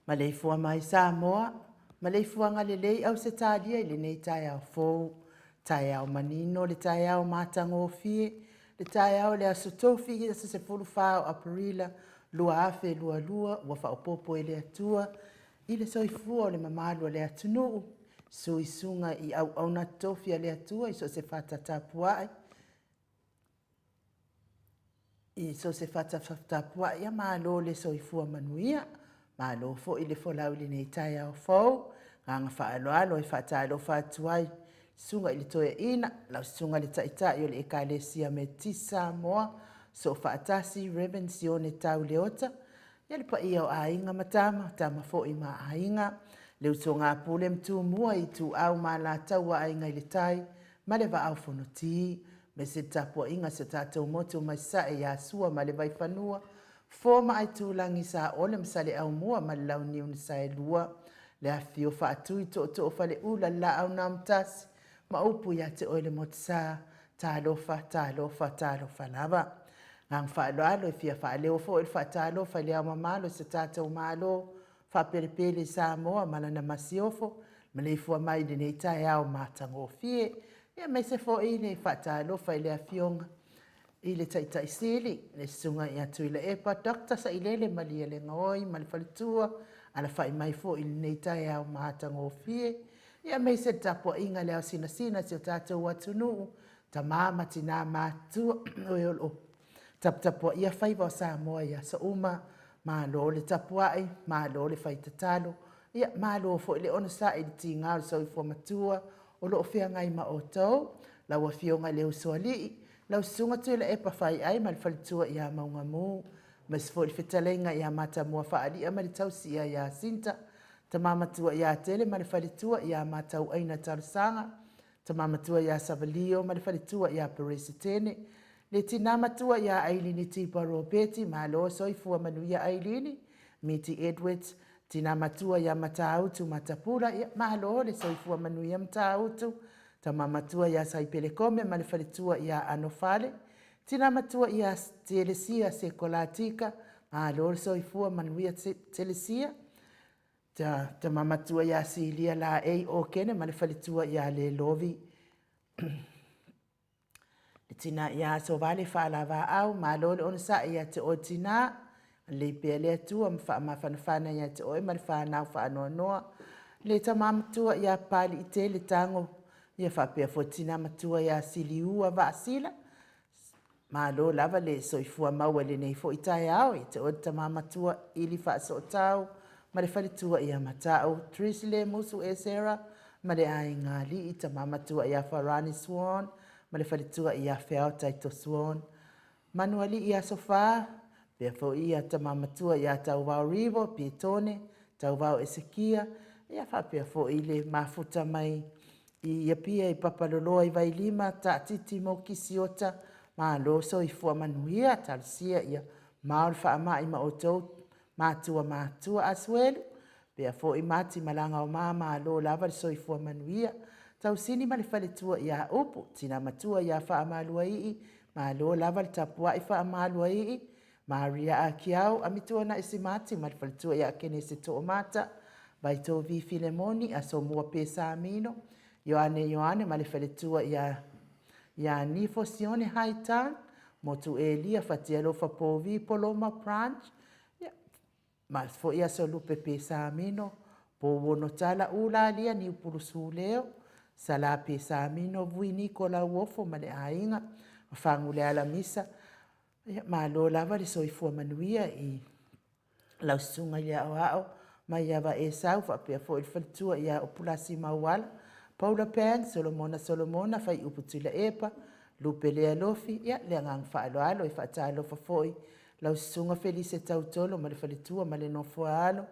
Maleifua mai Samoa, maleifuaga lelei Ausetalia i lenei taeao fou. Taeao manino le taeao matagofie, le taeao o le aso Tofi, aso 14 o Aperila 2022 ua faaopoopo e le Atua i le soifua o le mamalu o le atunuu, suisuga i auauna totofi a le Atua i so o se fata tapuai, i so o se fata tapuai, ia malo le soifua manuia. Malo foi le folau i lenei taeao fou. Agaga faaaloalo e faatalofa atu ai susuga i le Toeaina, lau Susuga i le Taitai o le Ekalesia Metotisi Samoa, Soofaatasi Reverend Sione Tau Leota, ia le paia o Aiga ma Tama, Tama foi ma Aiga, le usoga a Pule ma Tumua, Ituau ma Alataua, Aiga i le Tai ma le Vaa o Fonoti, aemaise le tapuaiga a si o tatou motu mai Sasae ia Sua ma le Vaifanua, Fofo ma Aitulagi, Saole ma Saleaaumua ma le Launiu na Saelua, le afifio o Faatui, Tootoo o Faleula, le Laau na Amotasi ma upu ia te oe le Motusa. Talofa, talofa, talofa lava. Agaga faaaloalo e fia faaleo foi le faatalofa i Le Ao Mamalu o si o tatou Malo faapelepele i Samoa ma lana Masiofo, maleifua mai i lenei taeao matagofie. Ia aemaise foi le faatalofa i le Afioga i le Taitai Sili, le Susuga ia Tuilaepa Dr. Sailele Malielegaoi ma le faletua, alafai mai foi i lenei taeao matagofie. Ia aemaise le tapuaiga i le ao sinasina o si o tatou atunuu, tama ma tina matutua, o e o lo o taputapuaia faiva o Samoa i aso uma. Malo le tapuai, malo le fai tatalo, ia malo foi le onosai i le tiga o le soifua matua o lo o feagai ma outou, lau Afioga i le Usoalii, lau Susuga Tuilaepa Faiai ma le faletua ia Maugamu, aemaise foi le fetalaiga ia Matamua Faalia ma le tausia ia Sinta, tama matua ia Tele ma le faletua ia Matauaina Talosaga, tama matua ia Savalio ma le faletua ia Peresetene, le tina matua ia Ailini Tipa Ropeti, malo soifua manuia Ailini, Miti Edwards. Tina matua ia Matautu Matapula, ia malo le soifua manuia Matautu. Tama matua ia Saipelekome ma le faletua ia Anofale. Tina matua ia Telesia Sekolatika, malo le soifua manuia Telesia. Tama matua ia Silia Laei Okene ma le faletua ia Lelovi. Le tina ia Asovale Faalavaau, malo le onosai ia te oe tina. Lelei pea le Atua ma faamafanafana ia te oe ma le fanau faanoanoa. Le tama matua ia Papaliitele Tago, ia faapea foi le tina matua ia Siliua Vaasila. Malo lava le soifua maua i lenei foi taeao ia te oe le tama matua Ili Faasootau ma le faletua ia Mata'u Tris Lemusu Esera ma le aiga alii, tama matua ia Farani Swan ma le faletua ia Feao Taito Swan. Manualii Aso Fa, faapea foi ia tama matua ia Tauvao Rivo Pietone, Tauvao Esekia, ia faapea foi le mafuta mai i Apia i Papaloloa i Vailima, Taatiti Mokisi Ota, malo soifua manuia, talosia ia mao le faamai ma outou matua matutua Asuelu, faapea foi Mati Malagaoma, malo lava le soifua manuia. Tausini ma le faletua ia Upu, tina matua ia Faamaluaii, malo lava le tapuai Faamaluaii, Maria Akiau, Amituanai Simati ma le faletua ia Kenese Toomata, Vaitovi Filemoni, Asomua Pesamino, Ioane Ioane ma le faletua ia Nifo Sione Haitang, Motu Elia Fatialofa Povi Poloma Branch, ia, ma foi Aso Lupe Pesamino, Pouono Tala Ulalia Niupulusuleo, Sala Pesamino Vui Niko Lauofo ma le aiga, Fagu le Alamisa, ia, malo lava le soifua manuia i lau susuga i le aoao mai Ava Esau, faapea foi le faletua ia Upulasi Mauala, Paula Pang, Solomona Solomona, Faiupu Tuilaepa, Lupe Lealofi, ia, le agaga faaaloalo e faatalofa foi lau susuga Felise Tautolo ma le faletua ma le nofoaalo,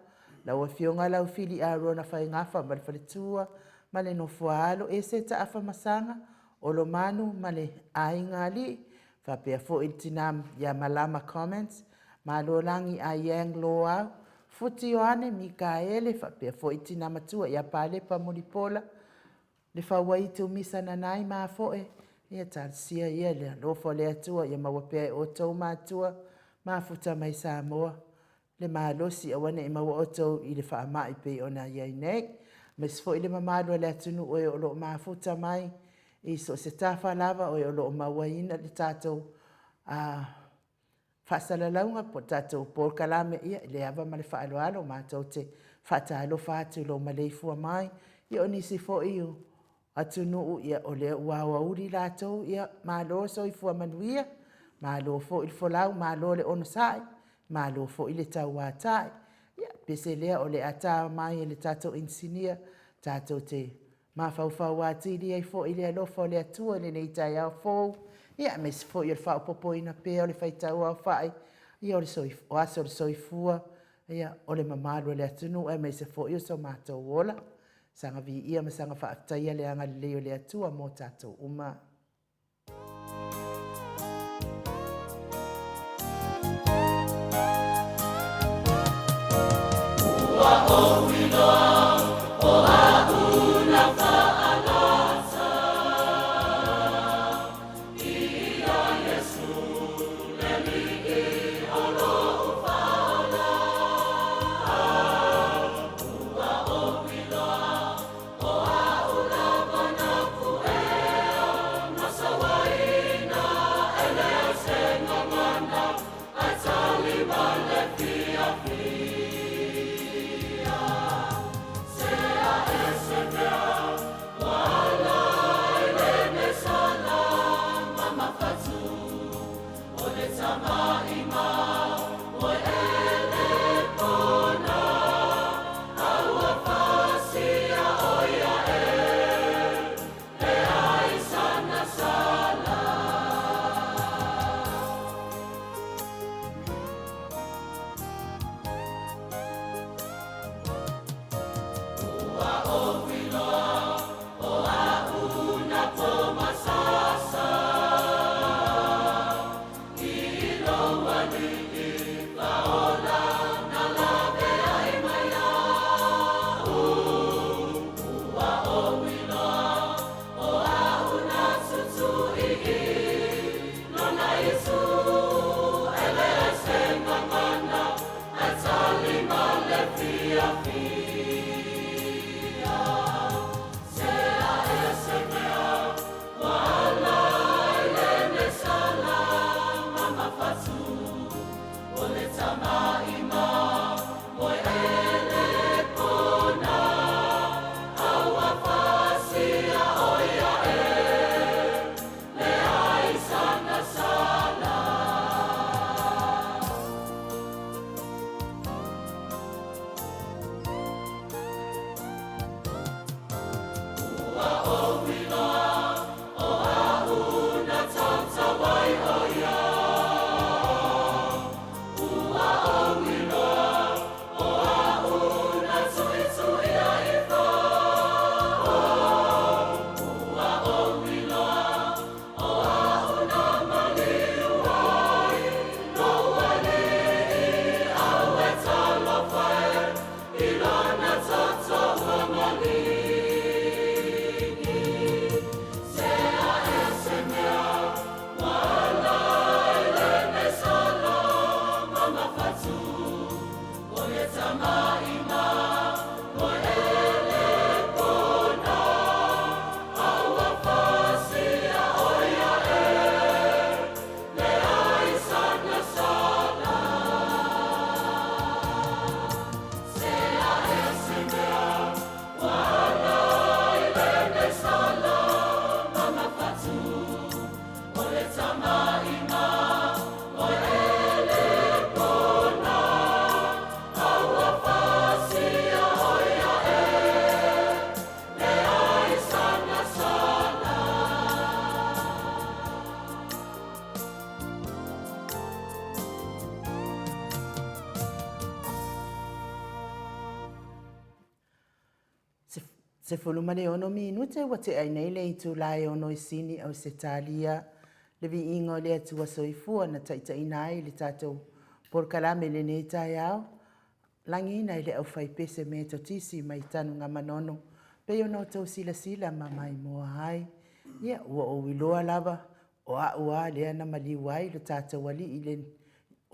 lau afioga Laufili Arona Faigafa ma le faletua ma le nofoaalo, Ese Taafa Masaga, Olomanu ma le aiga alii, faapea foi le tina ia Malama Comments, Malolagi Aiang Loau, Futi Ioane Mikaele, faapea foi tina matua ia Palepa Mulipola, le Fauaitu Misa Nanai Mafoe, ia talosia ia le alofa o le Atua ia maua pea e outou matua mafuta mai Samoa le malosi aua ne i maua outou i le faamai pei ona i ai nei. Aemaise foi le mamalu o le atunuu e o lo o mafuta mai i so o se tafa lava o e o lo o mauaina le tatou faasalalauga po o le tatou polokalame, ia, i le ava ma le faaaloalo matou te faatalofa atu i lou maleifua mai. Ia o nisi foi o atunuu, ia, o lea ua aoauli latou, ia, malo soifua manuia, malo foi le folau, malo le onosai, malo foi le tauatai. Ia, pese lea o le a ta mai e le tatou inisinia tatou te mafaufau atili ai foi i le alofa o le Atua i lenei taeao fou, ia, aemaise foi o le faaopoopoina pea o le faitauaofai ia o le aso o le soifua ia o le mamalu o le atunuu aemaise foi o so matou ola. Saga viia ma saga faafetaia le agalelei o le Atua mo tatou uma. Ua ou iloa o aʻu na faalasa Ia Iesu le Alii o loʻu faaola. Ua ou iloa o aʻu lava na kuʻea ma sauaina e le au se gagana ae tali ma le fiafia. 16 minute ua tea ai nei le itula e ono i Sini, Ausetalia, le viiga o le Atua Soifua na taitaiina ai le tatou polokalame i lenei taeao, lagiina i le aufaipese Metotisi mai Tanugamanono, pei ona outou silasila ma maimoa ai. Ia, ua ou iloa lava, o a'u a lea na maliu ai lo tatou Alii i le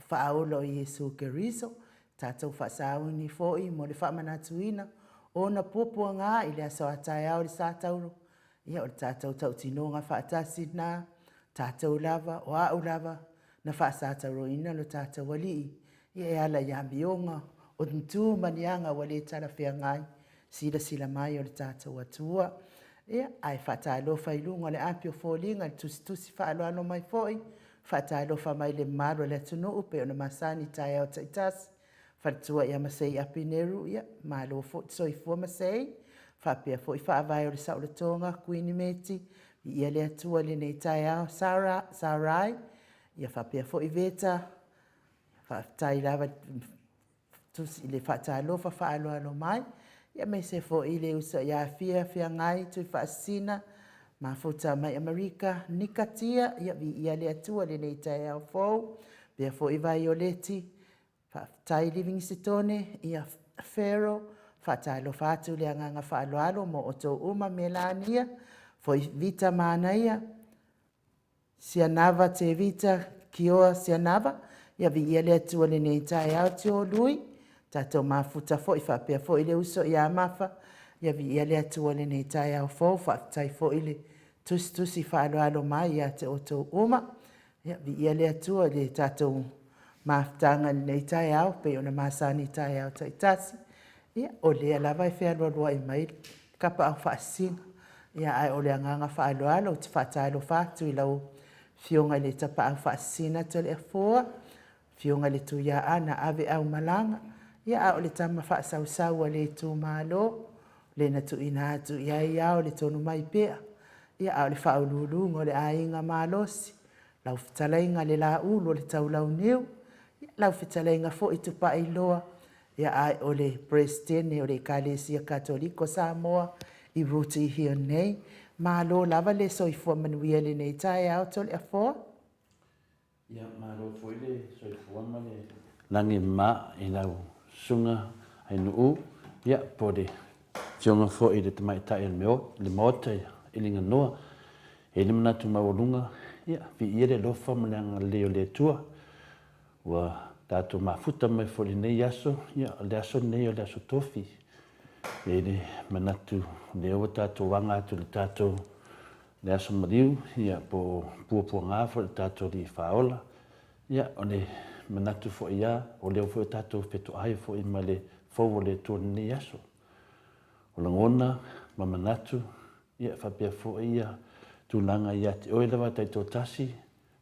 Faaola o Iesu Keriso, tatou faasauni foi mo le faamanatuina o ona puapuaga i le aso a taeao i le Satauro. Ia, o le tatou tautinoga faatasi lena, tatou lava, o a'u lava na faasatauroina lo tatou Alii, ia e ala i amioga o ni tu ma ni aga ua le talafeagai, silasila mai o le tatou Atua. Ia, ae faatalofa i luga o le api o foliga i le tusitusi faaaloalo mai foi, faatalofa mai i le mamalu o le atunuu pei ona masani i taeao taitasi, faletua ia Masei Apineru, ia, malo foi le soifua Masei, faapea foi faavae o le Saolotoga, Kuini Meti, viia le Atua i lenei taeao, Sarah, Sarai, ia faapea foi Veta, faafetai lava i le faatalofa faaaloalo mai, aemaise foi le uso ia Fia Feagai Tuifaasisina, mafuta mai Amerika, Nikatia, ia viia le Atua i lenei taeao fou, faapea foi Vaioleti, faafetai Livigisitone, ia Fero, faatalofa atu le agaga faaaloalo mo outou uma, Melania, foi Vita Manaia, Sianava Tevita Kioa Sianava, ia viia le Atua i lenei taeao, Tio Lui, tatou mafuta foi faapea foi le uso ia Mafa, ia viia le Atua i lenei taeao fou, faafetai foi le tusitusi faaaloalo mai ia te outou uma. Ia viia le Atua i le tatou mafutaga i lenei taeao pei ona masani i taeao taitasi. Ia, o lea lava e fealualuai mai le kapaau faasisina. Ia, ae o le agaga faaaloalo ou te faatalofa atu i lau Afioga i le Tapaau Faasisina Toleafoa, Afioga i le Tuiaana Aveaumalaga, ia a o le tama faasausau a le itumalo, le na tuuina atu i ai ao le tonu mai pea, ia a o le faauluuluga o le aiga malosi, lau fetalaiga le Laulu o le Taulauniu, ia lau fetalaiga foi Tupailoa, ia ae o le Peresetene o le Ekalesia Katoliko Samoa i Rooty Hill nei. Malo lava le soifua manuia i lenei taeao Toleafoa. Ia, malo foi le soifua ma le lagi ma i lau susuga Ainuu, ia, po o le Afioga foi i le Tamaitai o le Maota i Liganoa. E i ai le manatu maualuga, ia, viia le alofa ma le agalelei o le Atua. Ua tatou mafuta mai foi i lenei aso, ia, o le aso lenei o le aso Tofi. E i ai le manatu o lea ua tatou aga atu i le tatou le aso maliu, ia, po o puapuaga foi i le tatou Alii Faaola. Ia, o le manatu foi ia, o lea foi ua tatou fetoai foi ma le fou o le Atua i lenei aso. O lagona ma manatu, ia, faapea foi ia tulaga ia te oe lava taitoatasi,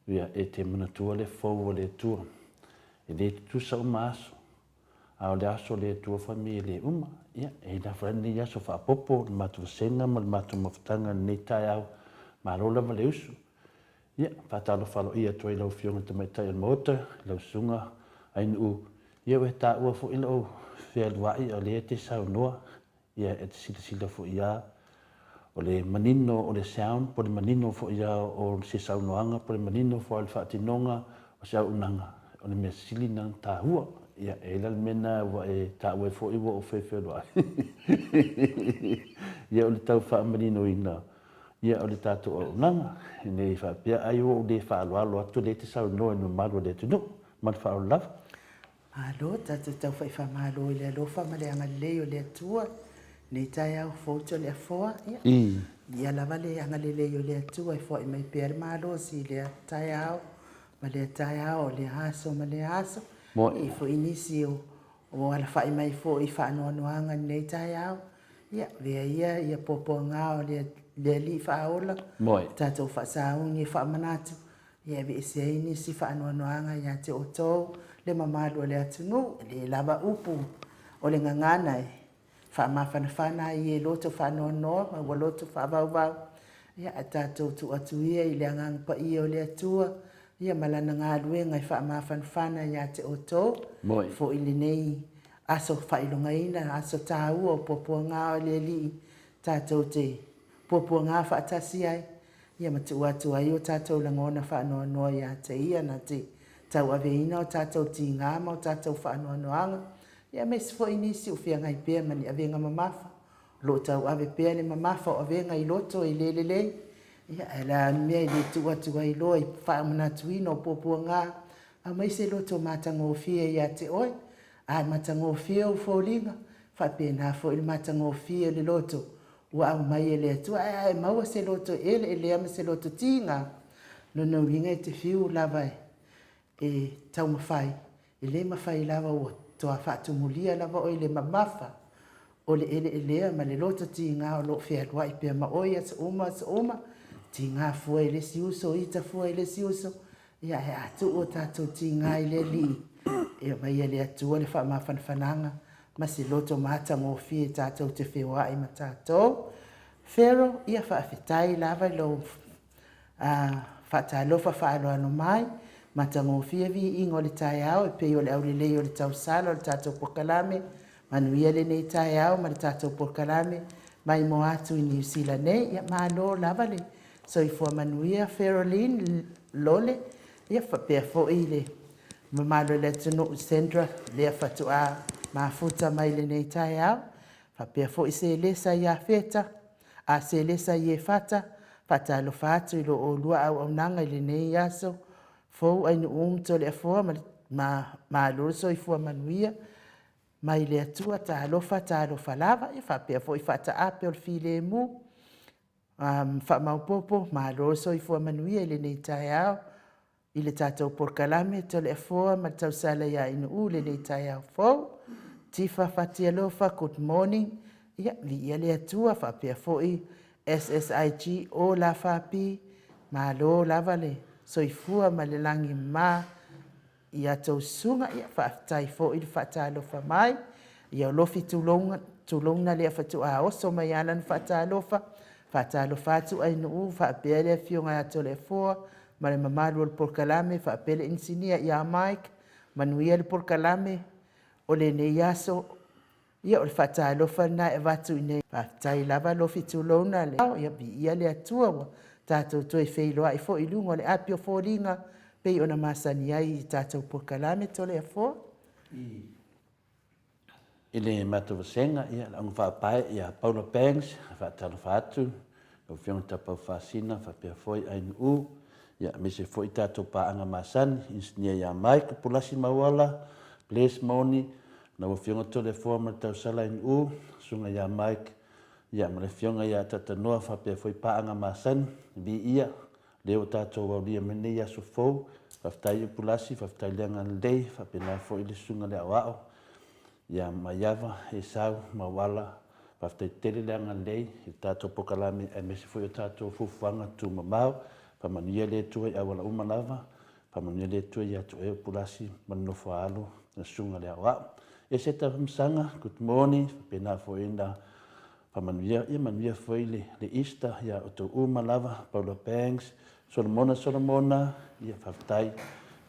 ia, e te manatua le fou o le Atua. E le tutusa uma aso, a o le aso o le Atua fai mai e le uma. Ia, e i ai foi lenei aso faaopoopo, le matou vasega ma le matou mafutaga i lenei taeao. Malo lava le usu. Ia, faatalofa aloaia atu ai i lau Afioga i le Tamaitai o le Maota, i lau Susuga Ainuu. Ia, ua e taua foi lou fealuai a o lea e te saunoa. Ia, e te silasila foi lava, o le manino o le sound po o le manino foi lava o se saunoaga po o le manino foi o le faatinoga o se auaunaga, o le mea sili lena ona taua. Ia, e i ai la le mea lena ua e taua ai foi ua ou feufeuluai. Ia, o le tau faamaninoina ia o le tatou auaunaga, ne i faapea ai ua ou le faaaloalo atu o lea e te saunoa i le mamalu o le atunuu. Ma le faaaloalo lava. Malo, tatou taufa'i faamalo i le alofa ma le agalelei o le Atua i lenei taeao fou Toleafoa. Ia, ia lava le agalelei o le Atua e foai mai pea le malosi i lea taeao ma lea taeao, o lea aso ma lea aso. E i ai foi nisi o o alafa'i mai foi i faanoanoaga i lenei taeao. Ia, avea ia ia puapuaga o le le Alii Faaola, tatou faasauni e faamanatu Ia aveese ai nisi faanoanoaga ia te outou le mamalu o le atunuu, e le lava upu o le gagana e faamafanafana ai e loto faanoanoa ma ua loto faavauvau. Ia, ae tatou tuu atu ia i le Agaga Paia o le Atua ia ma Lana galuega e faamafanafana ia te outou foi lenei aso faailogaina, aso taua o puapuaga o le Alii. tatou te puapuagā faatasi ai, ia ma tuu atu ai o tatou lagona faanoanoa ia te Ia na te tauaveina o tatou tigā ma o tatou faanoanoaga, ia aemaise foi nisi o feagai pea ma ni avega mamafa, o lo o tauave pea le mamafa o avega i loto e le lelei, ia ae o le a le mea e le tuu atu ai loa i faamanatuina o puapuagā, aumai se loto matagofie ia te oe, a matagofie ou foliga, faapena foi le matagofie o le loto ua aumai e le Atua, ae a e maua se loto eleelea ma se loto tiga, lona uiga e te fiu lava e taumafai, e le mafai lava ua toa faatumulia lava oe i le mamafa o le eleelea ma le loto tiga o lo o fealuai pea ma oe i aso uma aso uma, tiga fua i le isi uso, ita fua i le isi uso, ia ae a tuu o tatou tiga i le Alii, e aumai e le Atua le faamafanafanaga ma se loto matagofie tatou te feoai ma tatou. Pharaoh, ia faafetai lava i lou faatalofa faaaloalo mai, matagofie viiga o le taeao e pei o le aulelei o le tausala o le tatou polokalame, manuia lenei taeao ma le tatou polokalame maimoa atu i Niu Sila nei. Ia malo lava le soifua manuia Ferolyn Lole, ia faapea foi le mamalu o le atunuu Sandra lea faatoa mafuta mai lenei taeao, faapea foi Selesa Iafeta, a Selesa Iefata, faatalofa atu i lo oulua auaunaga i lenei aso fou Ainuu ma Toleafoa ma malo le soifua manuia mai le Atua, talofa talofa lava, ia faapea foi faataape o le filemu, faamaopoopo, malo le soifua manuia i lenei taeao i le tatou polokalame Toleafoa ma le tausala ia Ainuu i lenei taeao fou. Tifa Fatialofa, good morning. Ia, viia le Atua, faapea foi SSIG o La Fapi, malo lava le soifua ma le lagi ma i a outou susuga. Ia, faafetai foi le faatalofa mai. Ia, o Lofi tulouna, tulouna lea faatoa oso mai lava lana faatalofa. Faatalofa atu Ainuu faapea le afioga ia Toleafoa ma le mamalu o le polokalame faapea le inisinia ia Mike. Manuia le polokalame o lenei aso. Ia, o le faatalofa lena e avatu i inei. Faafetai lava Lofi tulouna le ao, ia viia le Atua ua tatou toe feiloai foi i luga o le api o foliga pei ona masani ai i tatou polokalame Toleafoa. I le matou vasega, ia, le auga faapae ia Paula Banks, e faatalofa atu, lau Afioga Tapau Faasina faapea foi Ainuu, ia, aemaise foi tatou paaga masani, Inisinia ia Mike Pulasi Mauala, Blaise Moni, lau Afioga Toleafoa ma le Tausala Ainuu, Susuga ia Mike, ia, ma le Afioga ia Tatanoa faapea foi paaga masani, viia lea ua tatou aulia mai lenei aso fou. Faafetai Pulasi, faafetai le agalelei, faapena foi le Susuga i le Aoao ia Maiava, Esau, Mauala, faafetai tele le agalelei i le tatou polokalame aemaise foi o tatou fuafuaga tumamao. Faamanuia le Atua i auala uma lava, faamanuia le Atua ia te oe o Pulasi ma le nofo a alo le Susuga i le Aoao. Eseta Famasaga, good morning, faapena foi ona Faamanuia, ia manuia foi le, le Easter ia outou uma lava, Paula Banks, Solomona Solomona, ia faafetai.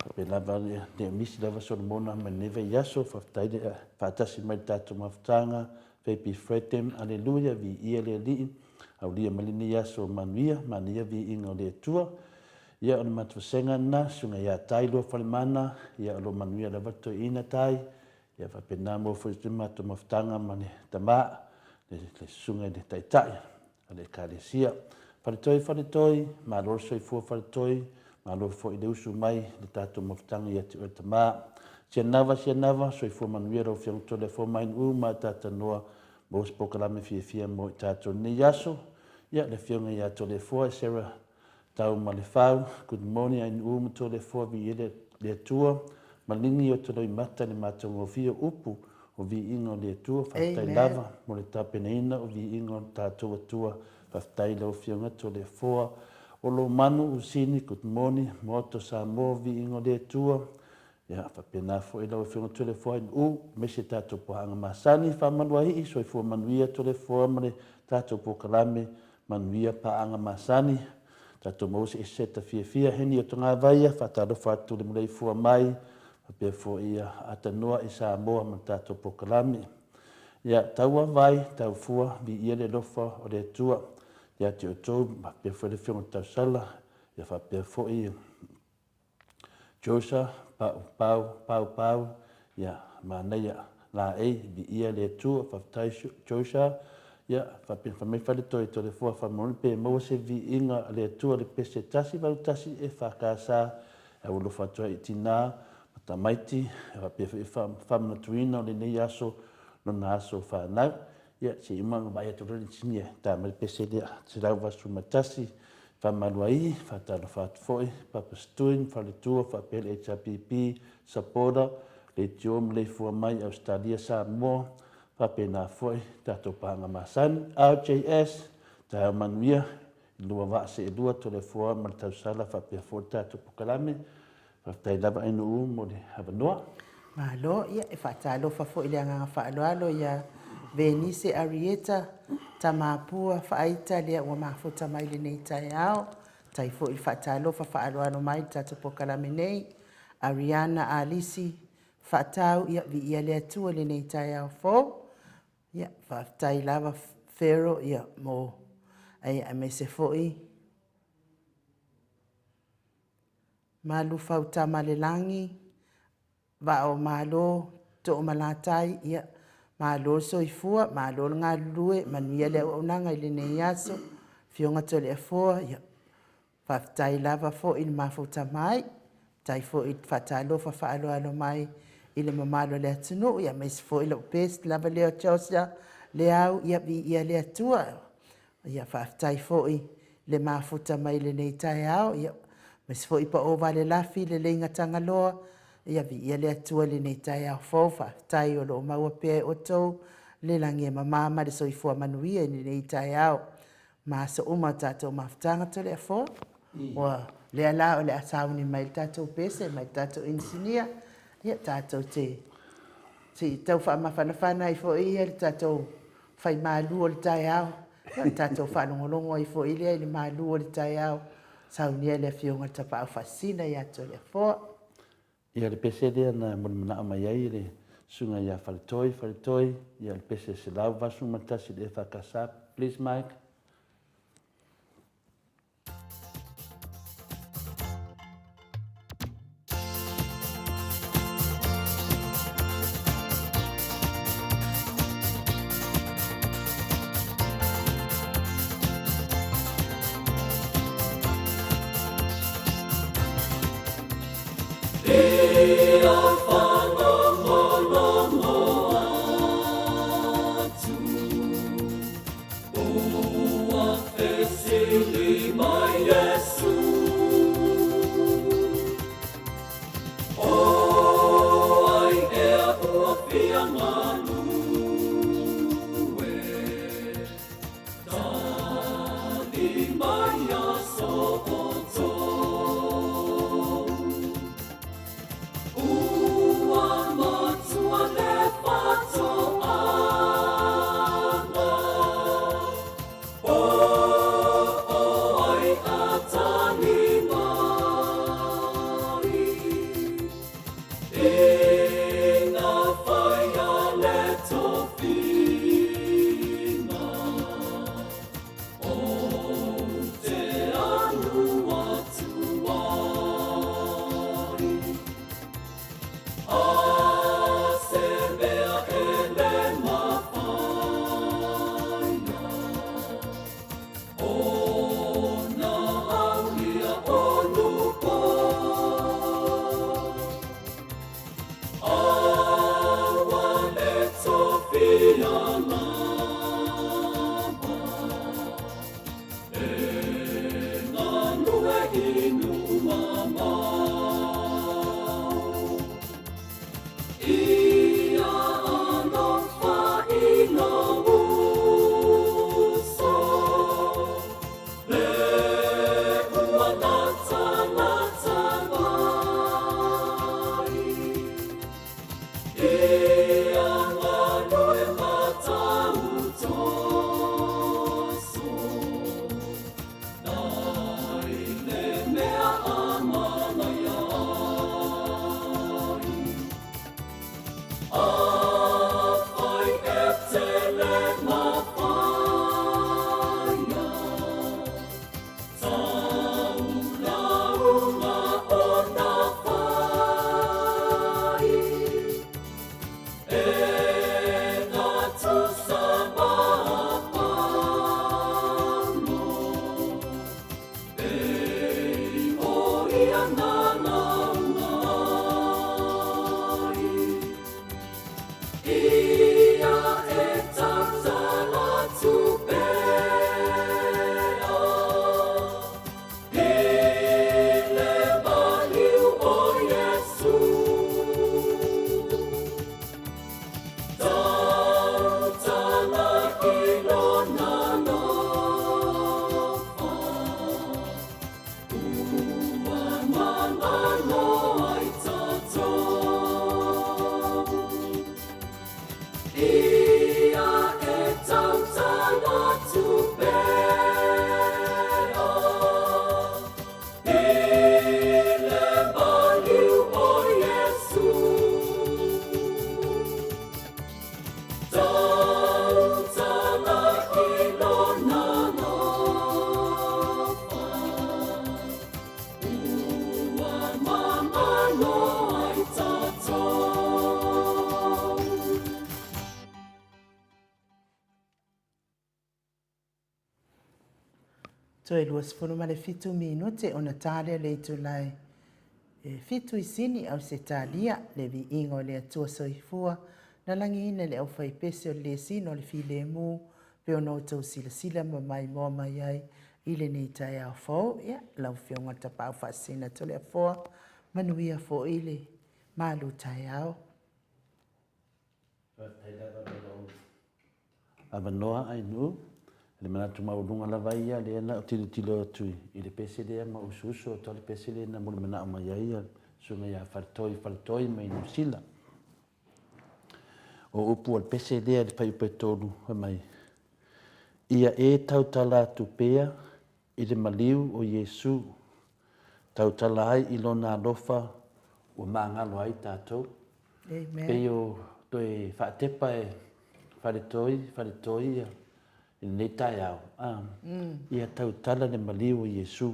Faapea lava le, le misi lava Solomona mai lenei vaiaso, faafetai le faatasi mai le tatou mafutaga, Fabi Fredem, aleluia, viia le Alii, aulia mai lenei aso manuia, manaia viiga o le Atua. Ia o le matou vasega lena, susuga ia Tai Luafalemana, ia o lo o manuia lava le toeaina Tai, Ia faapena mo foi se matou mafutaga ma le tama, le, le susuga i le taitai a le ekalesia. Faletoi, Faletoi, malo le soifua Faletoi, malo foi le usu mai le tatou mafutaga ia te oe tama. Sianava, Sianava, soifua manuia lau Afioga Toleafoa Mainuu ma Tatanoa mo se polokalame fiafia mo i tatou nei aso. Ia, le Afioga ia Toleafoa Sarah Tau ma le fau, good morning Ainuu ma Toleafoa viia le le Atua, maligi o Toloimata le matagofie o upu o viiga o le Atua, faafetai lava mo le tapenaina o viiga o le tatou Atua, faafetai i lau Afioga Toleafoa Olomanu Usini, good morning Maota o Samoa viiga o le Atua, ia faapena foi lau Afioga Toleafoa Ainuu, aemaise tatou paaga masani, faamaluaii, soifua manuia Toleafoa ma le tatou polokalame Manuia paaga masani, tatou maua se eseta fiafia heni o Togavaia, faatalofa atu le maleifua mai, faapea foi ia Atanoa i Samoa ma le tatou polokalame. Ia, taua vai, tau fua, viia le alofa o le Atua ia te outou, faapea foi le Afioga i le Tausala, ia faapea foi Josa, Pau, Pau, Pau, Pau, ia, manaia, laei, viia le Atua, faafetai Josa, ia, faapea fai mai Faletoi, Toleafoa, faamolemole pe maua se viiga a le Atua le pese 181 EFKS e aualofa atu ai i tinā ma tamaiti, e faapea foi faamanatuina o lenei aso lona aso fanau. Ia, se i uma ona vaai atu loa le inisinia e ta mai le pese lea, 181, faamalu ai, faatalofa atu foi, Papa Stuin, Faletua, faapea le HRPP, Supporter, Leitio ma Leifua mai Ausetalia, Samoa, faapena foi tatou paaga masani, RJS, taeao manuia, i lua vaa seelua, Toleafoa ma le Tausala faapea foi le tatou polokalame. Faafetai lava Ainuu mo le avanoa. Malo, ia e faatalofa foi i le agaga faaaloalo ia Venise Arieta Tamapua Faaita lea ua mafuta mai lenei taeao. Tai foi i le faatalofa faaaloalo mai i le tatou polokalame nei. Ariana Alisi Faatau, ia viia le Atua i lenei taeao fou. Ia, faafetai lava Pharaoh ia mo ai aemaise foi Malufau Tamalelagi, Vaa o Malo, Toomalatai, ia, malo le soifua, malo le galulue, manuia le auaunaga i lenei aso. Afioga Toleafoa, ia, faafetai lava foi i le mafuta mai, faafetai foi i le faatalofa faaaloalo mai i le mamalu o le atunuu, aemaise foi lou best lava lea o Joshua Leau, ia viia le Atua. Ia faafetai foi le mafuta mai i lenei taeao, ia, aemaise foi Pao Valelafi le Leiga Tagaloa, ia viia le Atua i lenei taeao fou, faafetai o lo o maua pea e outou le lagi e mama ma le soifua manuia i lenei taeao ma aso uma o tatou mafutaga. Toleafoa, ua lea la o le a sauni mai le tatou pese mai le tatou inisinia, ia tatou te se i tau faamafanafana ai foi ia le tatou fai malu o le taeao, ia ona tatou faalogologo ai foi lea i le malu o le taeao, saunia e le Afioga i le Tapaau Faasisina ia Toleafoa. Ia le pese lea na molimana'a mai ai le susuga ia Faletoi, Faletoi, ia le pese 181 le EFKS, please Mike. Toe 27 minute ona tā lea le itula e fitu i Sini, Ausetalia, le viiga o le Atua Soifua, na lagiina le aufaipese o le lesina o le filemu, pei ona outou silasila ma maimoa mai ai i lenei taeao fou. Ia, lau Afioga i le Tapaau Faasisina Toleafoa, manuia foi le malu taeao. Faafetai lava mo lou avanoa Ainuu. O le manatu maualuga lava ia lea na ou tilotilo atu i le pese lea ma usuusu atu le pese lea na mulimanao mai ai le susuga ia Faletoi Faletoi mai Niu Sila. O upu o le pese lea i le fuaiupu e 3 fai mai, Ia e tautala atu pea i le maliu o Iesu, tautala ai i Lona alofa ua magalo ai tatou. Amen. Pei o toe faatepa e Faletoi, Faletoi ia i lenei taeao, a, ia tautala le maliu o Iesu.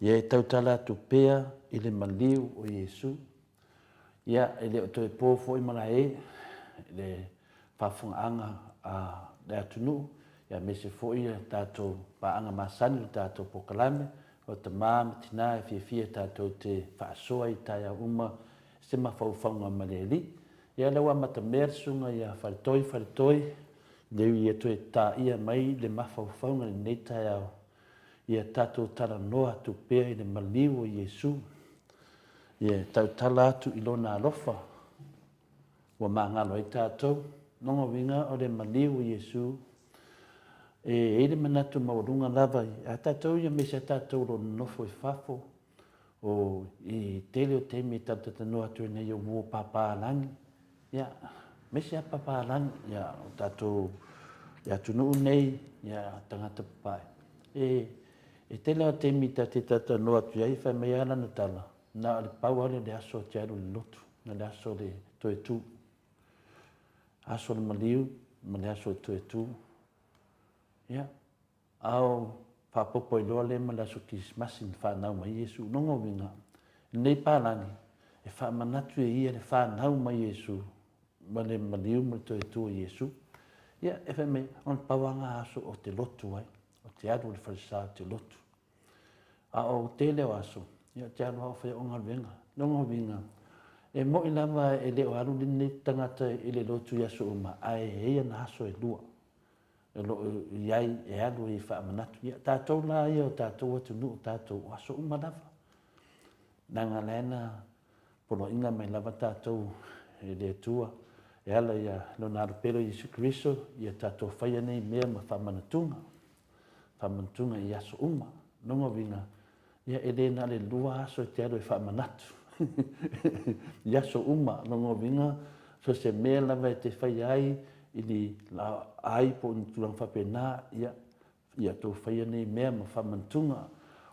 Ia e tautala atu pea i le maliu o Iesu. Ia, e le o toe po foi malae i le faafofogaaga a le atunuu, aemaise foi a tatou paaga masani o le tatou polokalame, o tama ma tina e fiafia tatou te faasoa i taeao uma i se mafaufauga ma le Alii. Ia, o lea ua amatamea le susuga ia Faletoi Faletoi, lea ia toe taia mai le mafaufauga i lenei taeao, ia tatou talanoa atu pea i le maliu o Iesu. Ia e tautala atu i Lona alofa ua magalo ai tatou. Lona uiga o le maliu o Iesu, e i ai le manatu maualuga lava ia tatou ia aemaise a tatou o lo o nonofo i fafo, o i tele o taimi e talatalanoa atu ai nei o uo papalagi, ia, aemaise lava papalagi, ia, o tatou i atunuu nei, ia, tagata papae. E, e tele lava taimi ta te talatalanoa atu ai, fai mai lava lana tala, na o le pau lava lea o le aso e te alu i le lotu, na o le aso o le toe tu. Aso o le maliu ma le aso o le toe tu. Ia, a o faaopoopo ai loa lea ma le aso Kerisimasi na fanau mai ai Iesu. Lona uiga, i lenei palagi, e faamanatu e ia le fanau mai Iesu ma le maliu ma le toe tu o Iesu. Ia, e fai mai, ona pau lava na aso ou te lotu ai, ou te alu i le falesa ou te lotu. A o tele o aso, ia ou te alu lava o fai au galuega. Lona uiga, e moni lava e le o alu lenei tagata i le lotu i aso uma, ae e i ai ana aso e lua. o lo o i ai e alu ai e faamanatu. Ia, tatou la ia o tatou atunuu, o tatou o aso uma lava. Leaga la na poloaiga mai lava tatou e le Atua e ala ia Lona Alo Pele o Iesu Keriso ia tatou faia nei mea ma faamanatuga, faamanatuga i aso uma. Lona uiga, Ia, e le na o le lua aso e te alu e faamanatu i aso uma. Lona uiga, so o se mea lava e te faia ai i ni ai po o ni tulaga faapena, ia, ia tou faia nei mea ma faamanatuga.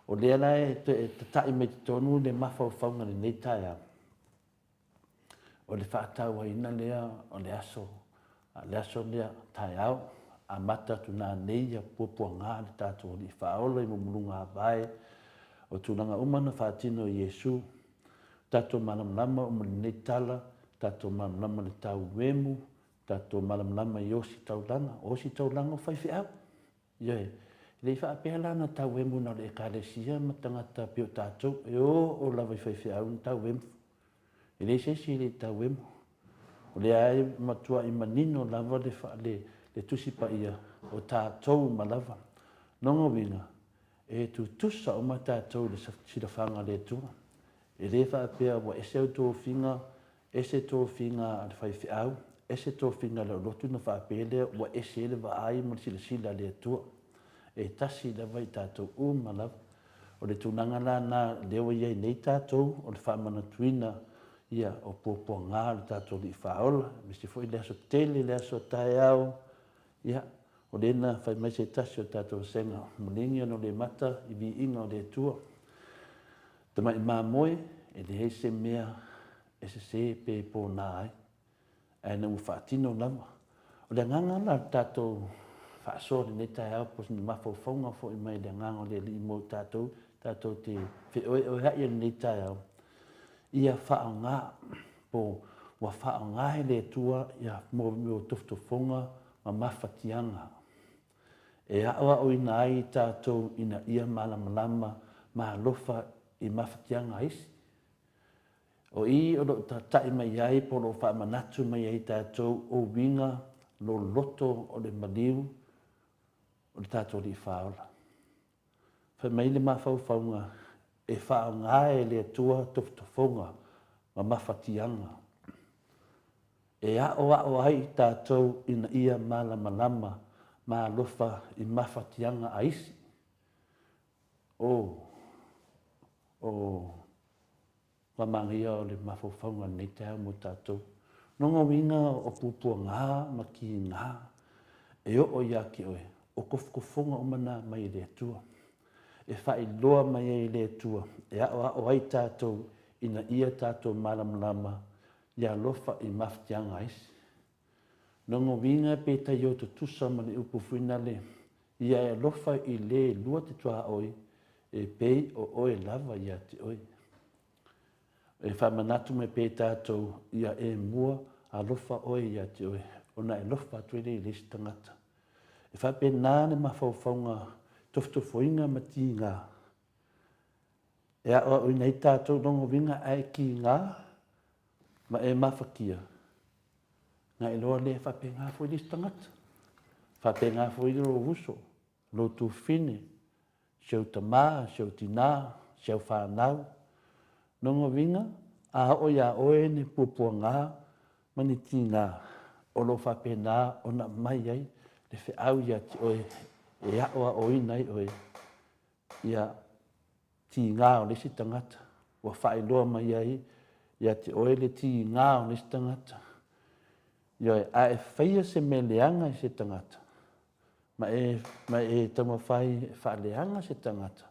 O lea la e tata'i mai totonu le mafaufauga i lenei taeao, O le faatauaina lea o le aso, le aso lea taeao, amata atu nanei ia puapuaga le tatou Alii Faaola i mumuluga avae o tulaga uma na faatino e Iesu. Tatou malamalama uma i lenei tala, tatou malamalama i le tauemu, tatou malamalama i ositaulaga, o ositaulaga o faifeau. Ioe. E le i faapea la na tauemu na o le Ekalesia ma tagata pei o tatou, e oo lava i faifeau na tauemu. E leai se isi e le i tauemu. O lea e matuai manino lava le, le, le Tusi Paia, o tatou uma lava. Lona uiga, e tutusa uma tatou i le silafaga a le Atua. E le faapea ua ese au tofiga Ese tofiga a le faifeau, ese tofiga a le olotu ona faapea lea ua ese ai le vaai ma le silasila a le Atua. E tasi lava i tatou uma lava. O le tulaga la lena lea ua i ai nei tatou, o le faamanatuina ia o puapuaga o le tatou Alii Faaola, aemaise foi le aso tele, le aso taeao, ia, o lea na fai mai se tasi o tatou vasega maligi ona o le mata i viiga o le Atua. Tamai mamoe, e leai se mea e sese pe pona ai, ae na ua faatino lava. O le agaga la o le tatou faasoa i lenei taeao po o ni mafaufauga foi mai le agaga o le Alii mo tatou, tatou te feoeoea'i i lenei taeao, ia faaaoga po ua faaaoga e le Atua ia mo tofotofoga ma mafatiaga. e aʻoaʻoina ai i tatou ina ia malamalama ma alofa i mafatiaga a isi. O i o loo tatai mai ai po o loo faamanatu mai ai tatou o uiga loloto o le maliu o le tatou Alii Faaola. Fai mai le mafaufauga e faaaoga e le Atua tofotofoga ma mafatiaga e aʻoaʻo ai i tatou ina ia malamalama ma alofa i mafatiaga a isi. O, o Ua manaia o le mafaufauga o lenei taeao mo tatou. Lona uiga o puapuaga ma kiga e oo ia te oe, o tofotofoga uma na mai e le Atua. E faailoa mai ai e le Atua e aoao ai tatou ina ia tatou malamalama i alofa i mafatiaga a isi. Lona uiga pe taio tutusa ma le upu fuinale ia e alofa i le lua te tuaoi e pei o oe lava ia te oe. E faamanatu mai pea i tatou ia e mua alofa oe ia te oe ona e alofa atu ai lea i le isi tagata. E faapena le mafaufauga tofotofoina ma tiga e aoaoina ai tatou lona uiga ae tiga ma e mafatia na iloa lea e faapena foi le isi tagata, faapena foi lou uso, lou tufine, si ou tama, si ou tina, si au fanau. Lona uiga, a oo iā oe ni puapuaga ma ni tiga, o lo o faapena ona aumai ai le feau ia te oe e aoaoina ai oe ia tiga o le isi tagata, ua faailoa mai ai ia te oe le tiga o le isi tagata. Ioe, a e faia se mea leaga i se tagata, ma e, ma e taumafai e faaleaga se tagata,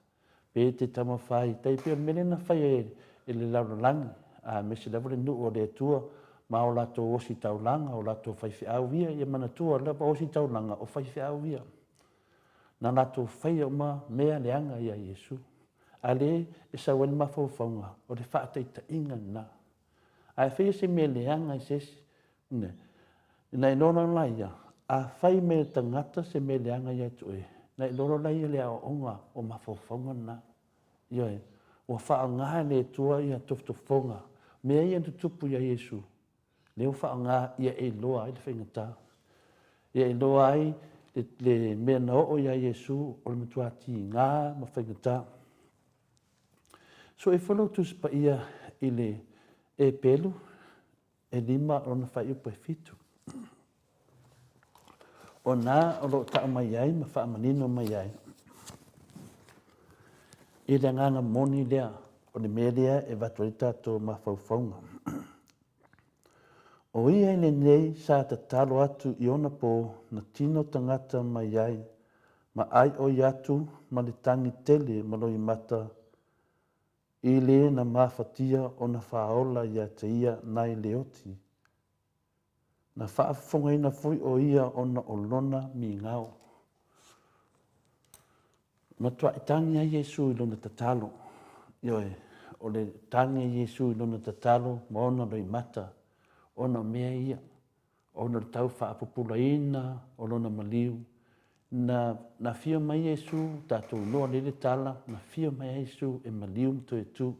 pe te taumafai, tai pei o le mea lea na fai e, e le lalolagi, aemaise lava le nuu o le Atua, ma o latou ositaulaga, o latou faifeau ia, ia manatua lava ositaulaga o faifeau ia. Na latou faia uma mea leaga ia Iesu. A le e sau ai le mafaufauga, o le faataitaiga lena. A e faia se mea leaga i se isi, ne, na iloa loa la ia, a fai mai e le tagata se mea leaga ia te oe, na iloa loa la ia le aoaoga o mafaufauga lena. Ioe, ua faaaoga e le Atua ia tofotofoga, mea ia na tutupu ia Iesu, lea ua faaaoga ia e iloa ai le faigata, ia e iloa ai le, le mea na oo ia Iesu o le matua tiga ma faigata. Sue foi lou Tusi Paia i le Epelu e lima lona faaiupu e fitu. O na o lo o tau mai ai ma faamanino mai ai i le agaga moni lea o le mea lea e avatu ai tatou mafaufauga. O ia lenei sa tatalo atu i ona po na tino tagata mai ai ma aioi atu ma le tagi tele ma loimata i le na mafatia ona faaola ia te ia nai le oti. Na faafofogaina foi o ia ona o lona migao. Matuai tagi ai Iesu i lona tatalo. Ioe, o le tagi a Iesu i lona tatalo ma ona loimata, ona o mea ia, ona o le tau faapupulaina o lona maliu. Na, na afio mai Iesu, tatou iloa lelei le tala, na afio mai ai Iesu e maliu ma toe tu,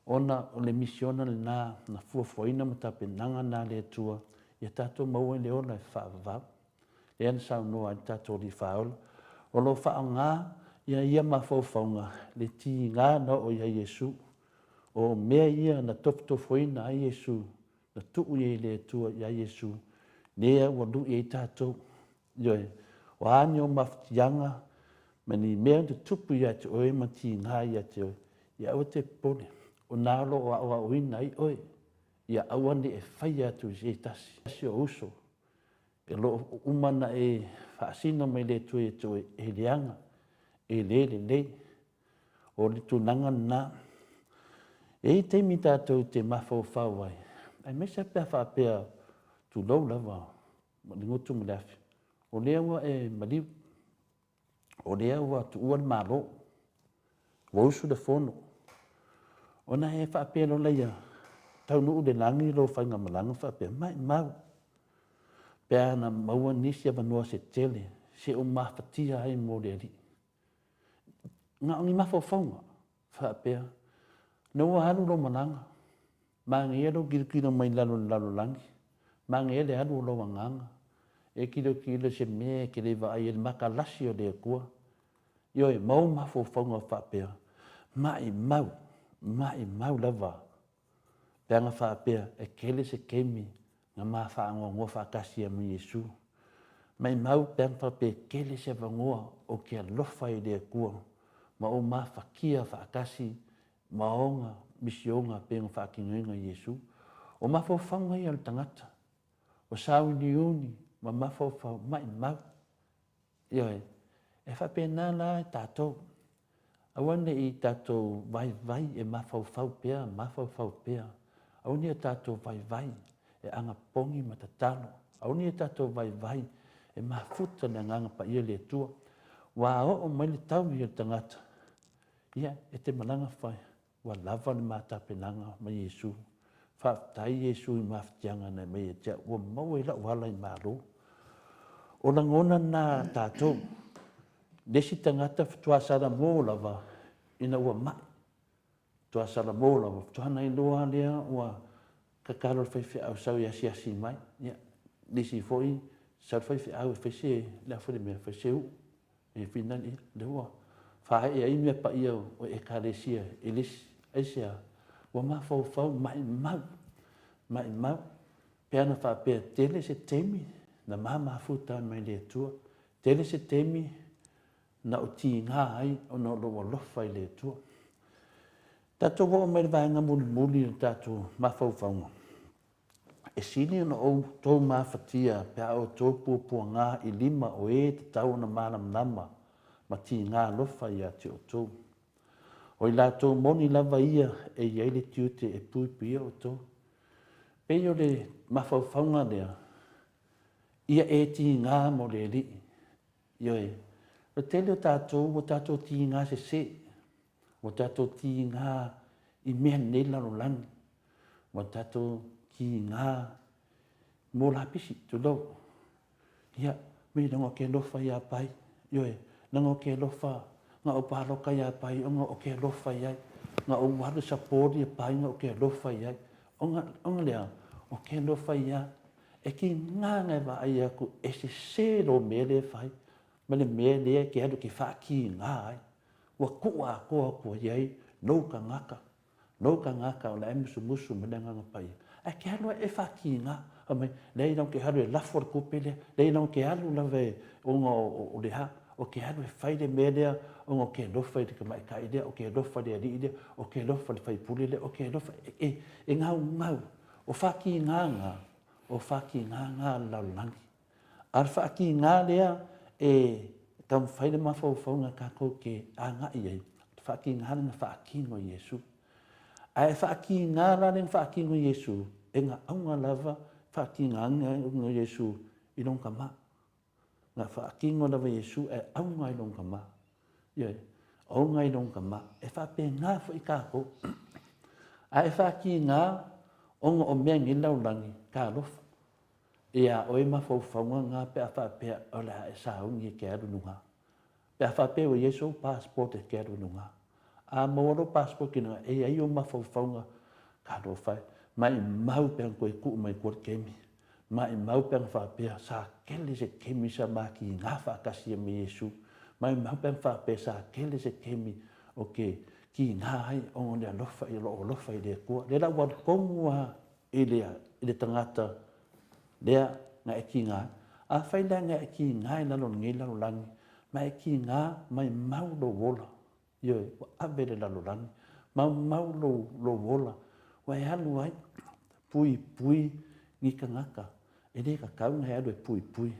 ona o le misiona lena na fuafuaina ma tapenaga na a le Atua ia tatou maua ai le ola e faavavau. Lea na saunoa ai le tatou Alii Faaola, o lo o faaaoga ia ia mafaufauga le tiga na oo ia Iesu. O mea ia na tofotofoina ai Iesu, na tuu i ai le Atua ia Iesu, lea ua lui ai tatou. Ioe, o a ni ou mafatiaga ma ni mea na tutupu ia te oe ma tiga ia te oe, ia aua te popole, o na o lo o aoaoina ai oe, ia aua ne i e faia atu i se tasi o uso E lo o uma na e faasino mai le Atua ia te oe, e leaga, e le lelei. O le tulaga lena. E i ai taimi tatou te mafaufau ai, aemaise lava pe a faapea, tulou lava, le gutu ma le afi, o lea ua e maliu, o lea ua tuua le Malo, ua usu le Fono, ona e faapea loa laia, taunuu i le lagi lou faigamalaga faapea, maumau, pe ana maua nisi avanoa se tele. se i ou mafatia ai mo le Alii. Na o ni mafaufauga faapea, ina ua alu lou malaga, manaia lou tilotilo mai lalo i le lalolagi, manaia le alu o lou agaga, e tilotilo i se mea e te le vaai ai i le matalasi o le Atua. Ioe, ma ou mafaufauga faapea, maimau, maimau lava pe ana faapea e tele se taimi na ma faanoanoa faatasi ai ma Iesu. Maimau pe ana faapea e tele se avanoa ou te alofa ai i le Atua ma ou mafatia faatasi ma ona misiona pei ona faatinoina e Iesu. O mafaufauga ia o le tagata, o sauniuni ma mafaufau maimau. Ioe, e faapena la tatou, aua ne i tatou vaivai e mafaufau pea, mafaufau pea. Aua ne i o tatou vaivai e anapogi ma tatalo. Aua ne i o tatou vaivai e mafuta le Agaga Paia o le Atua. Ua oo mai le taui o le tagata, ia, e te malaga fai, Ua lava le ma tapenaga ma Iesu. Faafetai Iesu i mafatiaga na e aumai ia te au, ua maua i lau ala i Malo. O lagona na a tatou. Le isi tagata faatoa salamo lava ina ua mai. Faatoa salamo lava, faatoa na iloa lea ua tatalo i le faifeau sau e asiasi mai. Ia, le isi foi sau le faifeau e fai se, le a foi le mea, fai se uu. E finali, ia, lea ua faaee ai mea paia o Ekalesia i le isi. Aisea? Ua mafaufau maimau, maimau, pe ana faapea tele se taimi na ma mafuta ai mai le Atua, tele se taimi na ou tiga ai ona o lou alofa i le Atua. Tatou oo mai i le vaega mulimuli o le tatou mafaufauga. E sili ona outou mafatia pe a outou puapuaga i lima o e tatau ona malamalama ma tiga alofa ia te outou. O i latou moni lava ia e i ai le tiute e puipuia outou. Pei o le mafaufauga lea, ia e tiga mo le Alii. Ioe, o le tele o tatou ua tatou tiga sese, ua tatou tiga i mea nei lalolagi, ua tatou tiga mo lapisi, tulou. Ia, me leaga ou te alofa ia Pai, ioe, leaga ou te alofa, na ou paloka ia Pai ona ou te alofa i ai, na ou alu e support ia Pai ona ou te alofa i ai. Ona, ona lea, ou te alofa i ai. E tiga ona e vaai atu e sese lou mea lea e fai ma le mea lea e te alu e te faatiga ai. Ua tuu atoa atu i ai lou tagata, lou tagata o la e musumusu mai le Agaga Paia. Ae te alu e faatiga, fai mai, leai leaga ou te alu e lafo le tupe lea, leai leaga ou te alu lava e, ona o le a, ou te alu e fai le mea lea ona ou te alofa i le tamaitai lea, ou te alofa i le alii lea, ou te alofa i le faipule lea, ou te alofa, e, e gaugau. O faatiga na, o faatiga na a le lalolagi. A o le faatiga lea e taumafai le mafaufauga tatou te agai ai, o le faatiga lea na faatino e Iesu. Ae faatiga la lea na faatino e Iesu, e na auga lava faatigaga e Iesu i lona tama. Na faatino lava e Iesu ae auga i lona tama. Ioe, auga i lona tama. E faapena foi tatou. Ae faatiga ona o mea nei lalolagi, talofa. Ia oe mafaufauga na pe a faapea o le a e sauni e te alu i luga. Pe a faapea ua i ai sou passport e te alu i luga. A maua lou passport i luga, e i ai ou mafaufauga, talofa e, maimau pe ana toe tuu mai tua le taimi. Maimau pe ana faapea sa tele se taimi sa ma tiga faatasi ai ma Iesu. Maimau pe ana faapea sa tele se taimi o ke tiga ai ona o le alofa i lou alofa i le Atua. Lea la ua alu tonu lava i le, i le tagata lea na e tiga ai. Afai la na e tiga i lalo o lenei lalolagi, ma e tiga maimau lou ola, ioe, ua ave i le lalolagi, maumau lou, lou ola, ua e alu ai, puipui ni tagata, e le tatau ona e alu e puipui.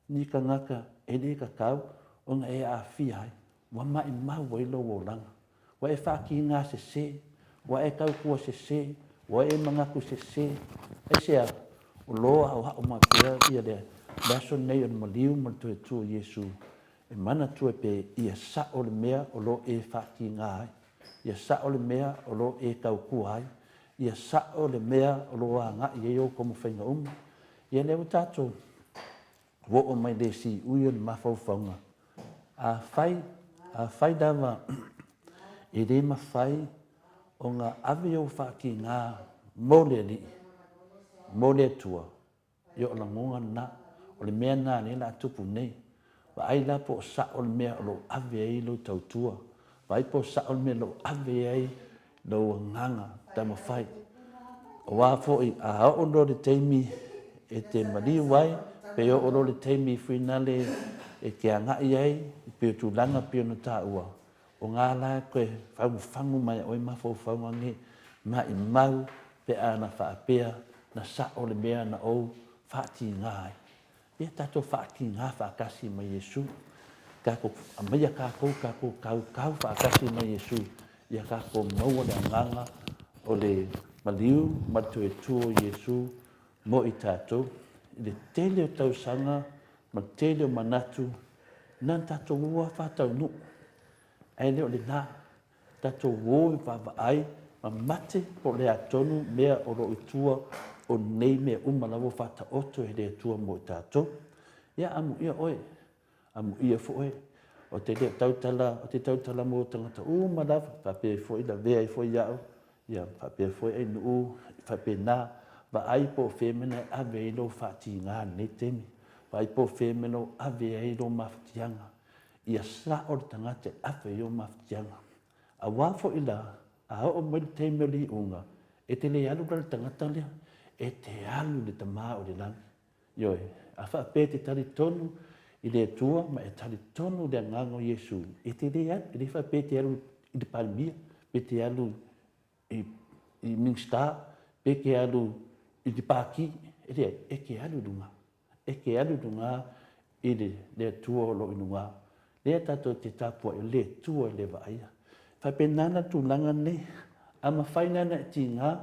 Ni tagata e le tatau ona e aafia ai, ua maimau ai lou olaga. Ua e faatiga sese, ua e tautua sese, ua e manatu sese. Aisea? O lo aoao mai pea ia le, le aso lenei o le maliu ma le toe tu o Iesu e manatua pe ia sao le mea o lo e faatiga ai, ia sao le mea o lo e tautua ai, ia sao le mea o lo agai ai ou taumafaiga uma. Ia lea ua tatou. Ua oo mai le siui o le mafaufauga, afai, afai lava e le mafai ona ave ou faatiga mo le Alii, mo le Atua, Ia o lagona lena. O le mea lena lea o le a tupu nei. Vaai la po o sao le mea o lo o ave ai lou tautua. Vaai po o sao le mea o lo o ave ai lou agaga taumafai. Aua foi a oo loa i le taimi e te maliu ai, pe oo loa i le taimi finale e te agai ai, pei o tulaga pei ona taua, O ga la e toe fagufagu mai oe mafaufauga nei, maimau pe a na faapea na sao le mea na ou faatiga ai. Ia tatou faatiga faatasi ma Iesu. Tatou aumaia tatou, tatou tautau faatasi ma Iesu, ia tatou maua le agaga o le maliu ma le toe tu o Iesu mo i tatou. I le tele o tausaga ma le tele o manatu, na ona tatou o lava faataunuu, ae le o lena. Tatou o e vaavaai ma mate po o le a tonu mea o lo o i tua o nei mea uma lava ua faataoto e le Atua mo i tatou. Ia amuia oe, amuia foi oe. Ou te le o tautala, ou te tautala mo tagata uma lava, faapea foi lavea ai foi au, ia faapea foi Ainuu, e faapena, vaai po o fea mea na e ave ai lou faatiga i lenei taimi, vaai po o fea mea na ave ai lou mafatiaga. Ia sao le tagata e ave i ou mafatiaga. Aua foi la, a oo mai le taimi o le iuga, e te le alu la i le tagata lea, e te alu i le Tama o le lagi. Ioe, a faapea e te talitonu i le Atua ma e talitonu i le Agaga o Iesu, e te le alu, e le faapea e te alu i le Palemia, pe te alu i, i Minisita, pe te alu i le Pati, e leai, e te alu i luga. E te alu i luga i le, le Atua o lo o i luga. Lea tatou te tapuai, o le Atua e le vaaia. E faapena la tulaga nei, a mafai la ona e tiga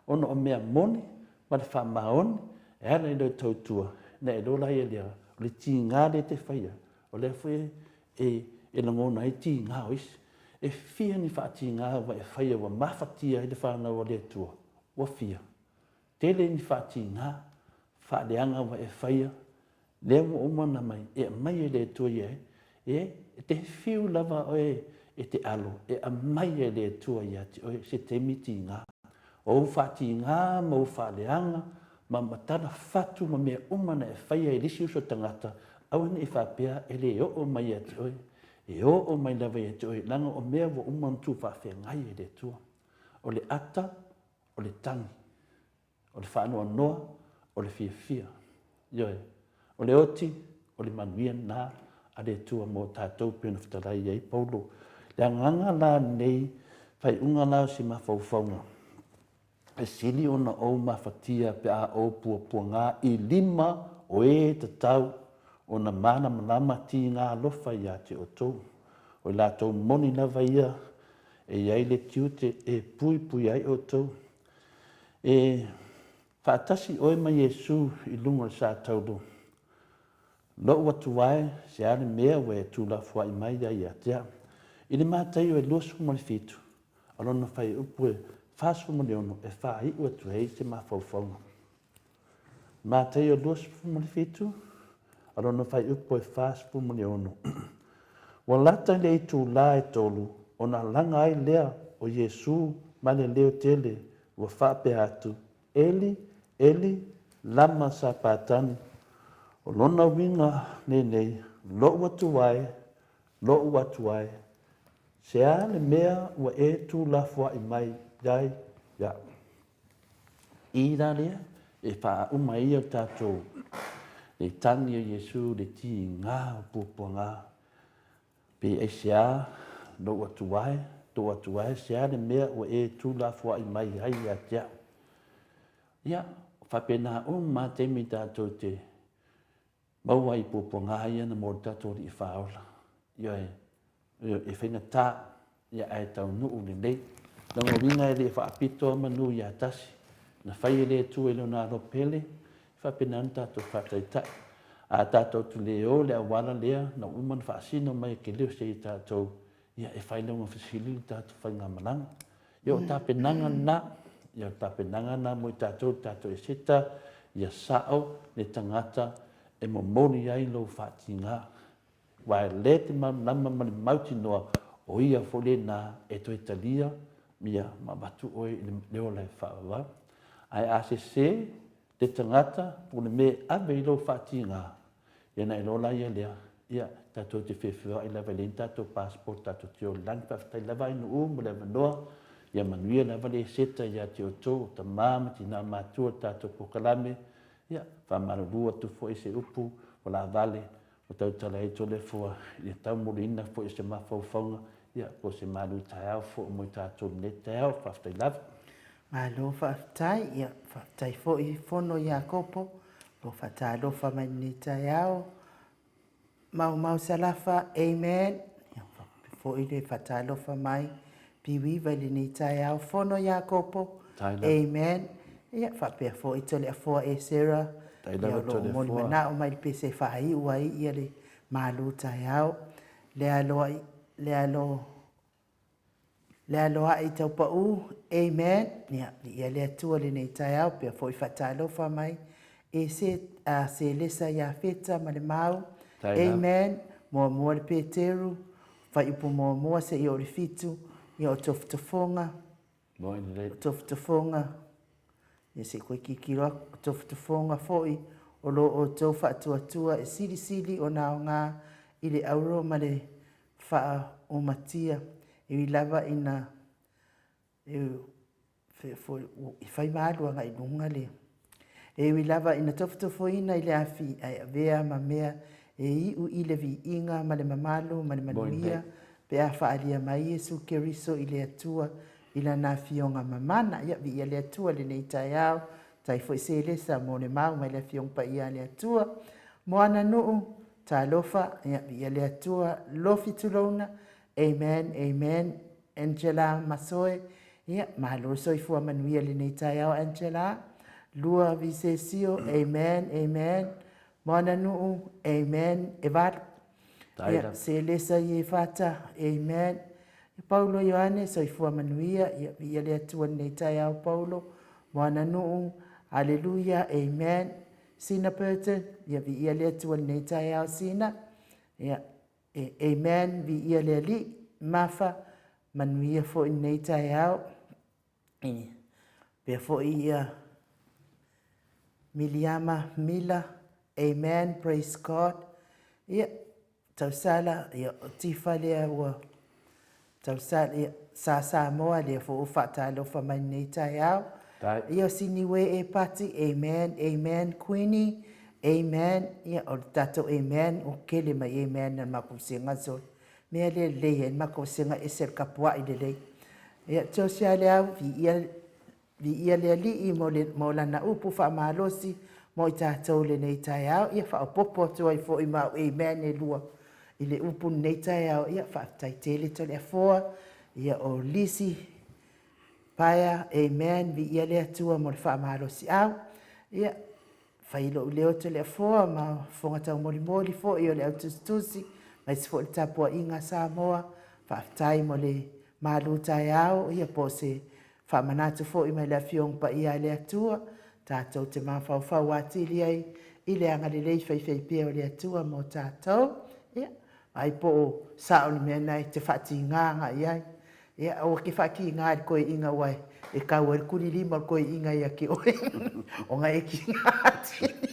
ona o mea moni ma le faamaoni e ala i lou tautua, ona e iloa laia lea, o le tiga lea e te faia, o lea foi e, e lagona ai tiga o isi. E fia ni faatiga ua e faia ua mafatia ai le fanau a le Atua? Ua fia. Tele ni faatiga, faaleaga ua e faia, lea ua uma ona mai, e aumai e le Atua ia e, e te fiu lava oe e te alo, e aumai e le Atua ia te oe se taimi tiga. O ou faatiga ma ou faaleaga ma matala fatu ma mea uma na e faia i le isi uso tagata, aua ne i faapea e le oo mai ia te oe. E oo mai lava ia te oe, leaga o mea ua uma ona tuufaafeagai e le Atua. O le ata, o le tagi, o le faanoanoa, o le fiafia. Ioe. O le oti, o le manuia lena a le Atua mo tatou pei ona fetalai ai Paulo. Le agaga la lenei faaiuga la o si mafaufauga, e sili ona ou mafatia pe a ou puapuaga i lima o e tatau ona malamalama tiga alofa ia te outou. O i latou moni lava ia e i ai le tiute e puipui ai outou. E faatasi oe ma Iesu i luga o le sa taulu. Lou atu ae, se a le mea ua e tuulafoai mai ai ia te au. I le Mataio e 27, o lona fuaiupu e 46 e faaiu atu ai se mafaufauga. Mataio 27, a lona fuaiupu e 46. Ua lata i le itulā e tolu ona alaga ai lea o Iesu ma le leo tele, ua faapea atu, Eli, Eli, lama sapatani? O lona uiga lenei, Lou Atua e, lou Atua e, se a le mea ua e tuulafoai mai ai iaʻu? I la lea e faauma ai o tatou le tagi o Iesu le tiga o puapuaga, pe aisea lou Atua e, tou Atua e, sea le mea ua e tuulafoai mai ai ia te au. Ia, faapena uma lava taimi tatou te maua ai puapuaga ia na mo le tatou Alii Faaola. Ioe, e faigata, ia ae taunuu lelei. Lona uiga e le faapito a manu ia tasi, na fai e le Atua i Lona alo pele, e faapena ona tatou faataitai. A tatou te le o i le auala lea na uma ona faasino mai e Keliose ia tatou, ia e fai lona fesili le tatou faigamalaga. Ia o tapenaga lena, ia o tapenaga lena mo i tatou, le tatou Eseta, ia sao le tagata e momoli ai lou faatiga, aua e le te malamalama ma le mautinoa o ia foi lena e toe talia ia ma avatu oe i le ola e faavavau. Ae a sese le tagata po o le mea e ave i lou faatiga, ia ona iloa laia lea, ia, tatou te feofeoai lava e leai ni tatou passport tatou te o i le lagi. Faafetai lava Ainuu mo le avanoa, ia manuia lava le Eseta ia te outou o tama ma tina matua o le tatou polokalame. Ia, faamalulu atu foi i se upu ua laavale, ua tautala ai Toleafoa i le taumuliina foi o se mafaufauga, ia, po o se malu taeao foi mo i tatou i lenei taeao. Faafetai lava. Malo faafetai, ia faafetai foi Fono Iakopo ua faatalofa mai lenei taeao. Maumau Salafa, amen. Ia faapea foi le faatalofa mai Piuiva i lenei taeao. Fono Iakopo, amen. Ia faapea foi Toleafoa Esera, ia o lo o molimanao mai le pese e faaiu ai ia le malu taeao. Le aloa, le alo Le aloa'i taupa'ū, Amen. Ia, viia le Atua lenei taeao, pea foi faatalofa mai e se, a Selesa Iafeta ma le Mau. Amen. Muamua le Peteru, Fuaiupu muamua seia o le fitu, ia o tofotofoga, o tofotofoga, ia se i koe tilotilo atu, o tofotofoga foi o lo outou faatuatua e silisili ona aoga i le auro ma le faaomatia, e ui lava ina e fai ma alu agai i luga le. E ui lava ina tofotofoina i le afi ae avea ma mea e iu i le viiga ma le mamalu ma le manuia pe a faaalia mai Iesu Keriso i le Atua i Lana Afioga mamana. Ia, viia le Atua i lenei taeao, tai foi Selesa mo le mau mai le Afioga Paia a le Atua. Moana Nuu, Talofa, ia, viia le Atua, lofi tulouna, Amen, amen. Angela Masoe, ia, malo le soifua manuia i lenei taeao Angela. Lua Visesio, amen, amen. Moana Nuu, amen. Evalu, ia, Selesa Iefata, amen. Paulo Ioane, soifua manuia, ia, viia le Atua i lenei taeao Paulo. Moana Nuu, haleluia, amen. Sina Burton, ia viia le Atua i lenei taeao Sina. Ia, e, amen, viia le Alii, Mafa, manuia foi lenei taeao. E, pea foi ia Miliama Mila, amen, praise God. Ia, Tausala, ia, o Tifa lea ua Tausala, ia, Sa Samoa lea foi ua faatalofa mai lenei taeao. Ia, o Siniue e Pati, amen, amen, Queenie, amen. Ia, o le tatou amen, ua kele mai amen a le matou vasega solo. Mea lea lelei ai le matou vasega ese le kapua'i lelei. Ia, Josia Leau, viia Viia le Alii mo le, mo Lana upu faamalosi mo i tatou i lenei taeao. Ia faaopoopo atu ai foi ma au amen e lua i le upu lenei taeao. Ia faafetai tele Toleafoa, ia o Lisi Paea, amen, viia le Atua mo le faamalosiau. Ia Fai lou leo Toleafoa ma fofoga taumolimoli foi o le au tusitusi, aemaise foi le tapuaiga a Samoa. Faafetai mo le malu taeao, ia po o se faamanatu foi mai le Afioga Paia a le Atua, tatou te mafaufau atili ai i le agalelei faifaipea o le Atua mo tatou. Ia, ai po o sao le mea na e te faatiga agai ai. Ia, aua ke faakiga i le koeʻiga ua e kau ai le kulilima o le koeʻiga ia te oe, ona e kiga atili.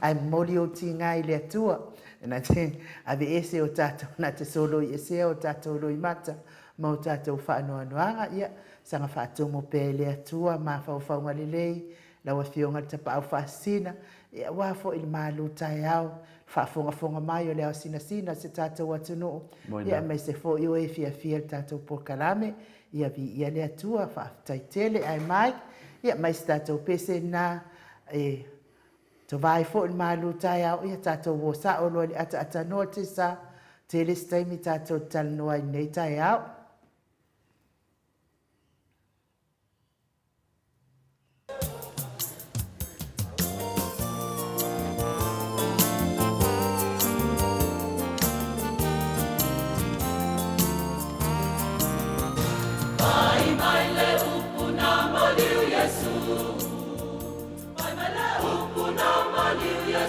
Ae momoli ou tiga i le Atua, na te aveese o tatou, na te soloi esea o tatou loimata ma o tatou faanoanoaga. Ia, saga faatumu pea e le Atua mafaufauga lelei, lau Afioga i le Tapaau Faasisina, ia aua foi le malu taeao, le faafogafoga mai o le ao sinasina o si tatou atunuu, ia aemaise foi o e fiafia i le tatou polokalame, ia viia le Atua, faafetai tele. Ae Mike, ia mai se tatou pese lena e tova ai foi le malu taeao, ia tatou o sao loa i le ataatanoa te sa, tele se taimi tatou te talanoa ai i lenei taeao. Pai mai le upu na maliu Iesu. Pai mai le upu na maliu Iesu.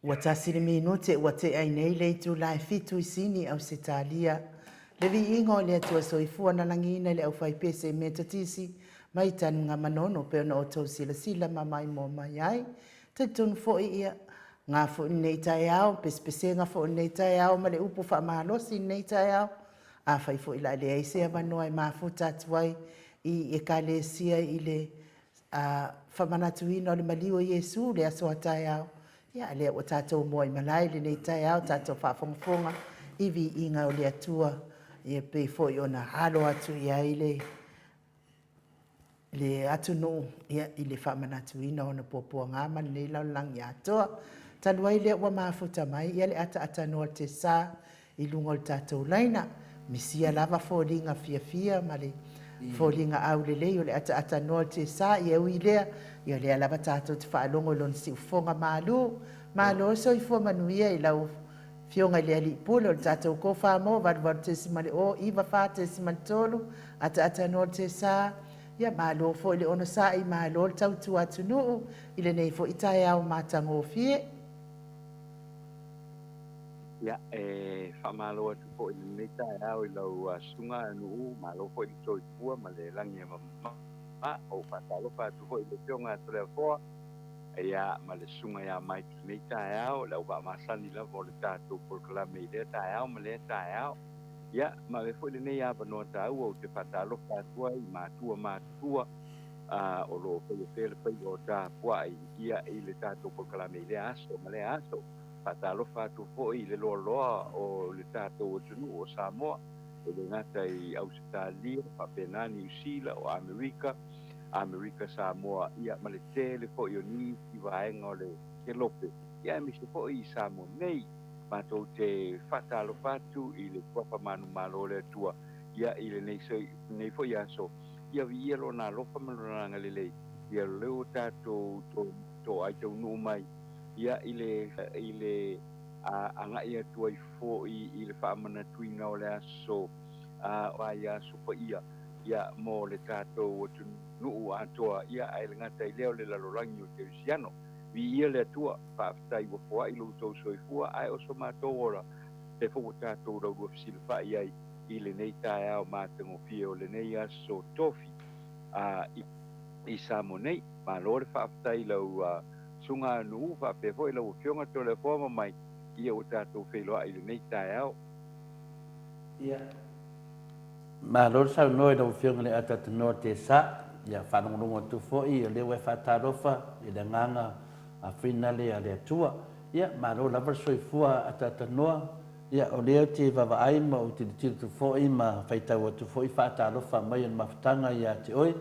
Ua tasi le minute ua tea ai nei le itula e fitu i Sini, Ausetalia. Le viiga o le Atua Soifua na lagiina i le aufaipese Metotisi mai Tanugamanono pei ona outou silasila ma maimoa mai ai. Talitonu foi ia nga foi lenei taeao, pesepesega foi lenei taeao ma le upu faamalosi lenei taeao. Afai foi la leai se avanoa e mafuta atu ai i Ekalesia i le famanatuina o le maliu o Iesu le aso a taeao, ia lea ua tatou moa i malae lenei taeao, tatou faafogafoga i viiga o le Atua, ia pei foi ona alo atu i ai le atunuu ia, i le faamanatuina o ona puapuaga ma lenei lalolagi atoa. Talu ai lea ua mafuta mai ia le ataatānoa o le Tesa i luga o le tatou laina, misia lava foliga fiafia ma le foliga aulelei o le ataatānoa o le Tesa, ia ui lea, ia lea lava tatou te faalogo i lona siufofoga malu. Malo soifua manuia i lau Afioga i le Alii Pule o le tatou Kofamo 88.0 94.3 ataatānoa o le Tesa. Ia malo foi le onosai, malo le tautua atunuu i lenei foi taeao matagofie. Ia, e faamalo atu foi i lenei taeao i lau susuga Nuu, malo foi le soifua ma le lagi e mama. Ou faatalofa atu foi i le Afioga ia Toleafoa, ia ma le susuga ia Mike i lenei taeao, le auvaa masani lava o le tatou polokalame i lea taeao ma lea taeao. Ia, ma avea foi lenei avanoa taua ou te faatalofa atu ai i matua matutua o lo o faia pea le faiva o tapuai ia i le tatou polokalame i lea aso ma lea aso. Faatalofa atu foi i le loaloa o le tatou atunuu o Samoa, e le gata i Ausetalia, faapena Niu Sila, o Amerika, Amerika Samoa, ia ma le tele foi o nisi vaega o le kelope, ia aemaise foi i Samoa nei. Matou te faatalofa atu i le Suafa manumalo o le Atua, ia i lenei foi aso, ia viia Lona alofa ma Lona agalelei, ia o lea ua tatou toai taunuu mai ia i le i le agai atu ai foi i le faamanatuina o le aso vaiaso paia ia mo le tatou atunuu atoa ia ae le gata i lea o le lalolagi o Kerisiano. Viia le Atua, faafetai ua foai lo outou soifua ae o so matou ola lea foi ua tatou laulua fesilafai ai i lenei taeao matagofie o lenei aso tofi i Samoa nei. Malo le faafetai i lau Susuga Nuu faapea foi lau Afioga Toleafoa ma mai ia ua tatou feiloai i lenei taeao. Ia, malo le saunoa i lau Afioga i le Atatanoa Tesa. Ia, faalogologo atu foi o lea ua e faatalofa i le agaga finale a le Atua. Ia, malo lava le soifua Atatanoa. Ia, o lea ou te vaavaai ma ou tilotilo atu foi ma faitau atu foi faatalofa mai o le mafutaga ia te oe.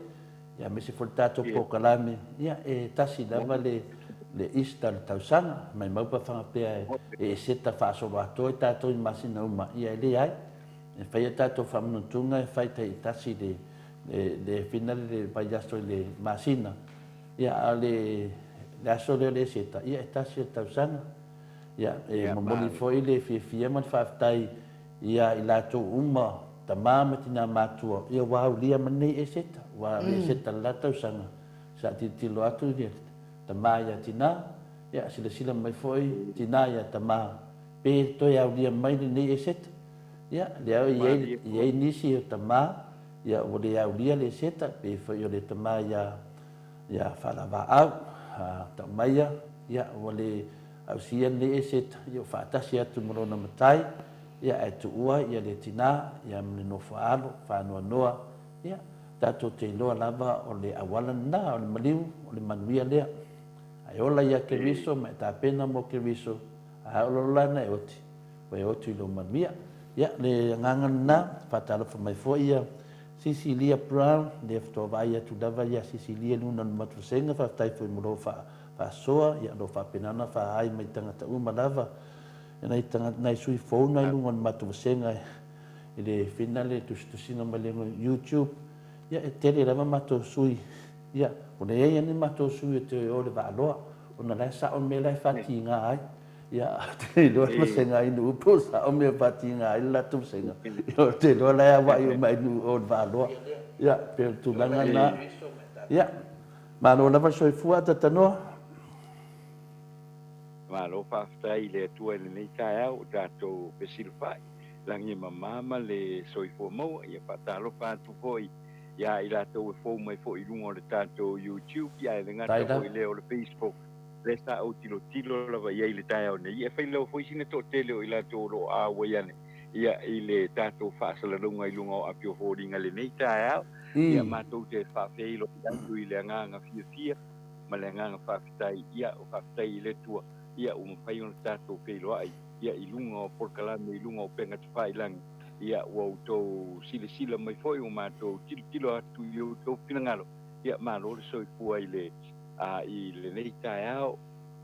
Ia aemaise foi le tatou polokalame, ia e tasi lava le le Easter o le tausaga, maimau pe faapea e eseta faasoloatoa i tatou i masina uma, ia e leai. E fai a tatou faamanatuga e fai taitasi le le le finale le vaiaso i le masina, ia a o le le aso lea o le Eseta, ia e tasi o le tausaga. Ia e momoli foi le fiafia ma le faafetai ia i latou uma, tama ma tina matua, ia ua aulia ma lenei Eseta, ua Eseta le la tausaga, sa tilotilo atu ia tama ia tina, ia silasila mai foi tina ia tama, pe toe aulia mai lenei Eseta. Ia, lea e i ai, i ai nisi o tama, ia ua le aulia le Eseta, pe foi o le tama ia, ia Faalavaau, Taumaia, ia ua le ausia lenei Eseta, ia ua faatasi atu ma lona matai, ia ae tuua ia le tina, ia ma le nofo a alo, faanoanoa, ia, tatou te iloa lava o le auala lena, o le maliu, o le manuia lea. A e ola ia Keriso ma e tapena mo Keriso, a ola ola ana e oti, ua e otu i lou manuia. Ia, le agaga lena, faatalofa mai foi ia Sisilia Brown, lea faatoa vaai atu lava ia Sisilia i luna o le matusega, faafetai foi mo lou faasoa, ia o lo o faapena ona faaai mai tagata uma lava, nai tagata, nai sui fou na i luga o le matou vasega i le fina le tusitusiga mai le YouTube, ia e tele lava matou sui, ia ua leai lava ni matou sui e toe o i le Vaaloa, ona la e sao le mea la e faatiga ai. Ia, ou te le iloa le vasega i Nuu po o sao mea e faatiga ai le latou vasega. Ia, ou te iloa la e auai uma i Nuu o le Vaaloa. Ia, pei o le tulaga lena. Ia, malo lava le soifua Atatanoa. Malo faafetai i le Atua i lenei taeao ua tatou fesilafai lagi e mama ma le soifua maua. Ia faatalofa atu foi ia i latou e fou mai foi i luga o le tatou YouTube, ia ae le gata foi i lea o le Facebook, lea sa ou tilotilo lava i ai i le taeao nei, ia e fai lava foi sina toatele o i latou o lo o auai ane ia i le tatou faasalalauga i luga o Api o Foliga i lenei taeao. Ia matou te faafeiloai atu i le agaga fiafia ma le agaga faafetai, ia faafetai i le Atua ia ua mafai ona tatou feiloai ia i luga o polokalame i luga o upega tafailagi, ia ua outou silasila mai foi ua matou tilotilo atu i outou finagalo, ia malo le soifua i le i lenei taeao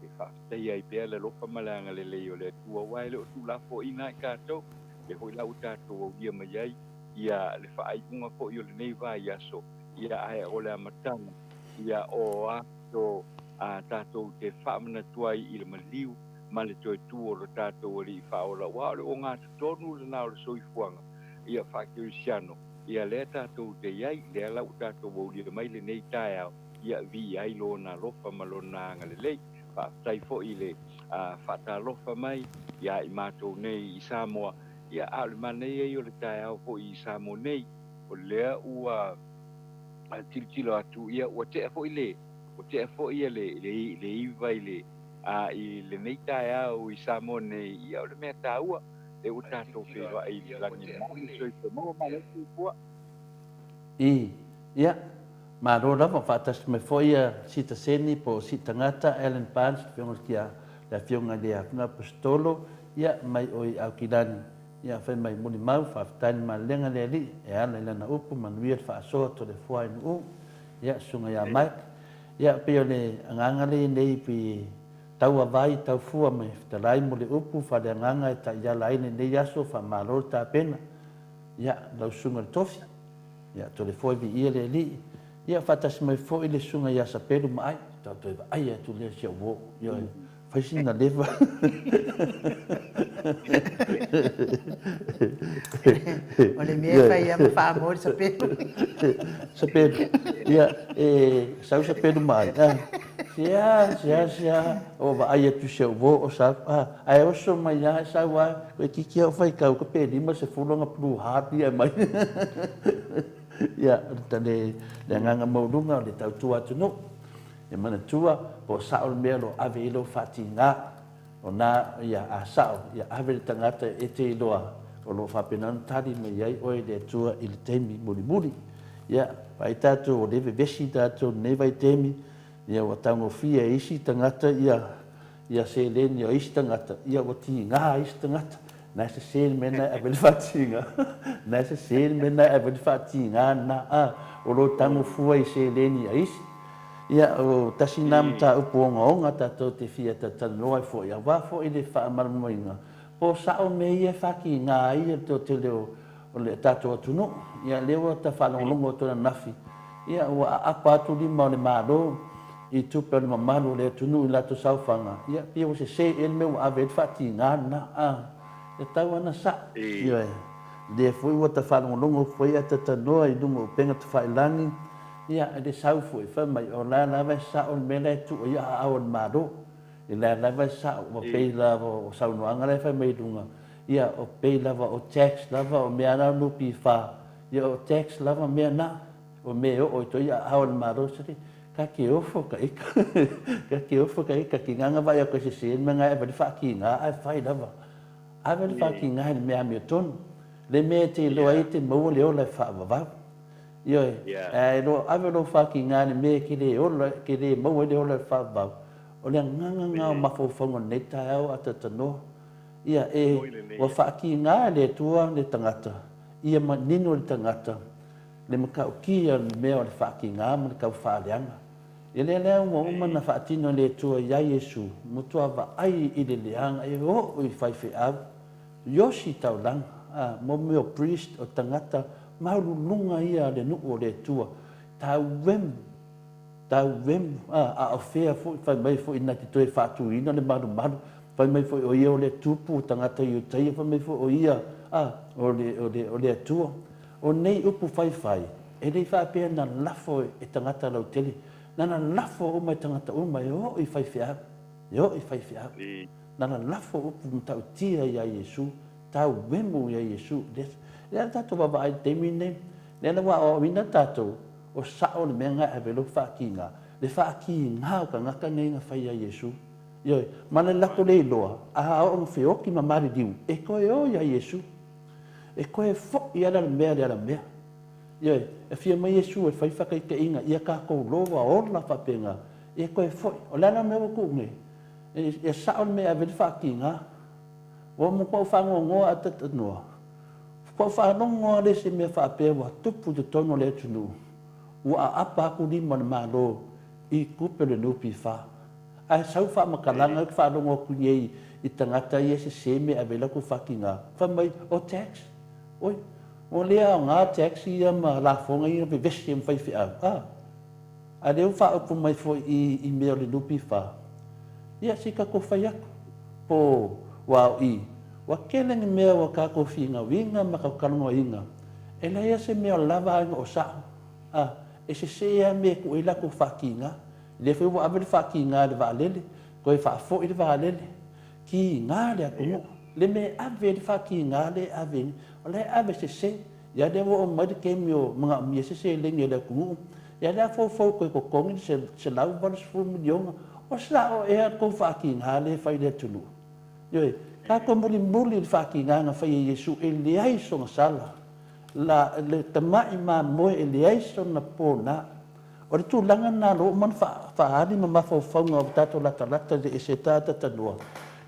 e faafetaia ai pea le alofa ma le agalelei o le Atua aua e le o tuulafoaiina ai tatou, lea foi la ua tatou aulia mai ai ia le faaiuga foi o lenei vaiaso, ia ae o le amataga ia o aso a tatou te faamanatu ai i le maliu ma le toe tu o lo tatou Alii Faaola, aua o le ogatotonu lena o le soifuaga ia faakerisiano, ia lea tatou te i ai, lea la ua tatou aulia mai lenei taeao, ia viia ai Lona alofa ma Lona agalelei. Faafetai foi i le faatalofa mai ia i matou nei i Samoa, ia a o le manaia ia o le taeao foi i Samoa nei, o lea ua tilotilo atu, ia ua tea foi le, ua tea foi le, le, le iva i le, a, i lenei taeao i Samoa nei, ia o le mea taua, lea ua tatou feiloai i le lagi e malu le soifua maua, malo le soifua. I, ia, malo lava, faatasi mai foi ia Sita Seni po o Sita Gata, Allan Barnes, le Afioga i le Le Afioga i le Afioga Aposetolo, ia, mai o i Aukilani, ia, fai mai molimau, faafetai le malelega le Alii, e ala i Lana upu, manuia le faasoa Toleafoa Ainuu, ia, Susuga ia Mike, ia, pei o le agaga lea nei pei e tauavai, taufua ma fetalai mo le upu faaleagaga e taiala ai lenei aso, faamalo le tapena, ia, lau Susuga i le Tofi, ia, Toleafoa viia le Alii, Ia, faatasi mai foi le susuga ia Sapelu Maai, faatoa toe vaai atu lea i si au uo. Ioe, fai sina leva. O le mea e fai lava ma faamoe le Sapelu. Sapelu, ia, e sau Sapelu Maai, a, sea, sea, sea, o vaai atu i si au uo o sau, a, ae oso mai lava, sau lava, toeitiiti lava ou faitau ka pe 50 ona blue heart ia e aumai. Ia, le, le agaga maualuga o le tautua atunuu. Ia manatua, po o sao le mea o lo o ave i ai lou faatiga. O na, ia, a sao, ia ave le tagata e te iloa o lo o faapena ona tali mai ai oe e le Atua i le taimi mulimuli. Ia, vaai tatou o lea e vevesi tatou i lenei vaitaimi, ia ua taugofie e isi tagata ia, ia seleni o isi tagata, ia ua tiga isi tagata. Na e sese le mea na e ave le faatiga. Na e sese le mea na e ave le faatiga na a o lo tago fua i seleni a isi. Ia o tasi na mataupu ogaoga tatou te fia talatalanoa ai foi aua foi le faamalamalamaina po o sao mea ia e faatiga ai le toatele o le tatou atunuu. Ia lea ua ta faalogologo atu ananafi ia ua aapa atu lima o le Malo i tupe o le mamalu o le atunuu i latou saofaga, ia pei ua sese ea le mea ua ave ai le faatiga lena, a, e tatau lava ona sao. Ioe, lea foi ua ta faalogologo foi ae talanoa i luga o upega tafailagi, ia, e le sau foi, fai mai, o la lava e sao le mea la e tuu ai aao a le Malo. I la lava e sao, ua pei lava o saunoaga la e fai mai i luga, ia, o pei lava o tax lava, o mea la o NPF, ia o tax lava mea na, o mea e oo i toi aao a le Malo, Ka ke ofo ka ika. Ka ke ofo ka ika. Ki nganga vai aku e sese me ngai ave le whaakinga ae whai lava. Ave le whaakinga he le mea amiotonu. Le mea e te iloa ai te maua le ola e whaavavau. Ioe, ae lo ave lou whaakinga le mea ke le ola, ke le maua ai le ola e whaavavau. O le agaga nga o mafaufauga o lenei taeao a tatanoa. Ia, e, ua whaakinga e le Atua le tangata, ia manino le tangata, le matautia o le mea o le faatiga ma le taufaaleaga. Ia lea lea ua uma ona faatino e le Atua iā Iesu, matua vaai i le leaga e oo i faifeau, iosi taulaga, a, mo mea o priest, o tagata maualuluga ia a le nuu o le Atua, tauemu, tauemu, a, a o fea foi, fai mai foi na te toe faatuina le malumalu, fai mai foi o ia o le tupu o tagata Iutaia, fai mai foi o ia, a, o le, o le, o le Atua. O nei upu faifai, e le i faapea na lafo e tagata lautele, na lalafo uma e tagata uma e oo i faifeau, e oo i faifeau. Na lalafo upu matautia iā Iesu, tauemu iā Iesu. Lea la tatou vaavaai i le taimi lenei, lea la ua aoaoina tatou, o sao le mea na e ave lou faatiga, le faatiga o tagata nei na fai iā Iesu. Ioe, ma le latou le iloa, a oo ina feoti ma maliliu, e toe o iā Iesu. E toe foi ala le mea le alamea. Ioe, e fia mai Iesu e fai faataitaiga ia tatou loa ola faapena, e toe foi. O le a la le mea ua tuu nei? E sao le mea e ave ai le faatiga. Ua matuai faanoanoa a talanoa, faatoa faalogo lava le isi mea faapea ua tupu i totonu o le atunuu, ua aapa atu lima o le Malo i tupe o le NPF. Ae sau faamatalaga ou te faalogo atu nei i tagata ia e sese mea e ave ai latou fatiga, fai mai o tax. Oi, ua le aoga tax ia ma lafoga ia na vevesi ai ma faifeau. A, a lea ua faaupu mai foi i i mea o le NPF. Ia se i tatou fai atu. Po ua o i, ua tele ni mea ua tatou finauina ma tatou talanoaina, e leai lava se mea o lava ae na o sao. A, e sese lava mea e tuu ai latou fatiga. Lea foi ua ave le faatiga i le vaalele, toe faafoi le vaalele, tiga le atunuu. Le mea e ave ai le faatiga lea e ave ai, o la e ave sese. Ia lea ua oo mai le taimi o manaomia se seleni a le atunuu, ia lea a foufou toe totogi le $180 miliona, o sao ea le tou faatiga lea e fai i le atunuu? Ioe, tatou mulimuli i le faatiga na fai e Iesu e leai sona sala, la, le tamai mamoe e leai sona pona. O le tulaga lena ua uma ona faaali ma mafaufauga o tatou latalata i le Eseta Tatanoa,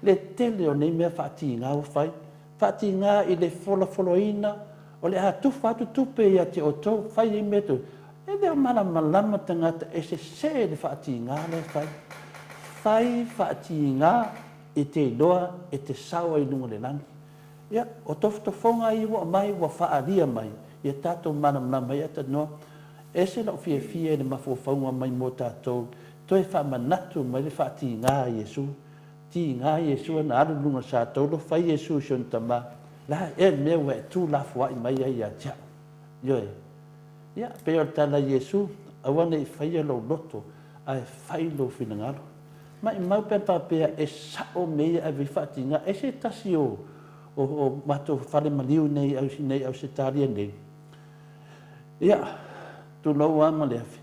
le tele o nei mea faatiga ua fai, faatiga i le folafolaina o le a tufa atu tupe ia te outou, fai ai mea toe. E le o malamalama tagata e sese le faatiga lea e fai. Fai faatiga e te iloa e te sao ai i luga o le lagi. Ia, o tofotofoga ia ua aumai ua faaalia mai ia tatou malamalama ai Atanoa. E ese lou fiafia i le mafaufauga mai mo tatou, toe faamanatu mai le faatiga a Iesu. Tiga Iesu ana alu i luga o le satolo, fai Iesu i si ona tama, La ea le mea ua e tuulafoai mai ai ia te au? Ioe. Ia, pei o le tala a Iesu, Aua ne i faia lou loto, ae fai lou finagalo. Maimau pe ana faapea e sao mea ia e ave ai faatiga. E se tasi o o matou fale maliu nei i Ausetalia nei, ia, tulou lava ma le afi,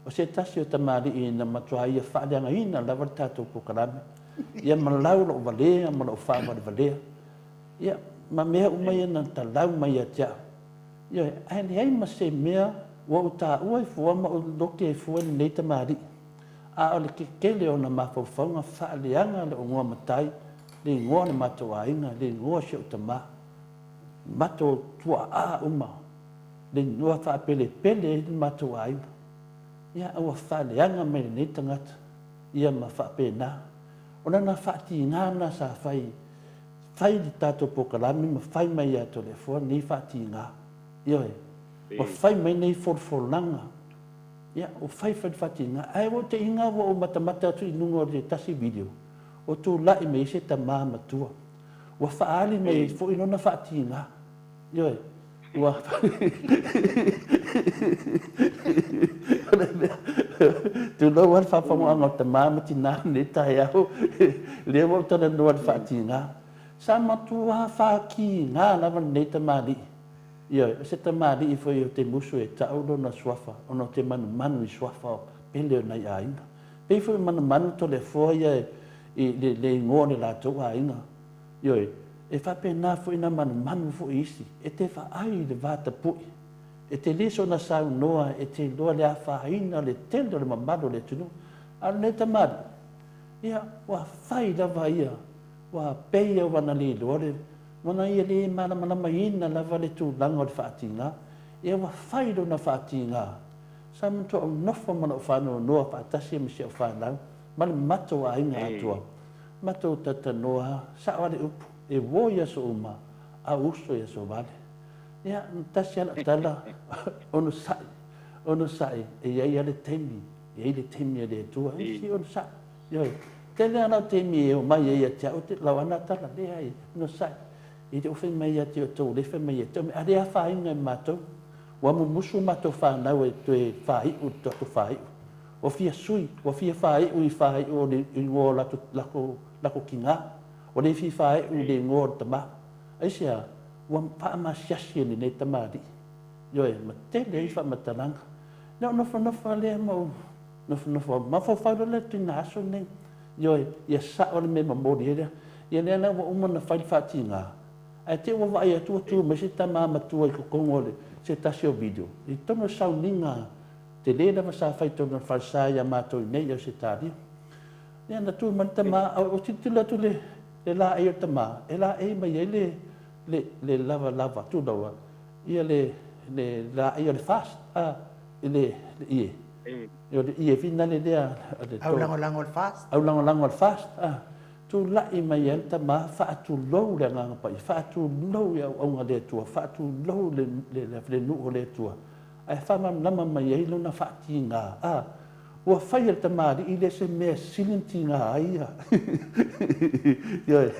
o se tasi o tamalii na matua ia faaleagaina lava le tatou polokalame, ia ma lau lou valea ma lou faavalevalea, ia, ma mea uma ia na talau mai ia te au. Ioe, ae leai ma se mea ua ou taua ai fua ma ou lote ai fua i lenei tamalii. A o le tetele o ona mafaufauga faaleaga le ogoa matai, le igoa o le matou aiga, le igoa o si ou tama, matou tuaa uma, le igoa faapelepele ai le matou aiga. Ia, a ua faaleaga mai lenei tagata, ia ma faapena. O lana faatiga lena sa fai, fai le tatou polokalame ma fai mai ia Toleafoa nei faatiga. Ioe, ua fai mai nei folafolaga. Ia, ua fai fai le faatiga. Ae ua ou teiga ua ou matamata atu i luga o le tasi video, o tulai mai ai se tama matua. Ua faaali mai ai foi lona faatiga. Ioe, ua Tulou lava le faafofogaaga o tama ma tina i lenei taeao, lea ua ou talanoa i le faatiga. Sa matua fatiga lava lenei tamalii. Ioe, o se tamalii foi ou te musu e tau lona suafa ona ou te manumanu i suafa o pele o nai aiga. Pei foi o manumanu Toleafoa ia i le igoa o le latou aiga. Ioe, e faapena foi ona manumanu foi isi, e te vaai i le va tapui, e te le soona saunoa, e te iloa le afaina o le tele o le mamalu o le atunuu. A o lenei tamalii, ia, ua fai lava ia, ua pei ua na le iloa le, ua na ia le malamalamaina lava le tulaga o le faatiga. Ia ua fai lona faatiga. Sa matua ou nofo ma lou faanoanoa faatasi ma si au fanau ma le matou aiga atoa. Matou talatalanoa, sao lava le upu, e uo i aso uma, a uso i aso vale. Ia, na tasi lava lau tala, onosai, onosai, e i ai lava le taimi, e i ai le taimi a le Atua, e si onosai. Ioe, tele lava lau taimi e omai ai ia te au, lau lava lena tala, leai, onosai. E le o fai mai ia te outou, o lea e fai mai ia te au, a le afaina e matou. Ua mumusu matou fanau e toe faaiu i le tatou faaiu. Ua fia sui, ua fia faaiu i faaiu o le igoa o latou, latou, latou tina. Ua le fia faaiu i le igoa o le tama. Aisea? Ua faamasiasi e lenei tamalii. Ioe, ma tele ai faamatalaga. Na ou nofonofo lava lea ma ou nofonofo, mafaufau loa lea tina aso lenei. Ioe, ia sao le mea e momoli ai lea. Ia lea la ua uma ona fai le faatiga, ae te i ua vaai atu ua tu mai se tama matua i totonu o se tasi o video, i totonu o le sauniga tele lava sa fai i totonu o le falesa ia matou i inei i Ausetalia. Ia na tu mai le tama, ou tilotilo atu i le laei o le tama, e laei mai ai le, le, le lavalava, tulou a, ia le, le laei o le fast, a, i le, le ie. O le ie finale lea. Aulagolago o le fast. Aulagolago o le fast, a. Tulai mai ai le tama, faatulou le Agaga Paia, faatulou i auauna a le Atua, faatulou le, le, le nuu o le Atua, ae faamalamalama mai ai lona faatiga. A, ua fai e le tamalii lea se mea e sili ona tiga ai ia. Ioe,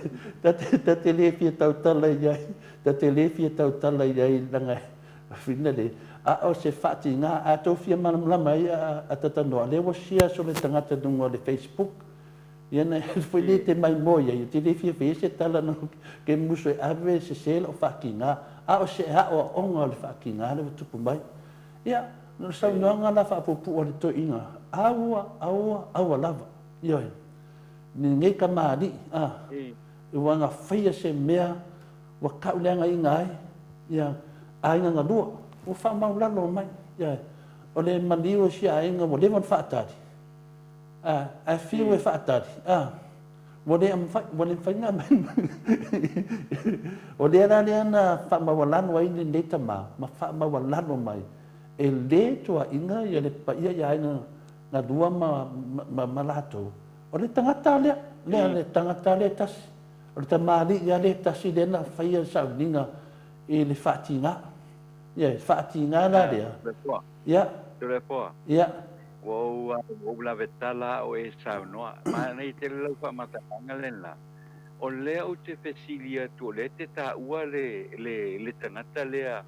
ta te, ta te le fia tautala i ai, ta te le fia tautala i ai leaga e le, a o se faatiga. A tou fia malamalama ai a, a tatanoa, lea ua share solo e tagata i luga o le Facebook, Ia na foi le te mai moe ai, te le fia fai se tala no ke musu e ave sese la'u faatiga, a o se aoaoga o le faatiga lea ua tupu mai. Ia, o le saunoaga la faapuupuu a le toeaina, aua, aua, aua lava, ioe, lenei kamali'i, a, ua na faia se mea ua tauleagaina ai ia aiga na lua, ua faamaulalo mai, ioe. O le maliu o si aiga ua leva ona faatali, a, ae fiu e faatali, a, ua le mafai, ua le mafai ona aumai. O lea la lea na faamaualalo ai lenei tama ma faamaualalo mai, e le tuuaiina ia le paia i aiga galua ma, ma, ma latou. O le tagata lea, lea le tagata lea e tasi, o le tamalii lava lea e tasi lea na faia le sauniga i le faatiga. Ia, e faatiga la lea. Ia. Toleafoa. Ia. Ua ou, ua ou lave tala a o e saunoa. Manaia tele lau faamatalaga lena. O lea ou te fesili atu, o lea e te taua le, le, le tagata lea.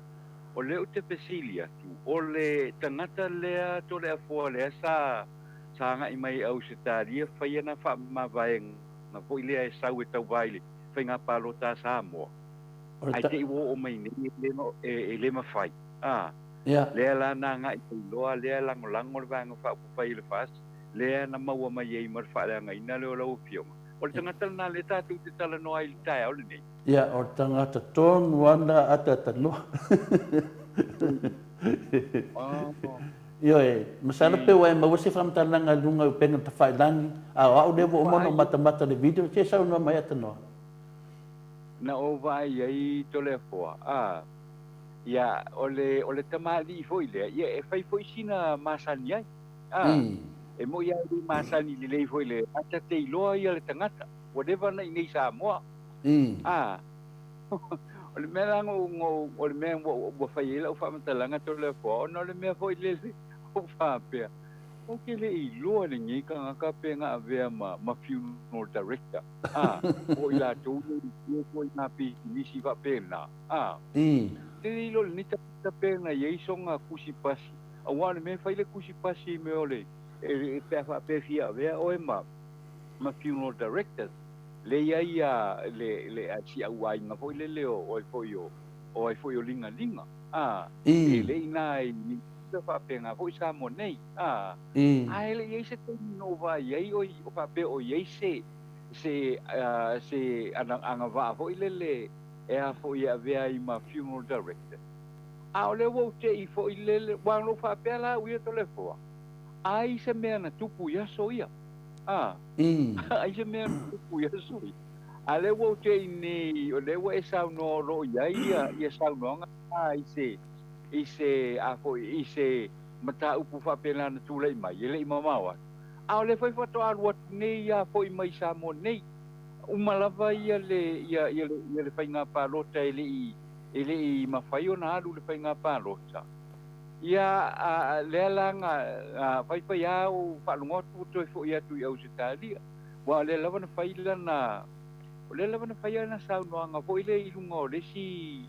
O lea ou te fesili atu, o le tagata lea Toleafoa lea sa, sa agai mai i Ausetalia fai ana faamavaega foi lea e sau e tauva i le faiga palota a Samoa. Ae te i ua oo mai nei e le, e le mafai. A, lea la na agai mai loa, lea e lagolago le Vaega Faaupufai i le FAST, lea na maua mai ai ma le faaleagaina lea o lau Afioga. O le tagata lena lea tatou te talanoa ai i le taeao lenei. Ia, o le tagata tonu lava lena ataatanoa. Ioe, masalo pe ua e maua se faamatalaga i luga o upega tafailagi, a o au lea ua uma ona ou matamata i le video, se saunoa mai atanoa. Na ou vaai ai Toleafoa, a, ia, o le, o le tamalii foi lea, ia, e fai foi sina masani ai, a, e moi lava e le masani lelei foi le ata te iloa ia le tagata, ua leva ona i inei i Samoa, a, o le mea la na ou, na ou, o le mea ua, ua fai ai lau faamatalaga Toleafoa, ona o le mea foi lele, ou faapea, Ou te le i iloa lenei tagata pe na avea ma, ma funeral director. A, o i latou nei i tua foi i nā pisinisi faapena. A, te le iloa lenei tagata pe na i ai sona tusi pasi, aua o le mea e fai le tusi pasi i mea o le, e, pe a faapea e fia avea oe ma, ma funeral directors, le i ai a, le, le, a si auaiga foi lele o, o ai foi o, o ai foi o Ligaliga. A, e le i nā i Niu Sila faapena foi Samoa nei. A, ae le i ai se taimi na ou vaai ai o, o faapea o i ai se, se, se agavaa foi lele e a foi e avea ai ma funeral director. A o lea ua ou te i foi lele, ua na ou faapea la au ia Toleafoa, ai se mea na tupu i aso ia. A, ai se mea na tupu i aso ia. A lea ua ou te i nei, o lea ua e saunoa o lo o i ai ia, ia saunoaga na i se, i se, a foi, i se mataupu faapena na tulai mai, e le i mamao atu. A o lea foi faatoa alu atu nei a foi mai Samoa nei. Uma lava ia le, ia, ia le, ia le faiga palota e le i, e le i mafai ona alu le faiga palota. Ia, a, lea la na, na faifai lava ou faalogo atu ua toe foi atu i Ausetalia. Aua o lea lava na fai lana, o lea lava na fai ana saunoaga foi lea i luga o le isi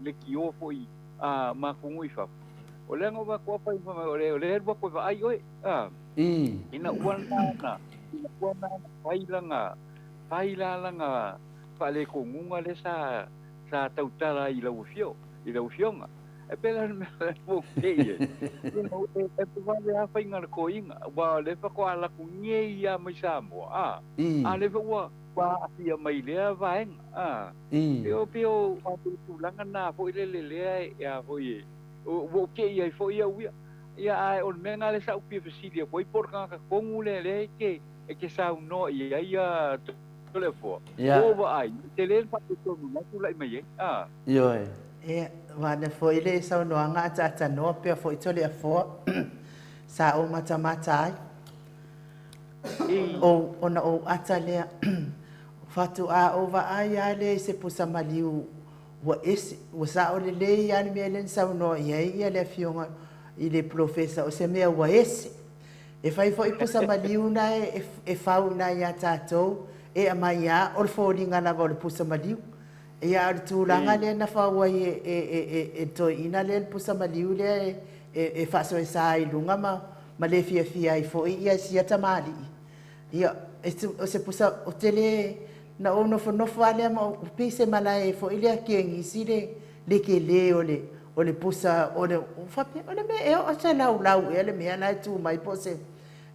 lekiō foi a matou nuu i fafo. O lea na ou vaai atu fai mai, o lea e alu atu e vaai oe, a, ina ua na, ina ua na fai lana, fai la lana faalekonuga lea sa, sa tautala ai i lau afio, i lau afioga. E pei la o le mea lea ua ou kei ai. You know, e, e vave lava faiga o le toeaina, aua o lea faatoa alu atu nei lava mai Samoa, a, a o lea foi ua, ua aafia mai i lea vaega, a. E pei o tulaga na foi lele lea e, a foi e, ua ou kei ai foi au ia. Ia, ae o le mea lena lea sa ou fia fesili atu ai, po o le tagata tonu lea lea e te, e te saunoa i ai a Toleafoa, ua ou vaai, e tele le faaletonu na tulai mai ai, a. Ioe. Ia, aua lea foi le saunoaga ataatanoa pea foi Toleafoa sa ou matamata ai. Ou, ona ou ata lea, faatoa ou vaai lava lea i se pusa maliu ua ese, ua sao lelei lava le mea lea na saunoa i ai ia le Afioga i le Polofesa, o se mea ua ese. E fai foi pusa maliu na e fau i ina ia tatou, e aumai lava, o le foliga lava o le pusa maliu. Ia, a o le tulaga lea na fau ai e le toeaina lea le pusa maliu lea e faasoesa ai i luga ma le fiafia ai foi ia sia tamalii, ia, o se pusa, ou te le, na ou nofonofo lava lea ma ou, pei se malae foi lea kegisi le tele o le pusa, o le, ou faapea, o le mea ea o se laulau ea le mea la e tu mai po o se,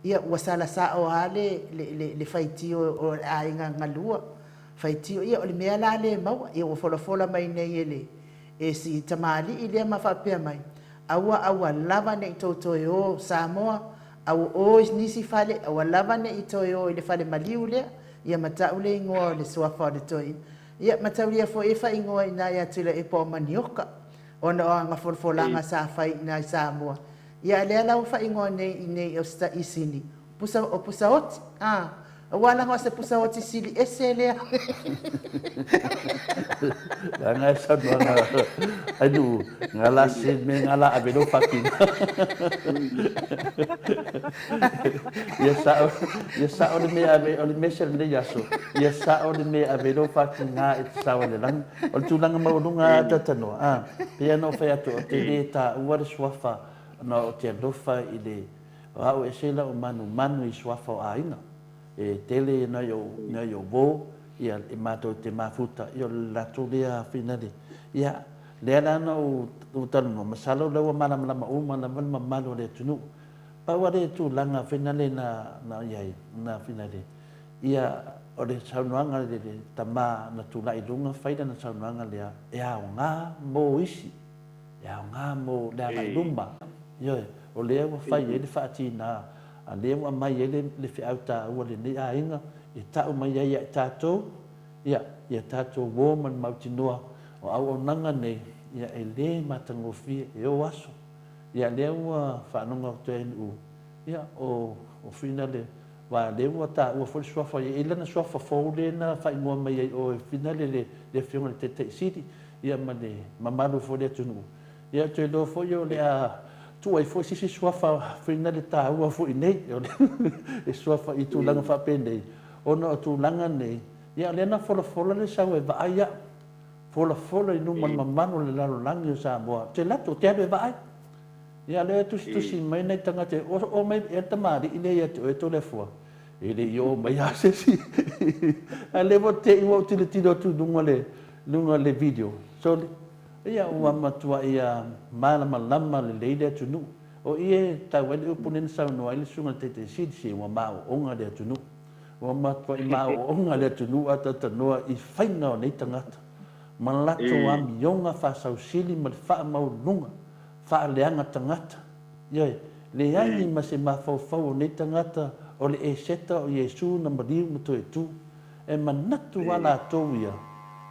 ia, ua sala sao lava le faitio o le aiga galua. Faitio, ia o le mea la lea e maua, ia ua folafola mai nei e le, e si tamalii lea ma faapea mai, Aua aua lava ne i tou toe o Samoa, aua o i nisi fale, aua lava ne i toe o i le fale maliu lea, ia ma tau le igoa o le suafa o le toeaina. Ia mataulia foi e faaigoa i ina ia Tuilaepa o Manioka, ona o ana folafolaga sa fai i ina i Samoa. Ia a lea la ua faaigoa nei i inei i Sini, pusa, o Pusaoti, a, aua leaga o se pusaoti sili ese lea. Leaga e saunoaga ai nuu ngala se me ngala ave lo fakina. Ia sao, ia sao le mea ave, o le mea se lenei aso, ia sao le mea ave lo fakina e te sao le lagi. O le tulaga maualuga a tatanoa, a, pei ona ou fai atu, ou te le taua le suafa ona ou te alofa i le O au ese lau manumanu i suafa o aiga, e tele nai ou nai ou uo, ia e matou te mafuta, ia o le latou lea finale. Ia, lea la na ou ou talanoa, masalo o lea ua malamalama uma lava le mamalu o le atunuu. Pau lava le tulaga finale na na i ai, na finale, ia o le saunoaga a le tama na tulai i luga fai lana saunoaga lea, e aoga mo isi. E aoga mo le agai luma. Ioe, o lea ua fai ai le faatina, a lea ua aumai ai le feau taua i lenei aiga, e tau mai ai ia i tatou, ia, ia tatou uo ma le mautinoa, o auaunaga nei, ia, e le matagofie, e o aso. Ia, lea ua faalogo atu ai i ia, o, o Fina le, aua o lea ua taua foi le suafa, e i ai lana suafa fou lea na faaigoa mai ai o e Fina le, le Afioga i le Taitai Sili, ia ma le mamalu foi o le atunuu. Ia ou te iloa foi o le a tuu ai foi se isi suafa foi le taua foi nei, o le suafa i tulaga faapenei, ona o tulaga nei, ia o lea na folafola le sau e vaai au, folafola i luma o le mamalu o le lalolagi o Samoa, ou te alu atu, ou te alu e vaai. Ia o lea e tusitusi mai nai tagata, oo mai ea le tamalii lea ia te oe Toleafoa? E le i oo mai lava se isi. A o lea ua te i ua ou tilotilo atu i luga o le, luga o le video. Sole, ia ua matuai malamalama lelei le atunuu. O i e tau ai le upu lea na saunoa ai le Susuga i le Taitai Sili, se ua maooga le atunuu. Ua matuai maooga le atunuu a talatalanoa i faiga o nei tagata ma latou amioga faasausili ma le faamaualuluga faaleaga tagata. Ioe, leai ma se mafaufau o nei tagata o le eseta o Iesu na maliu ma toe tu. E manatu lava latou ia,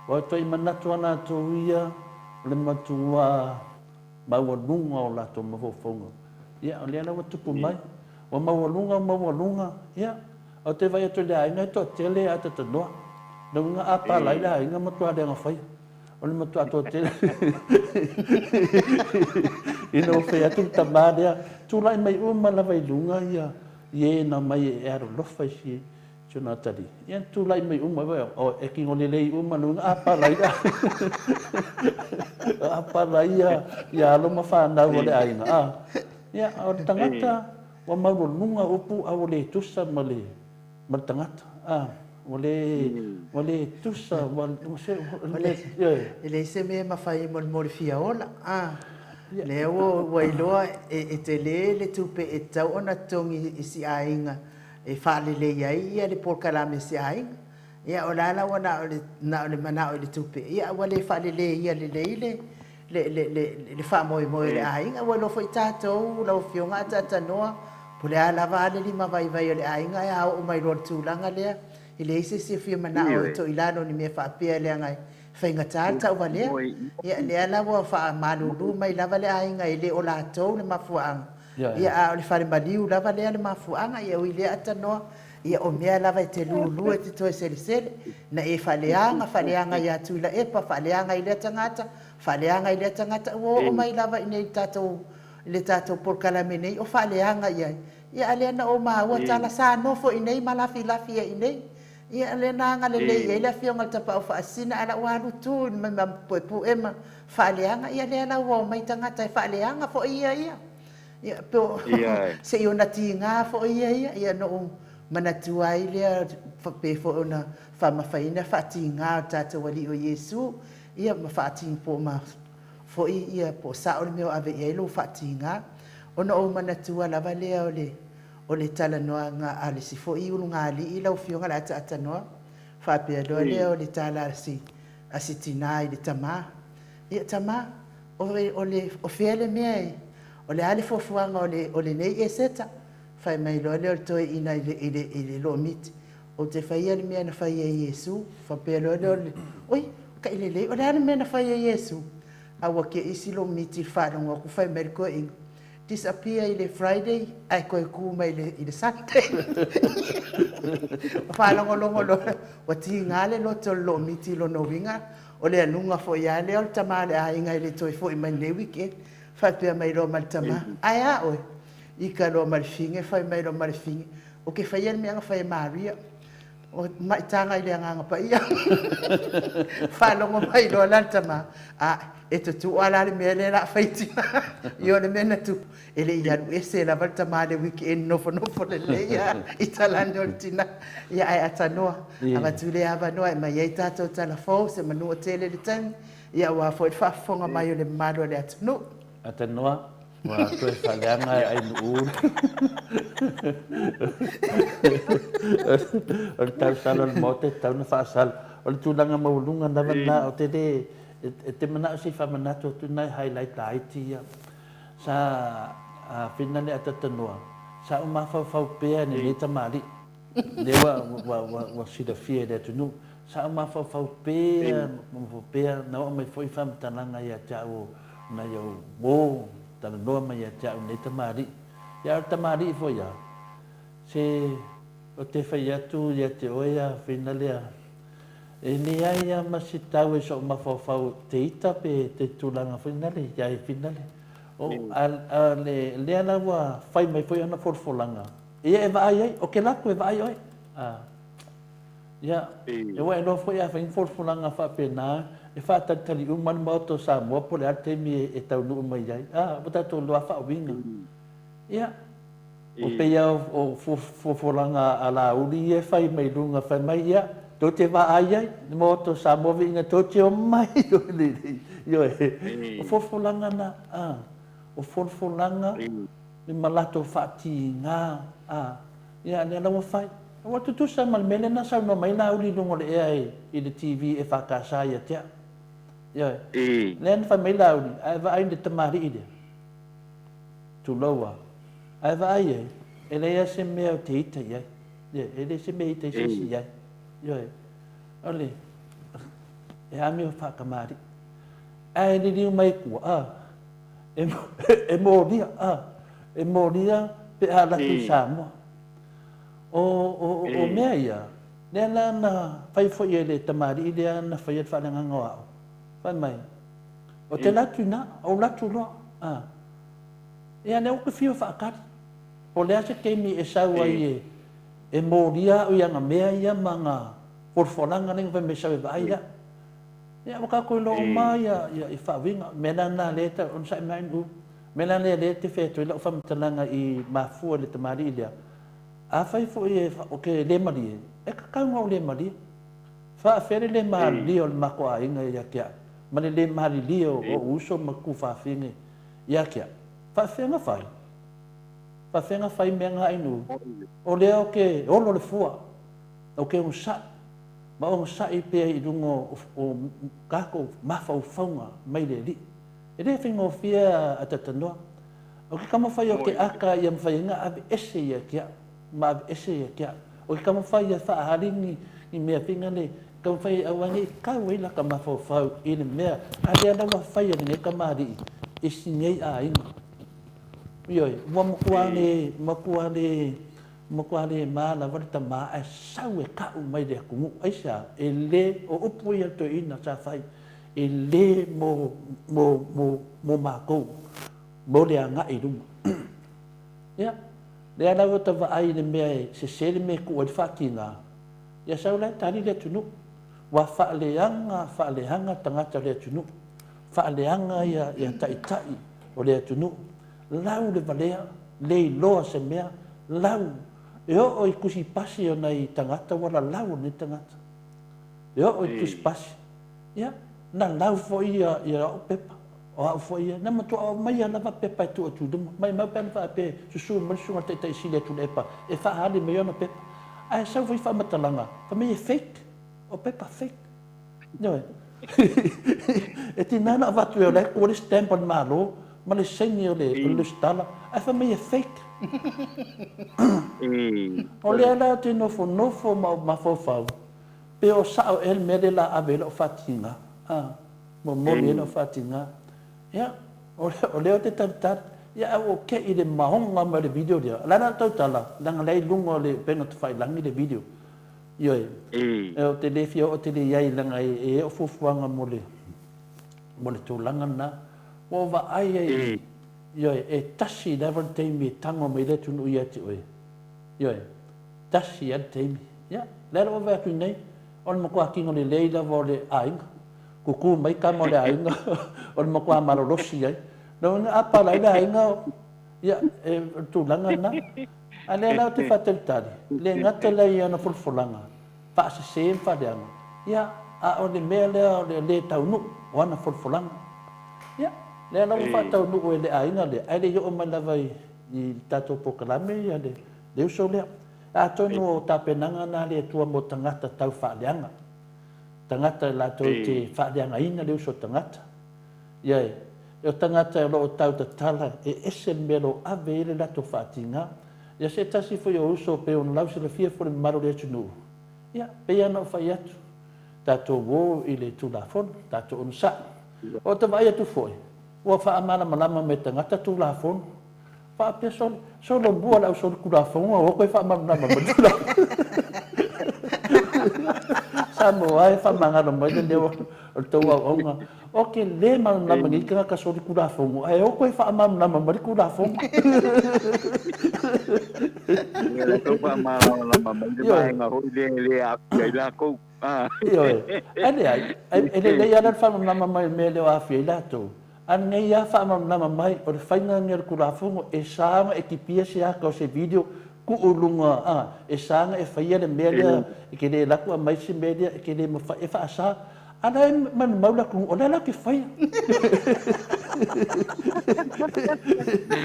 ua toe manatu lava latou ia o le matua maualuga o latou mafaufauga. Ia, o lea la ua tupu mai, ua maualuga, maualuga, ia, ou te vaai atu i le aiga e toatele a tatanoa. Lona uiga a palai le aiga, matua leaga faia. O le matua toatele. Ina ua fai atu le tama lea, tulai mai uma lava i luga ia e na omai e alolofa i si Si ona atalii, ia tulai mai uma, o, e kino lelei uma lona uiga a pala ia, a pala ia, ia alo ma fanau o le aiga, a. Ia, o le tagata ua maualuga upu a ua le tusa ma le, ma le tagata, a. Ua le, ua le tusa, ua, ua se, ua le, E leai se mea e mafai ai mo le mo le fia ola, a. Lea ua, ua iloa e, e tele le tupe e tatau ona totogi i si aiga e faalelei ai ia le polokalame a si aiga. Ia o la la ua na o le, na o le manao i le tupe, ia ua le faaleleia lelei le, le, le, le, le faamoemoe o le aiga. Ua iloa foi tatou lau Afioga a taatanoa, po o le a lava a le limavaivai o le aiga e a oo mai loa i le tulaga lea, e leai se isi e fia manao e toilalo i ni mea faapea leaga e faigata le tauvalea. Ia lea la ua faamalulu mai lava le aiga e le o latou le mafuaaga, Ia, a o le fale maliu lava lea le mafuaaga, ia ui lea Atanoa, ia o mea lava e te lulu e te toe selesele, na e faaleaga, faaleaga ia Tuilaepa, faaleaga i lea tagata, faaleaga i lea tagata, ua oo mai lava i nei i le tatou, i le tatou polokalame nei o faaleaga i ai. Ia a lea na ou maua tala, sa nofo i inei ma lafilafi ai i inei. Ia o lea na agalelei i ai le Afioga i le Tapaau Faasisina, ae la ua alu tu i le puepue ma faaleaga, ia lea la ua omai tagata e faaleaga foi ia ia. Ia, pe o, se i ona tiga foi ia ia, ia na ou manatua ai lea pe foi ona faamafaina faatiga o le tatou Alii o Iesu, ia ma faati po ma foi ia po o sao le mea o ave i ai lou faatiga. Ona ou manatua lava lea o le o le talanoaga a le isi foi ulugalii lau Afioga o le Ataatanoa, faapea loa lea o le tala a si a si tina i le tama, Ia tama, o, o, le, o fea le mea e, O le a le fuafuaga o le o lenei Eseta? Fai mai loa lea o le toeaina i le i le i le lomiti, Ou te faia le mea na fai e Iesu. Faapea loa lea o le, Oi, kai lelei, o le a le mea na fai e Iesu? A ua ke isi lomiti i le faalogo atu fai mai le toeaina, Disappear i le Friday ae toe tu mai i le Sunday. Faalogologo loa, ua tiga le loto o le lomiti i lona uiga, o le aluga foi lava lea o le tama o le aiga e le toe foi mai i lenei weekend. Faapea mai loa ma le tama, Ae a oe? Ita loa ma le fine, fai mai loa ma le fine, Ou te faia le mea na fai e Maria. O maitaga i le Agaga Paia. Faalogo mai loa la le tama, a, e tutua la le mea lea o le a fai e tina. Ia o le mea na tupu, e le i alu ese lava le tama i le weekend nofonofo lelei lava i talane o le tina. Ia ae atanoa, avatu lea avanoa e aumai ai tatou tala fou, semeamanu ua tele le taimi, ia aua foi le faafofoga mai o le mamalu o le atunuu. Atanoa, Ua toe faaleaga e Ainuu o le tausala o le Maota e tatau ona faasala. O le tulaga maualuga lava lena, ou te le, e te manao se i faamanatu atu nai highlight laiti ia. Sa whina le atatanoa, sa ou mafaufau pea i lenei tamalii, lea ua, ua, ua, ua silafia e le atunuu. Sa ou mafaufau pea, mafaufau pea, na oo mai foi faamatalaga ia te au nai ou uo talanoa mai ia te au nei tamalii. Ia a o le tamalii foi a, se ou te fai atu ia te oe a whina lea, e leai a ma se tau e so'o mafaufau te ita pe te tulaga foi nale ia e whina lea. O, a, a le, lea la ua fai mai foi ana folafolaga, ia e vaai ai, o ke lako e vaai oe. A. Ia, e ua iloa foi a fai ni folafolaga faapena, e faatalitali uma le Maota o Samoa po o le a le taimi e taunuu mai ai. A, ua tatou iloa faauiga. Ia, ua pei lava o folafolaga a Laauli ia e fai mai luga, fai mai, ia, tou te vaai ai, le Maota o Samoa viiga tou te omai. Ioe, o folafolaga na, a, o folafolaga ma latou faatiga, a. Ia, lea la ua fai. Ua tutusa ma le mea lea na saunoa mai ai Laauli i luga o le ea i le TV EFKS ia te au. Ioe. Lea na fai mai Laauli, a e vaai i le tamalii lea, tulou lava, a e vaai i ai, e leai lava se mea ou te ita i ai. Ioe, e leai se mea e ita ai se isi i ai. Ioe. O le, e amio faatamalii. Ae liliu mai tua, a, e molia, a, e molia pe a alu atu i Samoa. O, o, o mea ia, lea la na fai foi e le tamalii lea na faia le faaleagaga o a'u, fai mai, Ou te alu atu i ina, ou alu atu loa, a. Ia, lea ou te fiu e faatali, po o le a se taimi e sau ai e, e molia a'u i ana mea ia ma ana folafolaga lea na fai mai e sau e vaai a'u. Ia, ua tatou iloa uma lava ia, ia faauiga. O le mea la lena lea e tau onosai mai ai Nu'u. O le mea la lea lea e te fai atu ai lau faamatalaga i mafua i le tamalii lea, afai foi e, ou te le malie, e tatau ona ou le malie. Faafefea le le malilie o le matou aiga ia te au, ma le le malilie o ou uso ma tuafafine ia te au? Faafefea ona fai? Faafefea ona fai mea na Nu'u? O lea ou te olo le fua, ou te onosai, ma onosai pea i luga o tatou mafaufauga mai le Alii. E le faigofie a tatanoa. O ke taumafai o ke aka ia mafai ai ona aveese ia te au, ma aveese ia te au. O ke taumafai ia faaali ni, ni mea fina le taumafai e aua nei kau ai lata mafaufau i le mea a lea la ua fai e lenei tamalii i si nei aiga. Ioe, ua matua le, matua le, matua le ma lava le tama ae sau e kau mai le atunuu. Aisea? E le, o upu ia a le toeaina sa fai. E le mo, mo, mo, mo matou, mo le agai i luma. Ia, lea la ua ta vaai i le mea e sese le mea e tuu ai le faatiga, ia sau la e tali le atunuu. Ua faaleaga, faaleaga tagata o le atunuu, faaleaga ia, ia taitai o le atunuu, lau le valea, le iloa se mea, lau, e oo i tusi pasi o nai tagata ua lalau o nei tagata. E oo i tusi pasi. Ia, na lau foi ia, ia au pepa, o au foi ia, na matua aumaia lava pepa e tuu atu i luma. Maimau pe ana faapea e susu mai le susuga i le Taitai Sili a Tuilaepa e faaali mai ona pepa. Ae sau foi faamatalaga, fai mai e fake, o pepa fake. Ioe. E tiga ona avatu e o la e tua le stamp a le Malo. ma le saini o le lesitala, ae fai mai e fake. O lea la ou te nofonofo ma ou mafaufau, pe o sao ea le mea lea o le a ave ai lau faatiga, a, momoli ai lau faatiga. Ia, o lea ou te talitali, ia ae ua ou te i le maoga mai o le video lea. O le a la le tautala, leaga o lea e i luga o le upega tafailagi le video. Ioe, ou te le fia oo tele i ai leaga e i ai au fuafuaga mo le, mo le tulaga lena. Ua ou vaai ai i i, ioe, e tasi lava le taimi e tago mai ai le atunuu ia te oe. Ioe, tasi lava le taimi. Ia, lea la ua vaai atu nei, o le matua tino lelei lava o le aiga. Tutu mai tama o le aiga, o le matua malolosi ai. Lona uiga a pala ai le aiga, ia, e, o le tulaga lena. A lea la ou te faatalitali, le gata lea i ana folafolaga, faasese ma faaleaga, ia, a o le mea lea o le lē taunuu o ana folafolaga. Ia, lea la ua faataunuu e le aiga lea, ae le i oo mai lava i le tatou polokalame ia le uso lea. Atonu o tapenaga na a le Atua mo tagata tau faaleaga, tagata latou te faaleagaina le uso tagata. Ia, o tagata o lo o tau tatala e ese le mea o lo o ave i ai le latou faatiga. Ia se tasi foi o uso pei ona lausilafia foi le mamalu o le atunuu, ia, pei lava ona ou fai atu, tatou o i le Tulafono, tatou onosai. Ou te vaai atu foi, ua faamalamalama mai e tagata Tulafono. Faapea sole, solomua le au solitulafono aua toe faamalamalama mai Tulafono. Samoa e faamagalo mai le leo o le tou auauna. Ou te le malamalama i nei tagata solitulafono ae o toe faamalamalama mai le Tulafono. Ia la tou faamalamalama mai le vaega foi lea e le aafia ai latou. Ioe. Ae leai, e lelei lava le faamalamalama mai o le mea e le o aafia ai latou. A lenei lava faamalamalama mai, o le faiga lenei o le Tulafono, e sa ona e kipia se ata o se video tuu i luga, a, e sa ona e faia le mea lea, e te le alu atu aumai se mea lea, e te le mafai, e faasa. A la e manumau le atunuu, o lea la ou te faia.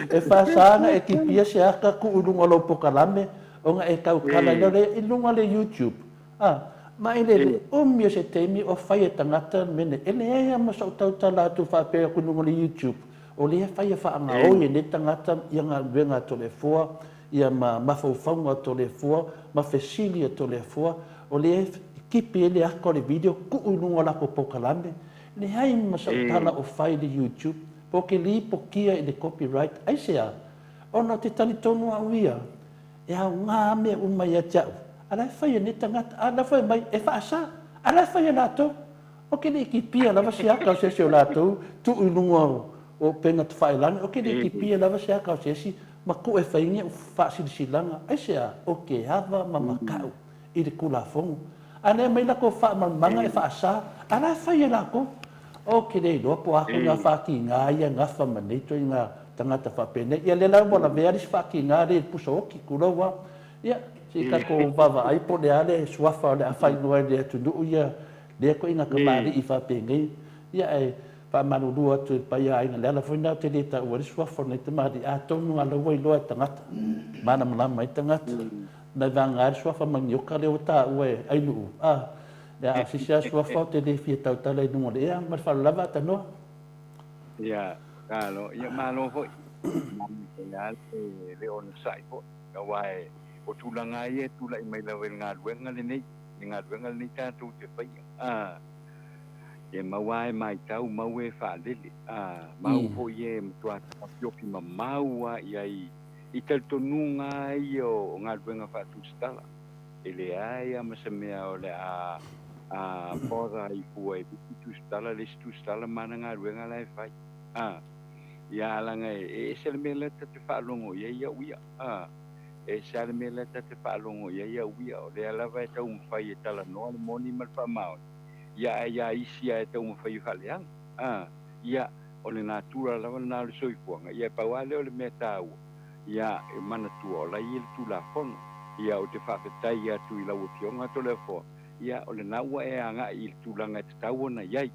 E faasa ona e kipia se ata tuu i luga o lou polokalame ona e tautala ai lea i luga o le YouTube. A, ma e le umi o se taimi o fai e tagata le mea nei. E leai lava ma sou tautala atu faapea atu i luga o le YouTube, o lea e fai e faagaoi e nei tagata ia galuega a Toleafoa, ia ma mafaufauga o Toleafoa, ma fesili a Toleafoa, o lea e tipi ai le ata o le video tuu i luga o latou polokalame. Leai ma sou tala o fai i le YouTube, po o te lipotia i le copyright. Aisea? Ona ou te talitonu au ia, E aoga mea uma ia te au, a la e fai e nei tagata, a la fai mai e faasa, a la e fai e latou. Ou te le i kipia lava se aka o se isi o latou tuu i luga o upega tafailagi, ou te le i kipia lava se aka o se isi ma tuu e fai ai au faasilasilaga. Aisea? Ou te ava ma makaʻu i le Tulafono. A lea mai latou faamalamalamaga e faasa, a la e fai e latou. Ou te le iloa po o a ituaiga faatiga ia gafa ma nei ituaiga tagata faapenei. Ia lea la ua lavea le isi faatiga lea i le pusa oti, tulou lava. Ia, se i tatou vaavaai po o le a le suafa o le a faaigoa e le atunuu ia lea ituaiga tamalii faapenei. Ia ae faamalulu atu i le paia aiga, o le ala foi lena ou te le taua ai le suafa o lenei tamalii, atonu lava o la ua iloa e tagata, malamalama ai tagata. Nai vagana ai le suafa manioka lea ua taua e Ainuu, a, ia a o se isi lava suafa ou te le fia tautala i luga o le ea. Ma le faaaloalo lava Tanoa. Ia, malo, ia malo foi. Malo le, le onosai foi. Aua e, o tulaga lava ia e tulai mai lava i le galuega lenei, le galuega lenei tatou te faia. A, e mau lava e maitau, mau e faalele. A, mau foi e matua taofiofi mamau lava i ai I talitonuga lava ia o galuega faatusitala, e leai lava ma se mea o le a bother ai fua e le isi tusitala le isi tusitala ma ana galuega la e fai. A, ia leaga e ese le mea lea ta te faalogo i ai au ia. A, e ese lava le mea lea ta te faalogo i ai au ia, o lea lava e taumafai e talanoa le moni ma le faamaoni, ia ae ia isi lava e taumafai e faaleaga. A, ia. O le natura lava lena o le soifuaga, ia e pau lava lea o le mea taua, ia e manatua o la e i ai le Tulafono. Ia ou te faafetai atu i lau Afioga Toleafoa, ia o lena ua e agai i le tulaga e tatau ona i ai,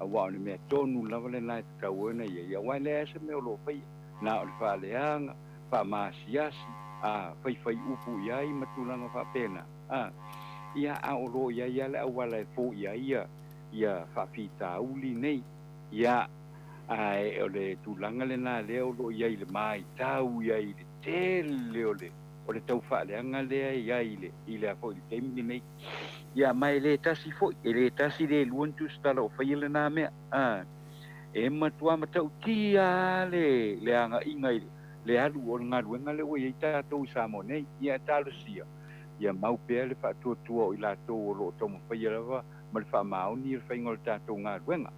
aua o le mea tonu lava lena e tatau ona i ai, aua e leai lava se mea o lo o faia, na o le faaleaga, faamaasiasi, a, faifai upu i ai ma tulaga faapena, a, ia a o lo o i ai lava le auala e foia ai ia faafitauli nei. Ia, Ae o le tulaga lena lea o lo o i ai i le matau i ai i le tele o le o le tau faaleaga lea e i ai i le i le a foi i le taimi lenei. Ia ma e le tasi foi, e le tasi le lua ni tusitala o faia lena mea. A, e matua matautia lava le le agaiga i le alu o le galuega lea ua i ai tatou i Samoa nei. Ia e talosia, ia mau pea le faatuatua o i latou o lo o taumafaia lava ma le faamaoni i le faiga o le tatou galuega,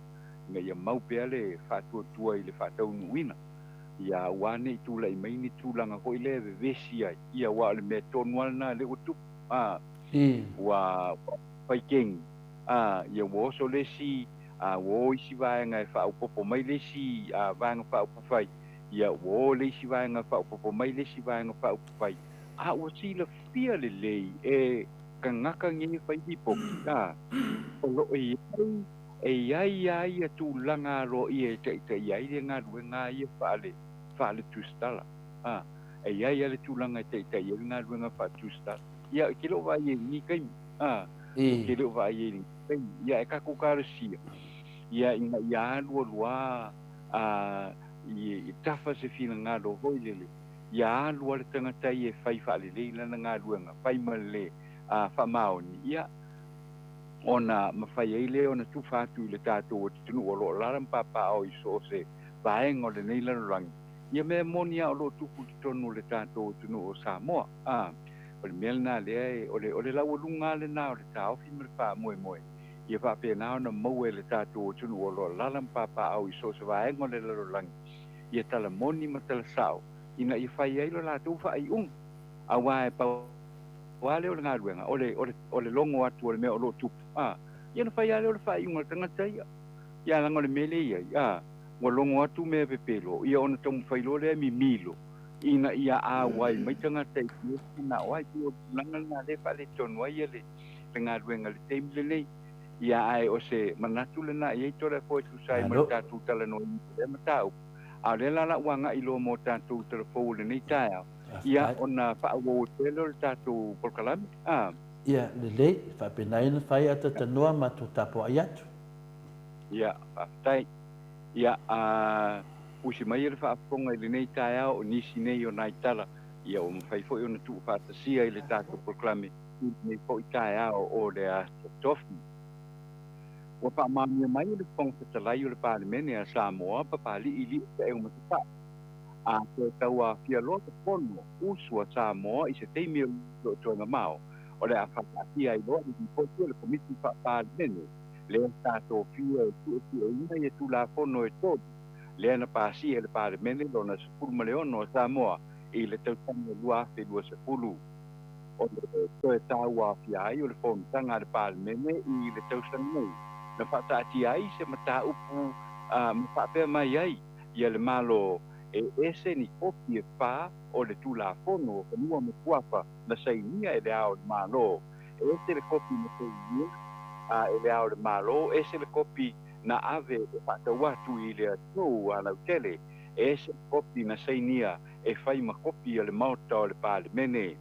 ina ia mau pea le faatuatua i le faataunuuina, ia aua ne i tulai mai ni tulaga foi lea e vevesi ai, ia aua o le mea tonu lava lena lea ua tupu, a, ua fai kegi, a, ia ua oso le isi, a, ua o isi vaega e faaopoopo mai le isi vaega faaupufai, ia ua o le isi vaega e faaopoopo mai le isi vaega faaupufai, a ua silafia lelei e tagata nei e fai lipoti, a, o lo o i ai, e i ai lava ia tulaga aloaia e taitaia ai le galuega ia faale, faale-tusitala, a, e i ai lava le tulaga e taitaia ai le galuega faale-tusitala. Ia, ou te le o vaai ai i lenei taimi, a, ou te le o vaai ai i lenei taimi. Ia, e tatou talosia, ia, ina ia alu alu lava, a, i tafa se finagalo foi lele, ia alu lava le tagata ia e fai faalelei lana galuega, fai ma le faamaoni, ia, ona mafai ai lea ona tufa atu i le tatou atunuu o lo o alaala ma papaaao i so o se vaega o lenei lalolagi, ia mea moni lava o lo o tupu i totonu o le tatou atunuu o Samoa. A, o le mea lena lea e, o le, o le laualuga lava lena o le taofi ma le faamoemoe, ia faapena ona maua e le tatou atunuu o lo o alaala ma papaaao i so o se vaega o le lalolagi, ia tala moni ma tala sao ina ia fai ai lo latou faaiuga. Aua e pau lava lea o le galuega, o le, o le, o le logo atu o le mea o lo o tupu, a, ia ona fai lava lea o le faaiuga a le tagata ia. Ia leaga o le mea lea e i ai, a, ua logo atu mea pepelo, ia ona taumafai loa lea e mimilo ina ia auai mai tagata i mea e manao ai. Pei o le tulaga lena lea e faaletonu ai le, le galuega i le taimi lenei. Ia ae o se manatu lena e i ai Toleafoa e tusa ai ma le tatou talanoaina o lea mataupu. A o lea la la ua agai loa mo tatou talafou o lenei taeao, ia ona faaauau atu ai lea o le tatou polokalame. A. Ia, lelei, faapena ia ona fai a talanoa matou tapuai atu. Ia, faafetai. Ia, a usi mai le faafofoga i lenei taeao o nisi nei o nai tala, ia ua mafai foi ona tuufaatasia i le tatou polokalame i lenei foi taeao o le Aso Tofi. Ua faamaonia mai e le Fofoga Fetalai o le Palemene a Samoa, Papalii Liusaeu Matafaa, a toe tauaofia loa le Fono usu a Samoa i se taimi o le o toe mamao, o le a faataatia ai loa le Lipoti a le Komiti Faa-Palemene lea sa tofia e suesueina ia Tulafono e tolu lea na pasia e le Palemene lona 16 a Samoa i le tausaga 2020. O le toe tauaofia ai o le fonotaga a le Palemene i le tausaga nei, na faataatia ai se mataupu ma faapea mai ai ia le Malo e ese ni kopi e fa o le Tulafono o Fanua ma Suafa na sainia e Le Ao o le Malo, e ese le kopi na sainia e Le Ao o le Malo, ese le kopi na ave e faatau atu i le atunuu lautele, e ese le kopi na sainia e fai ma kopi a le Maota o le Palemene,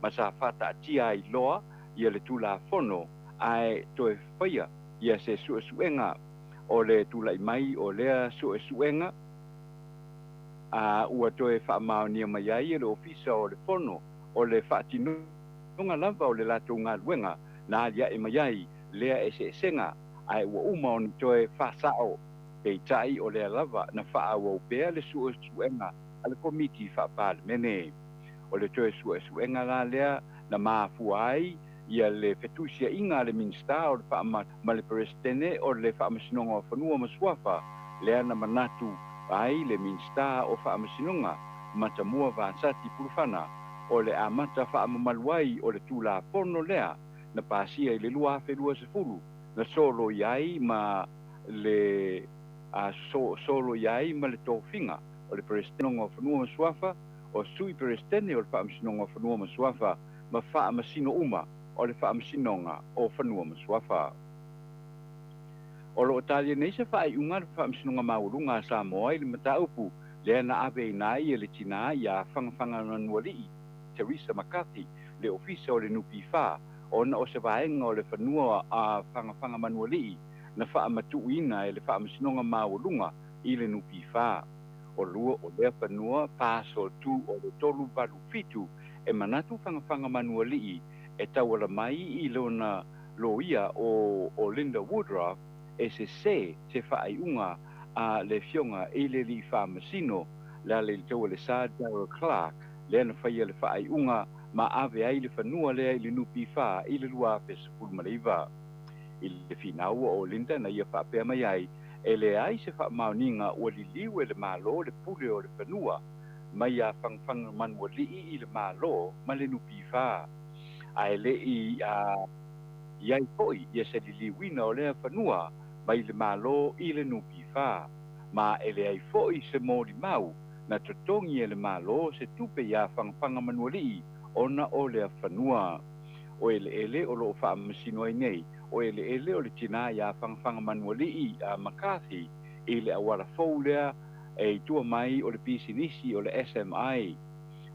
ma sa faataatia ai loa ia le Tulafono ae toe faia ia se suesuega. O le tulai mai o lea suesuega, a ua toe faamaonia mai ai e le Ofisa o le Fono o le faatinoga lava o le latou galuega na aliae mai ai lea eseesega, ae ua uma ona toe faasao. Peitai o lea lava na faaauau pea le suesuega a le Komiti Faa-Palemene. O le toe suesuega la lea na mafua ai ia le fetusiaiga a le Minisita o le Faama ma le Peresetene o le Faamasinoga o Fanua ma Suafa, lea na manatu ai le Minisita o Faamasinoga, Matamua Vasati Pulufana, o le amata faamamalu ai o le Tulafono lea na pasia i le 2020 na soloia ai ma le soloia ai ma le tofiga o le Peresetene o Fanua ma Suafa, o Sui Peresetene o le Faamasinoga o Fanua ma Suafa ma faamasino uma o le Faamasinoga o Fanua ma Suafa. O lo o talia nei se faaiuga a le Faamasinoga Maualuga a Samoa i le mataupu lea na aveina ai e le tinā iā Fagafagamanualii, Teresa McCarthy, le Ofisa o le NPF, ona o se vaega o le fanua a Fagafagamanualii na faamatuuina e le Faamasinoga Maualuga i le NPF. O lua o lea fanua Parcel 2 o le 387 e manatu Fagafaga-manualii e tauala mai i lona loia o Linda Woodruff e sesē se faaiuga a le Afioga i le Alii Faamasino le ala i le Taualesa Darrell Clarke lea na faia le faaiuga ma ave ai le fanua lea i le NPF i le 2019. I le finaua o Linda na ia faapea mai ai, e leai se faamaoniga ua liliu e le Malo le pule o le fanua mai iā Fagafaga-manualii i le Malo ma le NPF, ae le i i ai foi ia se liliuina o lea fanua mai le Malo i le NPF, ma e leai foi se molimau na totogi e le Malo se tupe iā Fagafaga-manualii ona o lea fanua. O eleele o lo o faamasino ai nei, o eleele o le tinā iā Fagafaga-manualii a McCarthy i le auala fou lea e i tua mai o le pisinisi o le SMI.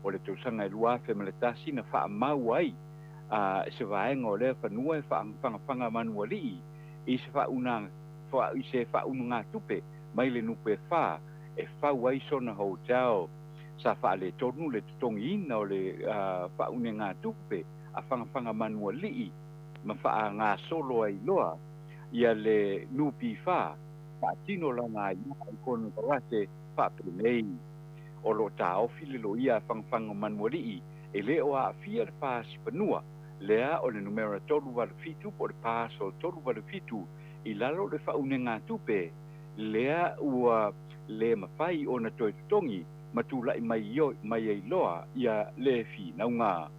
O le tausaga e 2001 na faamau ai se vaega o lea fanua e Fagafaga-manualii i se faaunugatupe mai le NPF e fau ai sona hotel. Sa faaletonu le totogiina o le faaunegatupe a Fagafaga-manualii ma faagasolo ai loa ia le NPF faatino lana aiā i konekarate faapenei. O lo o taofi le loia a Fagafaga-manualii e le o aafia le fasi fanua lea o le numera 387 po o le Parcel 387 i lalo o le faaunegatupe lea ua le mafai ona toe totogi ma tulai mai ai loa ia le finauga.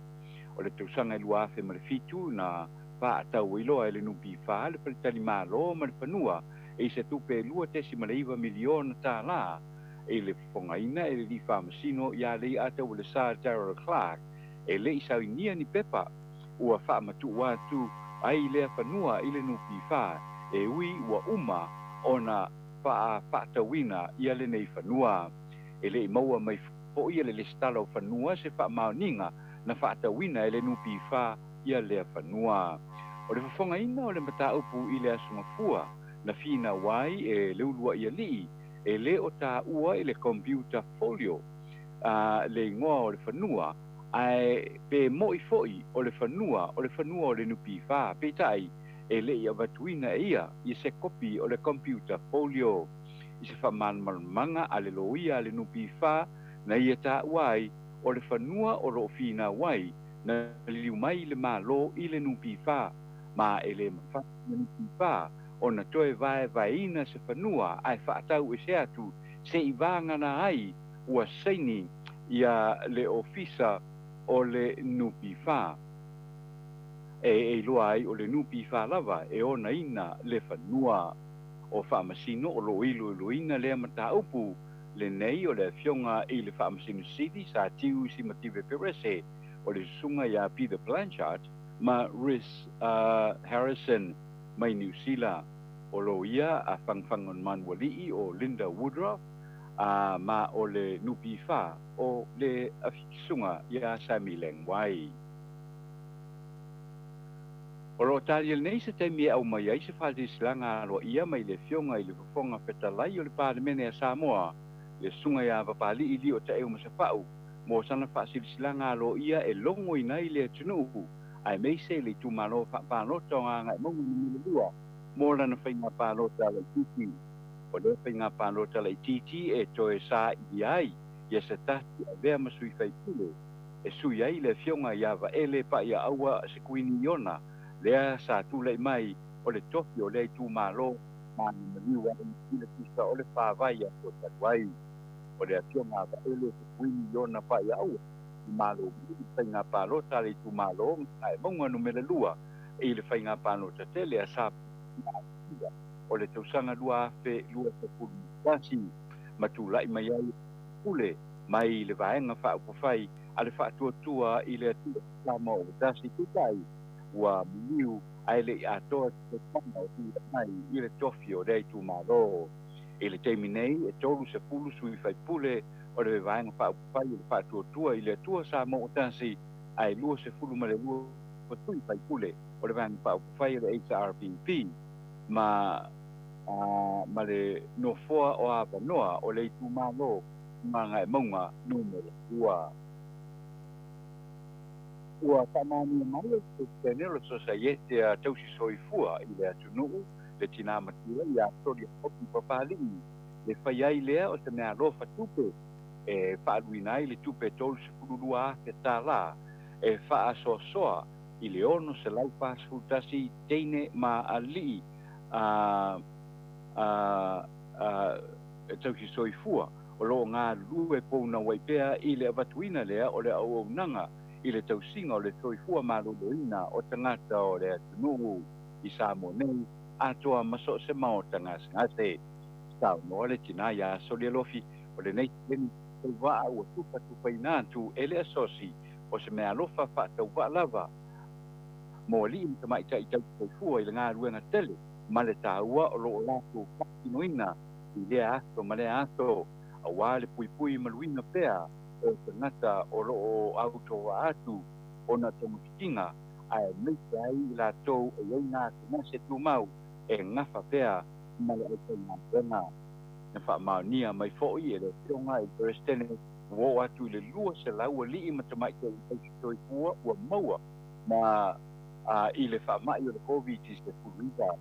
O le tausaga e 2007 na faatau ai loa e le NPF le faletalimalo ma le fanua e i se tupe e $2.9 miliona tālā i le fofogaina e le Alii Faamasino ia Leiataualesa Daryl Clarke e le i sauinia ni pepa ua faamatuu atu ai lea fanua i le NPF e ui ua uma ona faatauina ia lenei fanua. E le i maua mai foi e le lesitala o fanua se faamaoniga na faatauina e le NPF ia lea fanua. O le fofogaina o le mataupu i le Aso Gafua na finau ai e le Uluai Alii e le o taua i le computer folio le igoa o le fanua ae pe mo'i foi o le fanua o le fanua o le NPF, peitai e le i avatuina e ia ia se kopi o le computer folio. I se faamalamalamaga a le loia a le NPF na ia taua ai o le fanua o lo o finau ai na liliu mai le Malo i le NPF ma e le mafai le NPF ona toe vaevaeina se fanua ae faatau ese atu se i vagana ai ua saini ia le ofisa o le NPF e iloa ai o le NPF lava e onaina le fanua. O faamasino o lo o iloiloina lea mataupu lenei o le Afioga i le Faamasino Sili Sa Tiu Simative Perese, o le susuga iā Peter Blanchard ma Rhys Harrison mai Niu Sila, o loia a Fagafaga-manualii o Linda Woodruff, ma o le NPF o le susuga iā Sammy Leng Wai. O lo o talia nei se taimi e aumai ai se faasilasilaga aloaia mai le Afioga i le Fofoga Fetalai o le Palemene a Samoa, le susuga iā Papali'i Lio Taeu Masefau, mo sana faasilasilaga aloaia e logoina ai le atunuu aemaise le itumalo faapalota o Gagaemauga Nu.2 mo lana faiga palota laitiiti. O lea faiga palota laitiiti e toe sailia ai ia se tasi avea ma sui faipule e sui ai le Afioga ia Vaele Pa'ia'aua Sekuini Iona lea sa tulai mai o le tofi o lea itumalo ma na maliu ai i le tusa o le 4 vaiaso talu ai. O le Afioga a Vaele Sekuini Iona Pa'ia'aua na malo mai i le faiga palota a le itumalo Gagaemauga Nu.2 i le faiga palota tele a Samoa o le tausaga 2021 ma tulai mai ai pule mai le Vaega Faaupufai a le Faatuatua i le Atua Samoa Ua Tasi, peitai ua maliu ae le i atoa se tausaga o tulai mai i le tofi o lea itumalo. I le taimi nei e 30 sui faipule o le Vaega Faaupufai o le Faatuatua i le Atua Samoa Ua Tasi ae 22 sui faipule o le Vaega Faaupufai o le HRPP ma Ma le nofoa o avanoa o le itumalo Gagaemauga Numera 2. Ua faamaonia mai e le Peresetene o le Sosaiete a Tausi Soifua i le atunuu, le tina matua ia Soliaopi Papalii, le fai ai lea o se meaalofa tupe e faaluina ai le tupe $32,000 e faasoasoa i le 641 teine ma alii a a a tausi soifua o lo o galulue pounauai pea i le avatuina lea o le auaunaga i le tausiga o le soifua maloloina o tagata o le atunuu i Samoa nei atoa ma so o se maota gasegase. Saunoa le tina iā Solialofi, o lenei seleni tauvaa ua tufatufaina atu e le Asosi o se meaalofa faatauvaa lava mo alii ma tamaitai tausisoifua i le galuega tele ma le taua o lo o latou faatinoina i lea aso ma lea aso aua le puipui maluina pea o tagata o lo o autovaa atu ona togafitiga aemaise ai i latou e i ai gasegase tumau e gafa pea ma le aufaigaluega. Na faamaonia mai foi e le Afioga i le Peresetene ua oo atu i le 200 alii ma tamaitai tausisoifua ua maua ma i le faamai o le Koviti-19.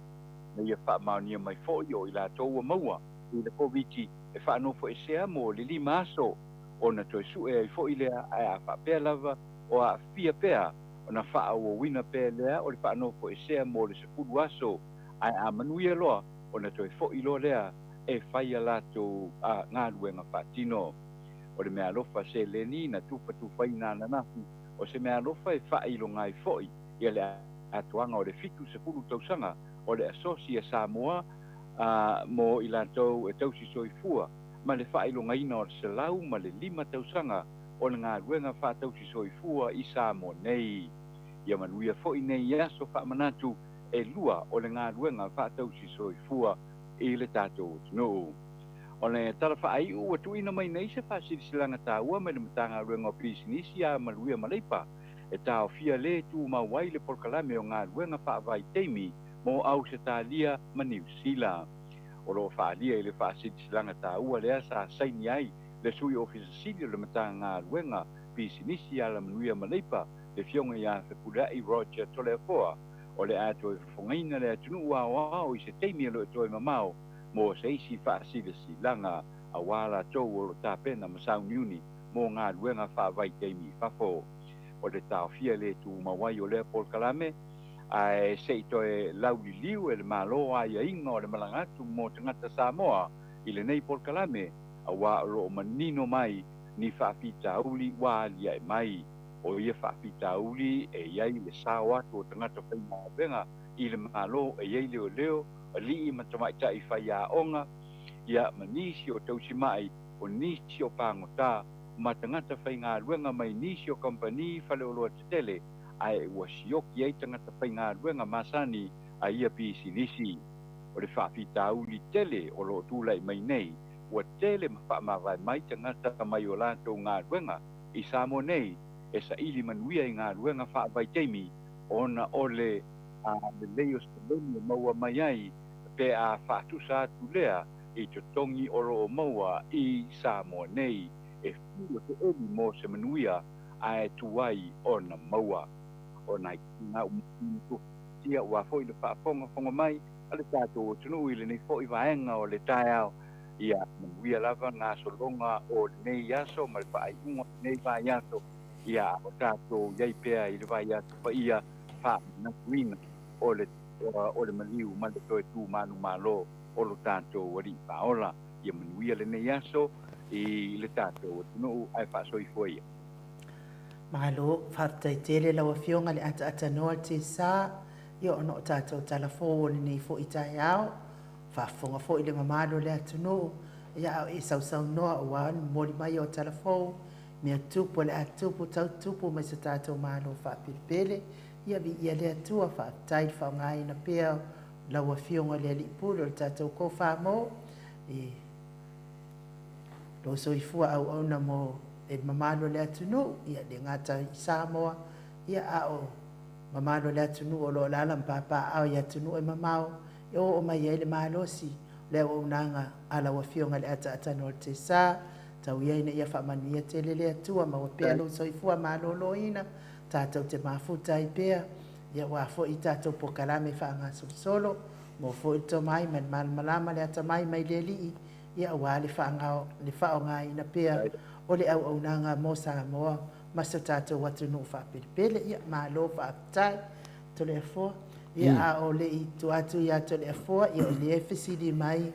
Na ia faamaonia mai foi o i latou ua maua i le Koviti e faanofoesea mo le lima aso ona toe sue ai foi lea ae a faapea lava o aafia pea ona faaauauina pea lea o le faanofoesea mo le 10 aso ae a manuia loa ona toe foi loa lea e fai a latou galuega faatino. O le meaalofa seleni na tufatufaina ananafi, o se meaalofa e faailoga ai foi ia le atoaga o le 70 tausaga o le Asosi a Samoa mo i latou e tausi soifua ma le faailogaina o le 105 tausaga o le galuega faatausi soifua i Samoa nei. Ia manuia foi nei aso faamanatu e lua o le galuega faatausi soifua i le tatou atunuu. O le tala faaiu ua tuuina mai nei se faasilasilaga taua mai le Matagaluega o Pisinisi, Amaluia ma Leipa e taofia le tumau ai le polokalame o galuega faavaitaimi mo Ausetalia ma Niu Sila. O lo o faaalia i le faasilasilaga taua lea sa saini ai le Sui Ofisa Sili o le Matagaluega Pisinisi, Alamanuia ma Leipa, le Afioga ia Fepuleai Roger Toleafoa, o le a toe fofogaina le atunuu aoao i se taimi e le o toe mamao mo se isi faasilasilaga aua latou o lo o tapena ma sauniuni mo galuega faavaitaimi i fafo. O le taofia le tumau ai o lea polokalame, ae se i toe lauliliu e le Malo aiaiga o le malaga atu mo tagata Samoa i lenei polokalame, aua o lo o manino mai ni faafitauli ua aliae mai. O ia faafitauli e i ai le sao atu o tagata faigaluega i le Malo e i ai leoleo, alii ma tamaitai faiaoga, ia, ma nisi o tausimai, o nisi o pagota, ma tagata faigaluega mai nisi o kamupani faleoloa tetele, ae ua sioki ai tagata faigaluega masani a ia pisinisi. O le faafitauli tele o lo o tulai mai nei, ua tele ma faamavae mai tagata mai o latou galuega i Samoa nei e saili manuia i galuega faavaitaimi ona o le lelei o seleni e maua mai ai pe a faatusa atu lea i totogi o lo o maua i Samoa nei e fiu e eli mo se manuia ae tuai ona maua. O nai tulaga uma ua aua foi le faafogafoga mai a le tatou atunuu i lenei foi vaega o le taeao. Ia manuia lava gasologa o lenei aso ma le faaiuga o lenei vaiaso, ia a o tatou i ai pea i le vaiaso paia faamanatuina o le o le maliu ma le toe tu manumalo o lo tatou Alii Faaola. Ia manuia lenei aso i le tatou atunuu ae faasoifua ia. Malo, faafetai tele lau Afioga le ataatanua le tesa, ia ona o tatou tala fou o lenei foi taeao. Faafofoga foi le mamalu o le atunuu, ia a o e sausaunoa aua le momoli mai o tala fou, mea tupu o le a tupu, tau tupu mai so tatou Malo faapelepele. Ia viia le Atua, faafetai le faaaogaina pea o lau Afioga i le Alii Pule o le tatou Kofamo i lou soifua auauna mo le mamalu o le atunuu, ia le gata i Samoa, ia a o mamalu o le atunuu o lo o alaala ma papaaao i atunuu e mamao. e oo mai ai le malosi o le auaunaga a lau Afioga i le Ataatanoa o le Tesa. Tau ia ina ia faamanuia tele le Atua, maua pea lou soifua maloloina, tatou te mafuta ai pea, ia aua foi tatou polokalame faagasolosolo, maua foi le tomai ma le malamalama, le atamai mai le Alii, ia aua le faaaogaina pea o le auaunaga mo Samoa ma so tatou atunuu faapelepele. Ia, malo faafetai Toleafoa. Ia, a o le i tuu atu ia Toleafoa, ia o lea e fesili mai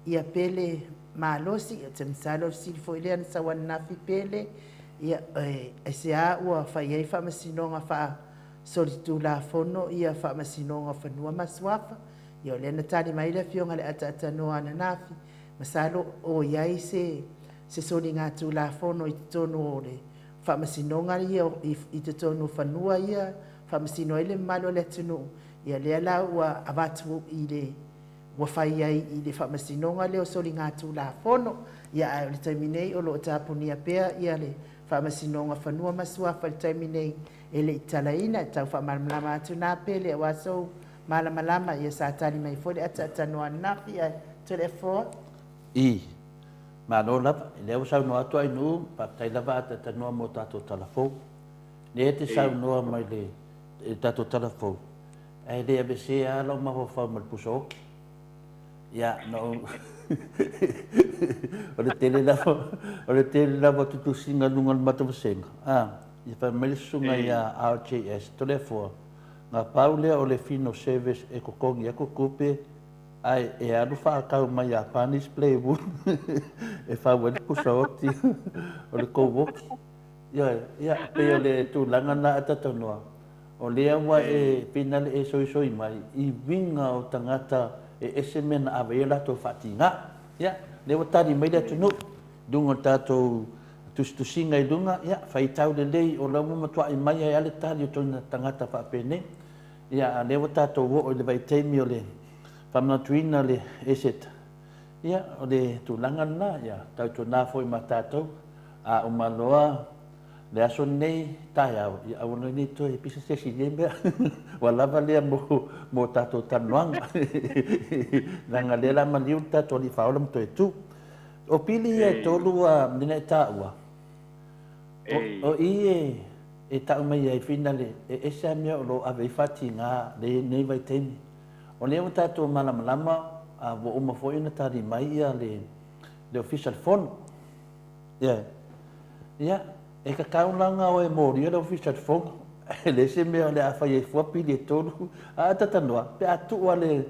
ia Pele Malosi, ou te masalo o le fesili foi lea na sau ananafi Pele, ia, aisea ua fai ai faamasinoga faasolitulafono ia Faamasinoga o Fanua ma Suafa? Ia o lea na tali mai le Afioga i le Ataatanoa ananafi, masalo o i ai se se soligatulafono i totonu o le Faamasinoga ia i totonu o fanua ia faamasino ai le mamalu o le atunuu, ia lea la ua avatu i le ua fai ai i le Faamasinoga lea o soligatulafono. Ia ae o le taimi nei o lo o tapunia pea ia le Faamasinoga Fanua ma Suafa i le taimi nei e le i talaina. E tau faamalamalama atu na Pele aua sou malamalama, ia sa tali mai foi le ataatanoa ananafi ae Toleafoa. I. Malo lava. Lea ua saunoa atu Ainuu, faafetai lava ataatanoa mo tatou tala fou. Lea e te saunoa mai le i tatou tala fou, ae le aveesea lava lou mafaufau ma le pusa oti. Ia, na ou o le tele lava o le tele lava o tutusiga i luga o le matou vasega, a, ia fai mai le susuga ia RJS Toleafoa, na pau lea o le Fino Service e totogi atu tupe ae e alu faatau mai Iapani Playwood e fau ai le pusa oti o le tou oti. Ioe, ia, pei o le tulaga lena a Tatanoa, o lea ua e finale e soisoi mai i uiga o tagata e ese mea na ave ai a latou faatiga. Ia, lea ua tali mai le atunuu i luga o le tatou tusitusiga i luga, ia, faitau lelei o la ua matuai mai ai lava le tali o tagata faapenei. Ia, a o lea ua tatou oo i le vaitaimi o le faamanatuina o le ESET, ia, o le tulaga lena, ia, tautuana foi ma tatou, a uma loa le aso lenei taeao, ia aua loa ne i toe pisa se isi i nei mea, ua lava lea mo, mo tatou talanoaga. Leaga o lea o le a maliu le tatou Alii Faaola ma toe tu. O pili ia e tolu ua lena e taua, o, o i e, e tau mai ai finale, e ese lava mea o lo o ave ai faatiga lenei vaitaimi. O lea ua tatou malamalama, a ua uma foi ona tali mai ia le, le Ofisa o le Fono. Ioe. Ia, e tatau la ona o e molia le Ofisa o le Fono. E leai se mea o le a fai ai fua pili e tolu. A tatanoa, pe a tuu lava le,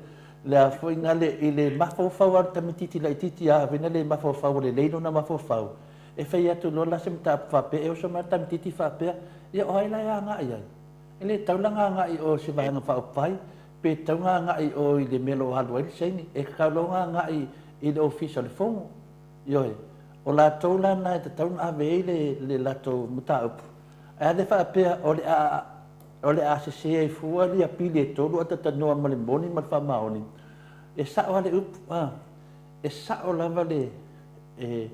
le a foi na le, i le mafaufau lava o le tamaitiiti laitiiti a ave na le mafaufau ua lelei lona mafaufau, e fai atu loa la se mataupu faapea, e oso mai le tamaitiiti faapea, ia o ai la e agai i ai? E le tatau la ona agai i o i se Vaega Faaupufai, pe tatau ona agai i o i le mea o lo o alu ai le saini. E tatau loa ona agai i le Ofisa o le Fono. Ioe. O latou la na e tatau ona ave ai le, le latou mataupu. Ae a le faapea o le a, o le a sese ai fua ia pili e tolu ae talanoa ma le moni ma le faamaoni, e sao lava le upu, a, e sao lava le, e,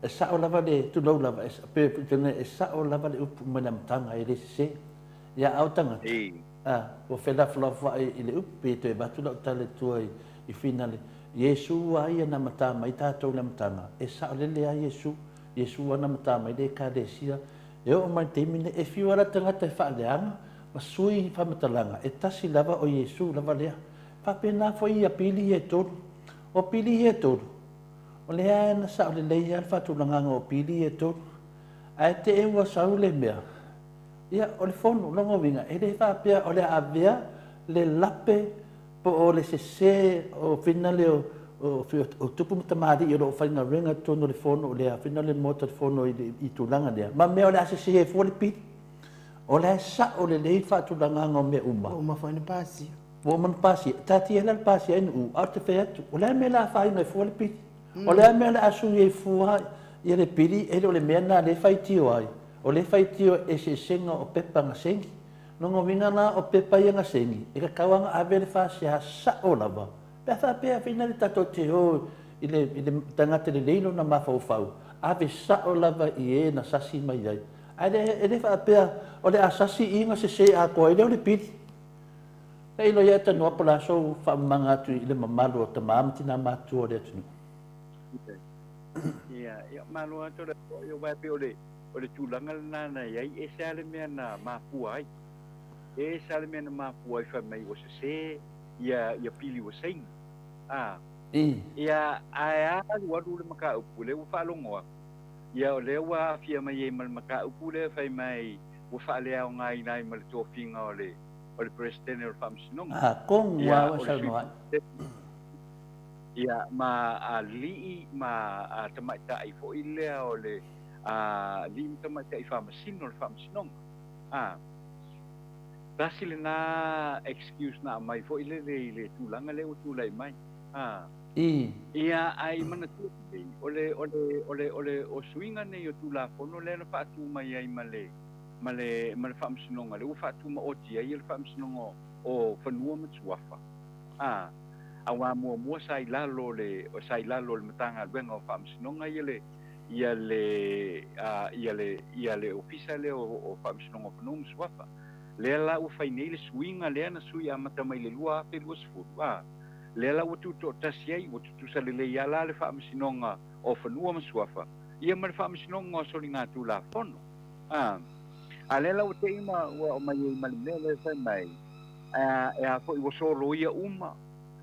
e sao lava le, tulou lava, e, pe, e sao lava le upu mai le amataga, e le sese. Ia, a o tagata, a, ua felafolafoai i le upu, pe toe avatu lau tala i tua i, i finale, Iesu a ia na amata mai tatou i le amataga, e saolele lava Iesu, Iesu a na amata mai le Ekalesia, e oo mai i le taimi lenei, e fiu lava le tagata e faaleaga ma sui faamatalaga, e tasi lava o Iesu lava lea. E faapena foi ia pili ia e tolu. O pili ia e tolu, o lea na saolelei lava le faatulagaga o pili ia e tolu, ae te i ua sau le mea, ia o le fono, lona uiga, e le faapea o le a avea le lape Po o le sese o finale o o tupu ma tamalii o lo o faigaluega i totonu o le fono o le finale o le Maota o le Fono i le tulaga lea, ma mea o le a sese ai fua le pili. O la e sao lelei le faatulagaga o mea uma. Ua uma foi ona pasia. Ua uma ona pasia. Taatia la le pasia ai Nu'u, ae ou te fai atu, o le a le mea o le a afaina ai fua le pili? O le a le mea o le a sui ai fua ia le pili, e le o le mea lena o lea e faitio ai. O lea e faitio i eseesega o pepa na saini. Lona uiga la o pepa ia na saini, e tatau lava ona ave le faasea sao lava, pe a faapea e fai tatou te o i le, i le tagata lelei lona mafaufau, ave sao lava i e na sasi mai ai. Ae le, e le faapea o le a sasi i na sese atoa ai lea o le pili. Tailo ia e tanoa po o le a sou faamamaga atu i le mamalu o tama ma tina matutua o le atunuu. Ia, ia, malo atu le ia aua e pei o le o le tulaga lena na i ai, e ese lava le mea na mafua ai. E ese lava le mea na mafua ai fai mai ua sese ia ia pili ua saini. A. Ia, ae alu alu le mataupu lea ua faalogo atu, ia o lea ua aafia mai ai ma le mataupu lea fai mai ua faaleaogaina ai ma le tofiga o le o le Peresetene o le Faamasinoga. A, tonu Ia, lava ua o le Sui saunoa ai. Peresetene, ia, ma alii ma tamaitai foi lea o le alii ma tamaitai faamasino o le Faamasinoga. A, tasi lena excuse na aumai foi lele i le tulaga lea ua tulai mai. A, ia, ae manatua lelei, o le, o le, o le, o le, o suiga nei o Tulafono lea na faatu mai ai ma le, ma le, ma le Faamasinoga lea ua faatumaoti ai le Faamasinoga o Fanua ma Suafa. A, auā muamua sa i lalo o le, sa i lalo o le Matagaluega o Faamasinoga ia le, ia le, a, ia le, ia le Ofisa lea o, o Faamasinoga o Fanua ma Suafa. Lea la ua fai nei le suiga lea na sui amata mai le 2020, a, lea la ua tutoatasi ai, ua tutusa lelei lava la le Faamasinoga o Fanua ma Suafa, ia ma le Faamasinoga o Soligatulafono. A, a lea la ua te i ma ua aumai ai ma le mea lea fai mai, a, e a foi ua soloia uma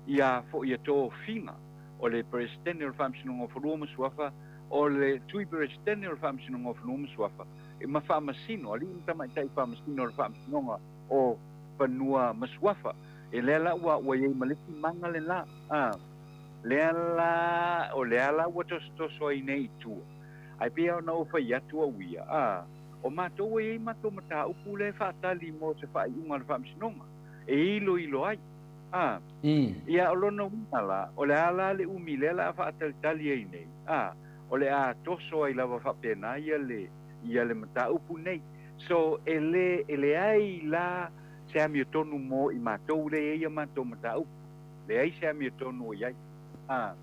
ia foi ia tofiga o le Peresetene o le Faamasinoga o Fanua ma Suafa, o le Tui Peresetene o le Faamasinoga o Fanua ma Suafa, e ma faamasino, alii ma tamaitai faamasino o le Faamasinoga o Fanua ma Suafa. E lea la ua, ua i ai ma le isi maga lena. A, lea la, o lea la ua tosotoso ai nei i tua. Ae pei lava ona ou fai atu au ia, a, o matou ua i ai matou mataupu lea e faatali mo se faaiuga a le Faamasinoga e iloilo ai. A, ia, o lona uiga la, o le a la le umi lea o le a faatalitali ai nei? A, o le a toso ai lava faapena ia le, ia le mataupu nei. So, e le, e leai la se amiotonu mo i matou lea e i ai a matou mataupu. Leai se amiotonu o i ai. A.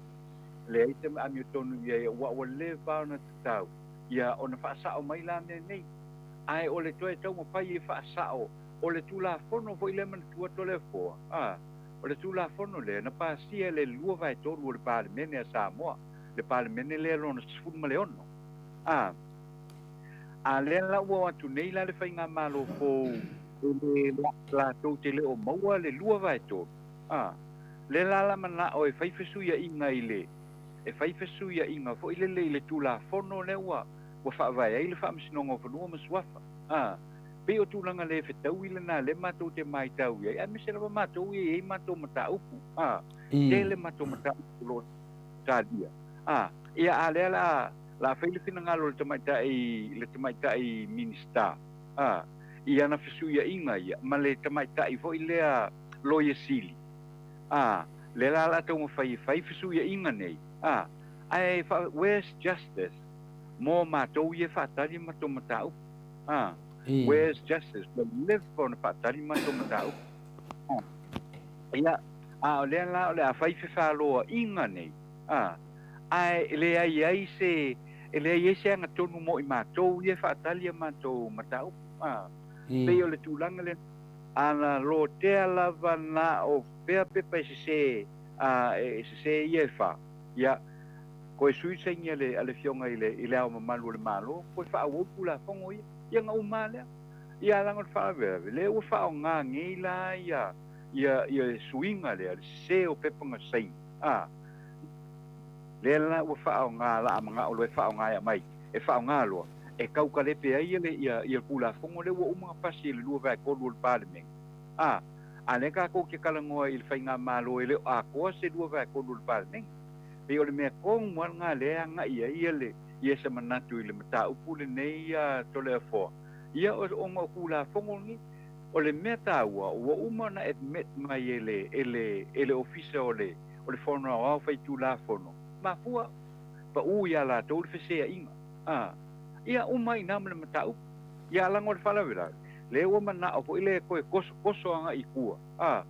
Leai se amiotonu i ai aua ua leva ona tatau ia ona faasao mai la mea nei. Ae o le toe taumafai e faasao o le Tulafono foi lea manatua Toleafoa, a, o le Tulafono lea na pasia e le 2/3 o le Palemene a Samoa, le Palemene lea lona 16. A, a lea la ua o atu nei la le Faigamalo fou e le latou te le o maua le 2/3, a, Lea la la manao e fai fesuiaiga i le, e fai fesuiaiga foi lele i le Tulafono lea ua, ua faavae ai le Faamasinoga o Fanua ma Suafa. A, pei o tulaga le fetaui lena lea matou te maitau i ai, aemaise lava matou ia e i ai matou mataupu. A, tele matou mataupu o lo o talia. A, ia a lea la, la fai le finagalo o le tamaitai, le tamaitai Minisita, a, i ana fesuiaiga ia, ma le tamaitai foi lea Loia Sili, a, lea la o le a taumafai e fai fesuiaiga nei, a, ae fa, where's justice mo matou ia e faatali matou mataupu, a, where's justice, ua leva ona faatali matou mataupu, a, ia, a o lea la o le a fai fefaloaiga nei, a, ae e leai ai se, e leai ai se agatonu mo i matou ia e faatali a matou mataupu, a, pei o le tulaga lea. Ana lotea lava na o fea pepa e sese, a e sese ia e fa, ia, koe sui saini a le, a le Afioga i le, i le Ao Mamalu o le Malo, koe faaauau Tulafono ia. Ia na uma lava lea. Ia leaga o le faalavelave, lea ua faaaoga nei la ia, ia, ia le suiga lea, le sese o pepa na saini, a, lea la ua faaaoga, la a manao loa e faaaoga e aumai, e faaaoga loa, e tau kalepe ai le, ia, ia Tulafono lea ua uma ona pasi e le 2/3 o le Palemene. A, a lea tatou te talanoa i le Faigamalo e le o atoa se 2/3 o le Palemene. Pei o le mea tonu lava lena lea e agai ai ia le, ia se manatu i le mataupu lenei ia Toleafoa, ia ona o Tulafono lenei. O le mea taua, ua uma ona admit mai e le, e le, e le Ofisa o le, o le Fono Aoao Faitulafono, mafua pau ia latou le feseaiga. A, ia uma ai i ina ma le mataupu. Ia leaga o le faalavelave, lea ua manao foi le toe tosotoso agai i tua, a,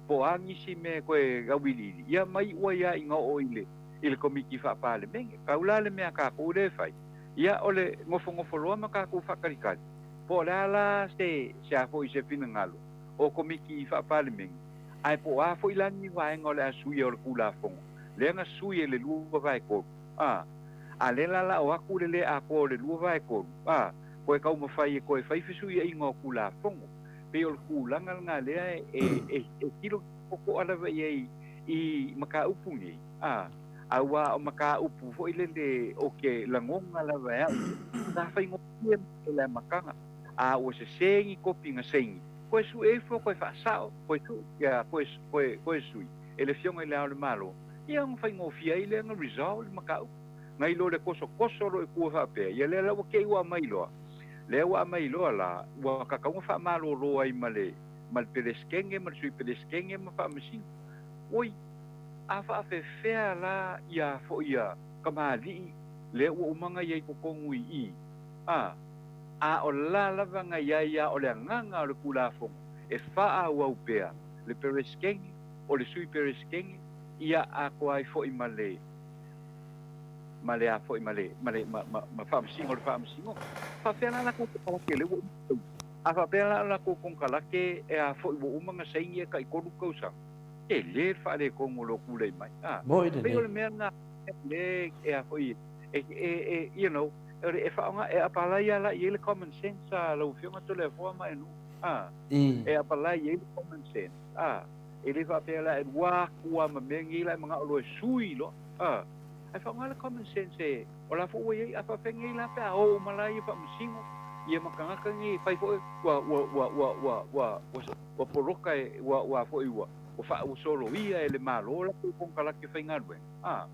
po o a nisi mea e toe auiliili, ia ma iu ai lava ina oo i le, i le Komiti Faa-Palemene. Pau la le mea a tatou lea e fai, ia o le nofonofo loa ma tatou faatalitali, po o le a la se, se a foi se finagalo o Komiti Faa-Palemene. Ae po o a foi la ni vaega o le a suia o le Tulafono, lea na sui e le 2/3, a, a lea la la o atu le le atoa o le 2/3, a, toe taumafai e toe fai fesuiaiga o Tulafono. Pei o le tulaga lena lea e, e, e tilo totoa lava i ai i mataupu nei, a, aua o mataupu foi lele o ke lagona lava e au ia, sa faigofie mai le amataga, a ua sese ni kopi na saini, Koe sue ifo, koe faasao, koe sui, ia, koe, koe, koe sui, e le Afioga i Le Ao o le Malo, ia ona faigofie ai lea ona resolve le mataupu. Nai lo le kosokoso loa i tua faapea, ia lea la ua kei ua aumai loa, lea ua aumai loa la, ua tatau ona faamalolo ai ma le, ma le Peresetene ma le Sui Peresetene ma Faamasino. Oi, a faafefea la ia foi ia kamali'i lea ua uma ona i ai i totonu i i, a? A o la lava na i ai ia o le agaga o le Tulafono e faaauau pea le Peresetene o le Sui Peresetene ia atoa ai foi ma le ma le a foi ma le ma le ma ma ma Faamasino o le Faamasinoga. Faapea la latou konekarate lea ua uma ona saini. A faapea la o latou konekarate e a foi ua uma ona saini e taitolu tausaga, tele le faaletonu o lo o tulai mai. A Moe pei o lelei. le mea lena lea e a foi e e e you know e faaaoga, e apalai lava la i ai le common sense a lau Afioga Toleafoa ma Enu, a. E apalai i ai le common sense, a. E le faapea la e lua atu lava ma mea nei la e manao loa e sui loa, a. Ae faaaoga le common sense e, o la foi ua i ai, a faapea nei la pe a o uma la ia faamasino ia ma tagata nei e fai foi ua, ua, ua, ua, ua, ua, ua, ua poloka e, ua, ua foi ua, ua faa, ua soloia e le Malo latou konekarate faigaluega, a.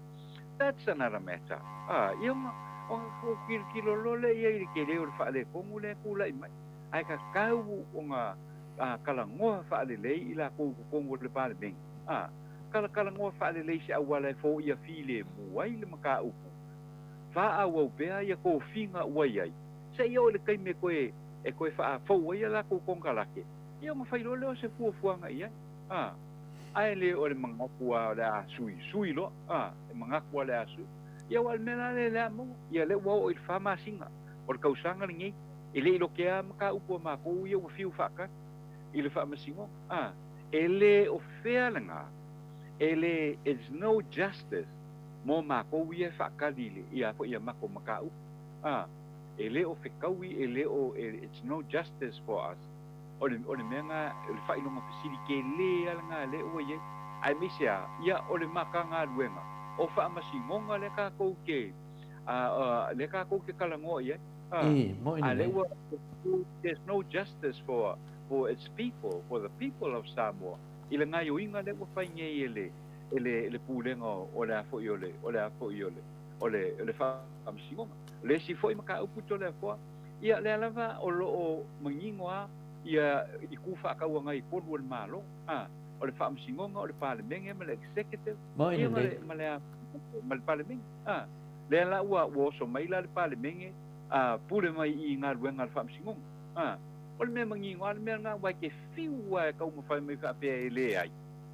That's another matter. A, ia ona, ona ou tilotilo loa lea i ai i le tele o le faaletonu lea e tulai mai. Ae tatau ona a, talanoa faalelei i latou i totonu o le Palemene. A, talatalanoa faalelei i se auala e foia filemu ai le mataupu. Faaauau pea ia tofiga ua i ai, seia oo i le taimi e toe, e toe faafou ai a latou konekarate, ia ona fai loa lea o se fuafuaga i ai. A. Ae le o le manatu lava o le a suisui loa, a, e manatu lava o le a sui. Ia aua o le mea la lea o le a maua, ia lea ua oo i le fa masina o le tausaga lenei, e le i lotea lava mataupu a matou ia ua fiu faatali i le faamasinoga, a. E le o fea lena, e le, it's no justice mo matou ia e faatali i le, ia foi ia matou mataupu, a. E le o fetaui, e le o, it's no justice for us. O le, o le mea lena, o le faailoga fesili tele lava lena lea ua i ai. Aemaise lava, ia, o le Matagaluega o Faamasinoga lea tatou te, a, a, lea tatou te talanoa i ai. A, I, moʻi a lea lelei. ua, there's no justice for, for its people, for the people of Samoa, i le gaoioiga lea ua fai nei e le, e le, e le Pulega o, o le a foi o le, o le a foi o le, o le, o le Faamasinoga. O le isi foi mataupu Toleafoa, Ia, lea lava o lo o manino lava ia itu faatauagai e tolu o le Malo, a, o le Faamasinoga, o le Palemene ma le Executive, Moi ia ma lelei. le, ma le a, ma le Palemene, a. Lea la ua, ua oso mai la le Palemene, a, pule mai i galuega a le Faamasinoga, a. O le mea manino lava le mea lena, aua e te fiu lava e taumafai mai faapea e leai,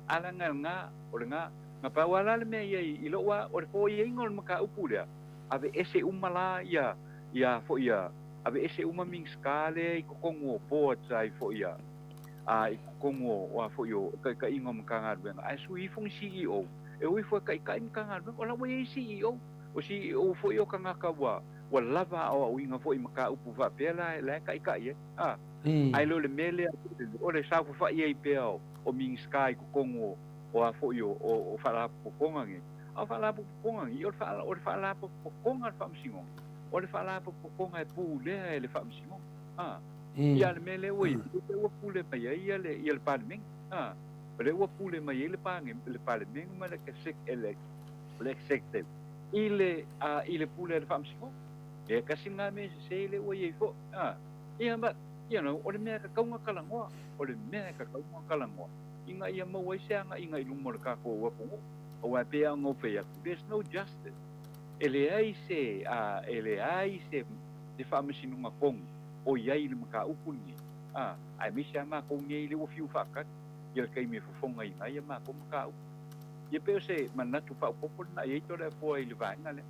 a leaga lena, o lena. Na pau lava la le mea i ai i lou lava, o le foaiina o le mataupu lea, aveese uma la ia, ia foi ia aveese uma Minisita lea i totonu o boards ai foi ia a i totonu o o a foi o taitaiga o Matagaluega ae sui ifo ni CEO e o ifo e taitai Matagaluega o la ua iai CEO o CEO foi o tagata ua ua lava aoaoina foi i mataupu faapea la la e taitai ai a ae le o le mea lea o le saofafai ai pea o o Minisita i totonu o o a foi o o o Faalapotopotoga nei a o Faalapotopotoga nei o le faa o le Faalapotopotoga a le Faamasinoga O le faalapotopotoga e pulea e le Faamasinoga. A. Ia, a le mea lea ua i ai, o lea ua pule mai ai ia le, ia le Palemene. A. O lea ua pule mai ai le le Palemene ma le, le, le Executive i le, a, i le pule a le Faamasinoga. Ia, tasi lena mea sese lea ua i ai foi. A. Ia, but, you know, o le mea e tatau ona talanoa, o le mea e tatau ona talanoa, ina ia maua ai se agaiga i luma o le tatou atunuu. Aua e pei lava ona ou fai atu, there's no justice. E leai se, a, e leai se, se faamasinoga tonu o i ai i le mataupu lenei, a, aemaise lava matou nei lea ua fiu faatali ia le taimi e fofogaina ai a matou mataupu. Ia pei o se manatu faaopoopo lena i ai Toleafoa i le vaega lea.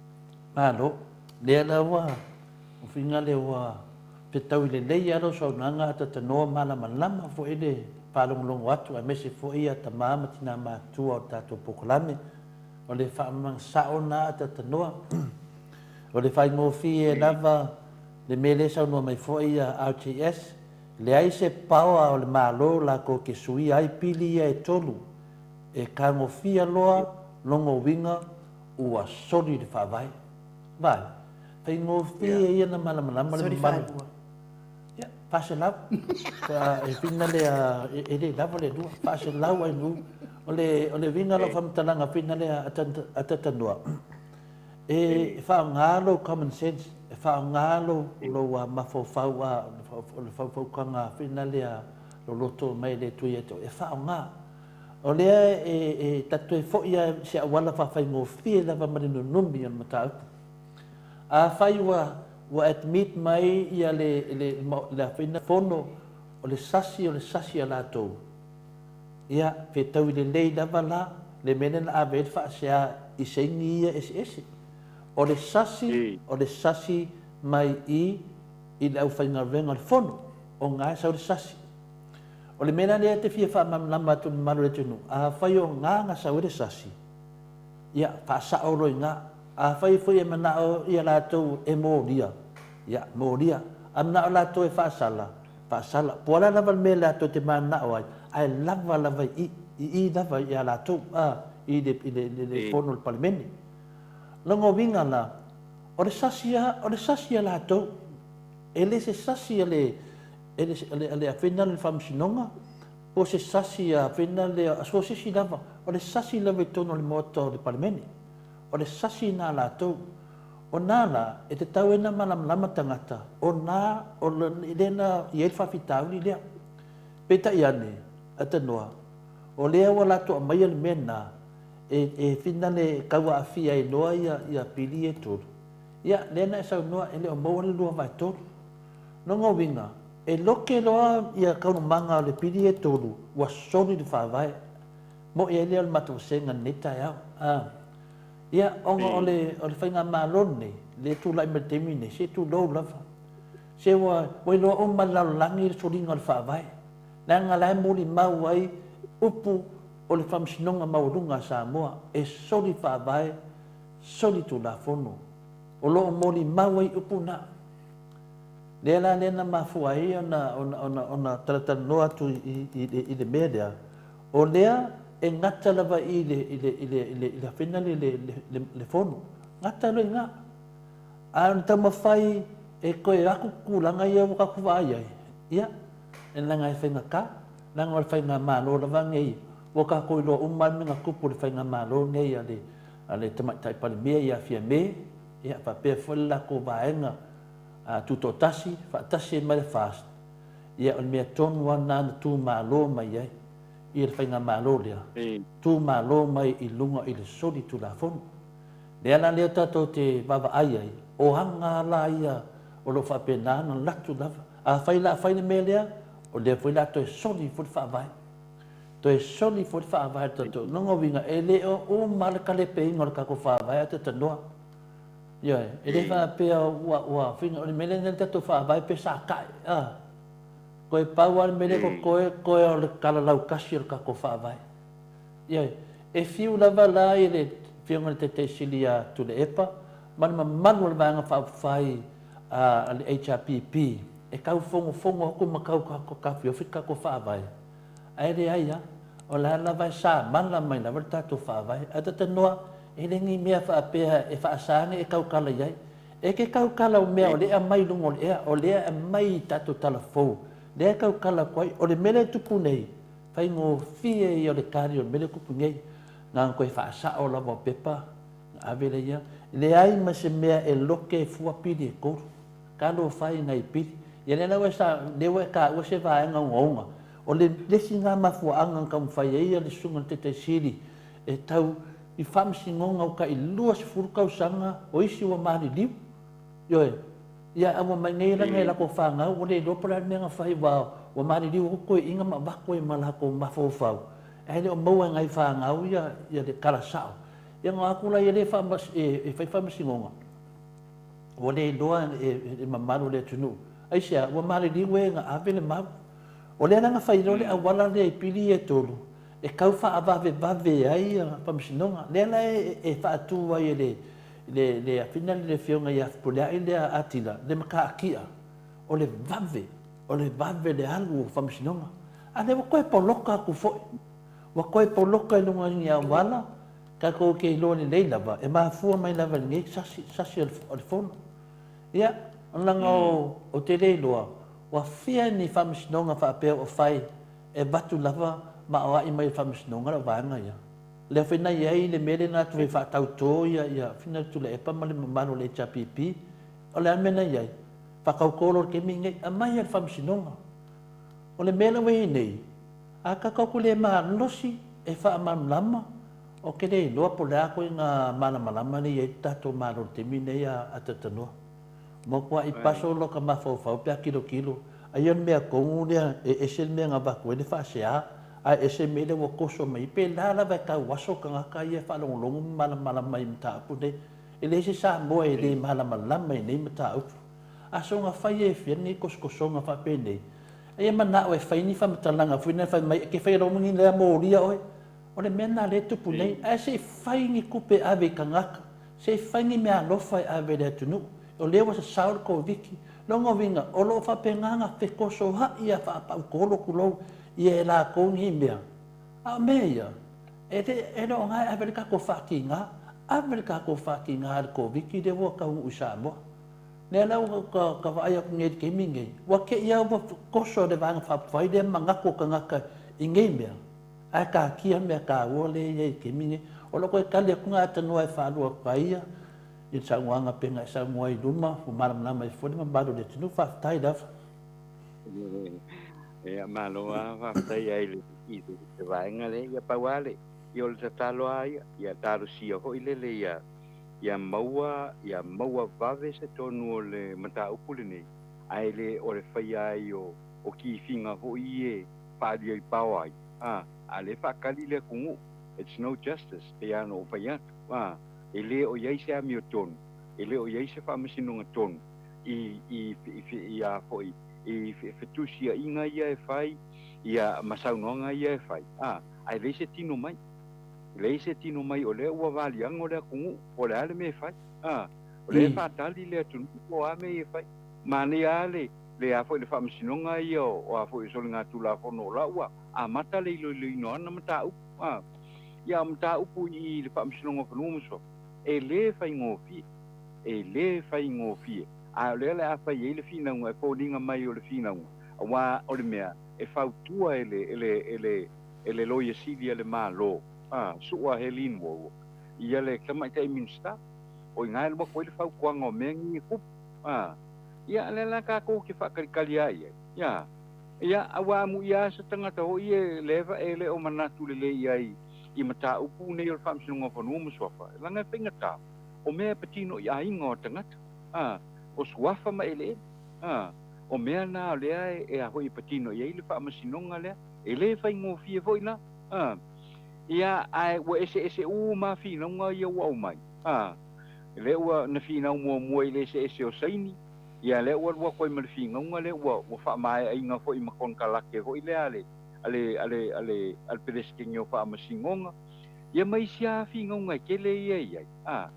Malo. Lea la ua ufiga lea ua fetaui lelei lava lau saunoaga a tatanoa malamalama foi le. faalogologo atu aemaise foi ia tama ma tina matutua o le tatou polokalame. O le faamalamalamaga sao lena a Tatanoa. O le faigofie lava le mea lea e saunoa mai foi ia RTS, leai se power o le Malo latou te suia ai pili ia e tolu. E tagofia loa lona uiga ua soli le Faavae. Vaai, faigofie ia na malamalama le mamalu. Ia, 400. E whina lea, e le lava le lua. 400 ai nu. O le, o le uiga o lau faamatalaga whina lea a Tatanoa, e faaaoga lou common sense, e faaaoga lou, lou mafaufau, o le faufaukaga whina lea loloto mai le Atua ia te oe, e faaaoga. O lea e, e ta te toe foi lava i se auala faafaigofie lava ma le nunumi o le mataupu. Afai ua ua admit mai ia le le le afai fono o le sasi o le sasi a latou, ia fetaui lelei lava la le mea lea na ave ai le faasea i saini ia eseese. O le sasi o le sasi mai i i le aufaigaluega o le fono, o na e sau le sasi. O le mea la lea e te fia faamalamalama atu i le mamalu o le atunuu, afai o na na sau ai le sasi, ia, faasao loa i ina. Afai foi e manao ia latou e molia, ia, molia. A manao latou e faasala, faasala. Po o le a lava le mea latou te mananao ai, ae lava lava i i, i i lava ia latou, a, i le, i le, le, le fono o le Palemene. Lona uiga la, o le sasi a, o le sasi a latou, e le se sasi a le, e le, a le, a le afena le Faamasinoga, po o se sasi a afena le, a so o se isi lava, o le sasi lava i totonu o le Maota o le Palemene. O le sasi na latou. O na la, e tatau ai na malamalama tagata, o na, o lea na i ai le faafitauli lea. Peitai ane, atanoa, o lea ua latou aumaia le mea lena, e, e finale e tau aafia ai loa ia, ia pili ia e tolu. Ia, lea na e saunoa, e le o maua le 2/3. Lona uiga, e loke loa ia taualumaga o le pili ia e tolu, ua soli le Faavae. Mo'i ai lea o le matou vasega i lenei taeao. A. Ia, ona o le, o le faigamalo lenei, lea e tulai mai i le taimi lenei, se tulou lava. Se ua, ua iloa uma e le lalolagi le soliga o le Faavae. Leaga la e molimau ai upu o le Faamasinoga Maualuga a Samoa, e soli Faavae, soli Tulafono. O lo o molimau ai upu na. Lea la lea na mafua ai ona, ona, ona, ona talatalanoa atu i, i, i, i le mea lea, O lea e gata lava i le, i le, i le, i le, i le afena le, le, le, le fono. Gata loa i ina. A o le taumafai e toe aku tulaga ia ua tatou vaai ai, ia, e leaga e faigata, leaga o le faigamalo lava lenei, ua tatou iloa uma lava le mea na tupu i le faigamalo lenei a le, a le Tamaitai Palemia ia Fiame, ia, faapea foi le latou vaega tutoatasi, faatasi ai ma le FAST, Ia, o le mea tonu lava lena na tu malo mai ai ia le faigamalo lea, tu malo mai i luga i le soli Tulafono. Lea la lea tatou te vaavaai ai, o aga la ia o lo o faapena ona latu lava. Afai la fai le mea lea, o lea foi la toe soli foi le Faavae. Toe soli foi le Faavae o le tatou. Lona uiga, e le o uma le talepeina o le tatou Faavae ae talanoa. Ioe, e le faapea ua, ua fina, o le mea lea le tatou faavae pe sa tae, a. Koe pau lava le mea lea koe, koe o le tala lautasi o le tatou faavae. Ioe, e fiu lava la i le Afioga i le Taitai Sili ia Tuilaepa ma le mamalu o le Vaega Faaupufai a le HRPP e tau fogofogo atu ma tau taofiofi le tatou faavae, Ae leai a, o la lava e samala mai lava le tatou Faavae. Ae talanoa, e le ni mea faapea e faasa ane e tautala i ai. E te tautala o mea o lea e aumai i luga o le ea, o lea e aumai i tatou tala fou, lea e tautala atu ai. O le mea lea e tupu nei, faigofie ia o le tali o le mea lea e tupu nei. Na ona toe faasao lava o pepa, ona ave lea ia. Leai ma se mea e loke fua pili e tolu. Talofa e i nai pili. Ia lea la ua e sa, lea ua e taua se vaega ogaoga. O le isi lena mafuaaga na taumafai ai le Susuga i le Taitai Sili e tau i faamasinoga ua tai 20 tausaga, o isi ua maliliu. Ioe. Ia a ua mai nei la nai latou fanau ua le iloa po o le a le mea na fai aua ua maliliu atu toeaiina ma avatu ai ma latou mafaufau ae le o maua e nai fanau ia le tala sao. Ia ona o atu laia lea e fai faamasinoga. Ua le iloa e le mamalu o le atunuu. Aisea? Ua maliliu e na ave le mau. O lea la na fai loa le auala lea i pili ia e tolu e tau faavavevave ai faamasinoga. Lea la e faatu ai e le le le afina le afioga ia Fepuleai lea Atila le mataatia o le vave, o le vave le alu o faamasinoga. A lea ua toe poloka atu foi. Ua toe poloka i luga o ni auala, tatou te iloa lelei lava, e mafua mai lava i lenei sasi, sasi o le fono. Ia, leaga ou te le iloa, ua fia ni faamasinoga faapea ua fai e avatu lava ma aoai mai e le faamasinoga lau vaega ia. Lea foi na i ai le mea lea na atu ai faatauto ia, ia Fina Tuilaepa ma le mamalu o le HRPP. O le a le mea na i ai? Faatauto loa i le taimi lenei, aumai lava i le faamasinoga. O le mea la ua i ai nei, a tatou te le malosi e faamalamalama, ou te le iloa po o le a ituaiga malamalama lea e i ai le tatou Malo i le taimi lenei a Talanoa. Matuai paso lota mafaufau pe a tilotilo, ai o le mea tonu lea e ese le mea na avatu ai le faasea, ae ese le mea lea ua toso mai ai. Pe la lava e tauaso tagata ia e faalogologo ma malamalama i mataupu nei. E leai se Samoa e le malamalama i nei mataupu. A soona fai e fia lenei tosotosoga faapenei, ai e manao e fai ni faamatalaga foi na fai mai e te faia loa ni lea molia oe. O le mea lena lea e tupu nei, ae se i fai ni tupe e ave i tagata, se i fai ni meaalofa e ave i le atunuu. O lea ua sasao le Koviti. Lona uiga, o lo o faapena ona fetosoa'i a faapautolo tulou ia e latou nei mea. A o mea ia, e le, e le o na e ave ai le tatou faatiga. Ave le tatou faatiga i le Koviti lea ua taunuu i Samoa. Lea la ua ta vaai atu nei i le taimi lenei, ua te i lava ua toso e le Vaega Faaupufai lea manatu o tagata i nei mea, ae taatia mea taua lea e i ai i le taimi lenei. O lau toe tali atu lena Tanoa e faalua atu ai ia i le saunoaga pei ona e saunoa ai i luma, ua malamalama ai foi le mamalu o le atunuu. Faafetai lava. Ia, malo lava, faafetai lava i le i le vaega lea. Ia pau lava le, ia o le tatalo lava ia, ia talosia foi lele ia ia maua ia maua vave se tonu o le mataupu lenei, ae le o le faia ai o o kifiga foi e faaalia i pao ai, a, a lea e faakali le atunuu, it's no justice, pei lava ona ou fai atu, a, e le o i ai se amiotonu, e le o i ai se faamasinoga tonu i, i, i, i a foi, i fetusiaiga ia e fai, ia, ma saunoaga ia e fai, a, ae leai se tino mai. Leai se tino mai o lea ua valiago le atunuu, po o le a le mea e fai, a, o lea e faatali le atunuu po o a mea ia e fai. Manaia lava le, le a foi le faamasinoga ia o a foi o soligatulafono o la ua amata le iloiloina o ana mataupu, a. Ia a o mataupu i le Faamasinoga o Fanua ma Suafa, e le faigofie, e le faigofie. A o lea o le a fai ai le finauga e foliga mai o le finauga, aua o le mea e fautua e le, e le, e le, e le Loia Sili a le Malo, a, Su'a Helene Warwick, ia le Tamaitai Minisita, o i ina e alu atu ai le fautuaga o mea nei e tupu, a. Ia, lea la tatou te faatalitali lava i ai, ia. Ia, aua a muia lava se tagata foi e leva e le o manatu lelei i ai i mataupu nei o le Faamasinoga o Fanua ma Suafa, leaga e faigata, o mea e patino i aiga o tagata, a, o suafa ma eleele, a, o mea na o lea e a foi e patino i ai le Faamasinoga lea, e le faigofie foi la, a. Ia, ae ua eseese uma lava finauga ia ua aumai, a, lea ua na finau muamua i le eseese o saini, Ia, lea ua alu atu ai ma le finauga lea ua, ua faamaeaina foi ma konekarate foi lea a le, a le, a le, a le, a le Peresetene o Faamasinoga, ia ma isi lava finauga e tele ia e i ai, a,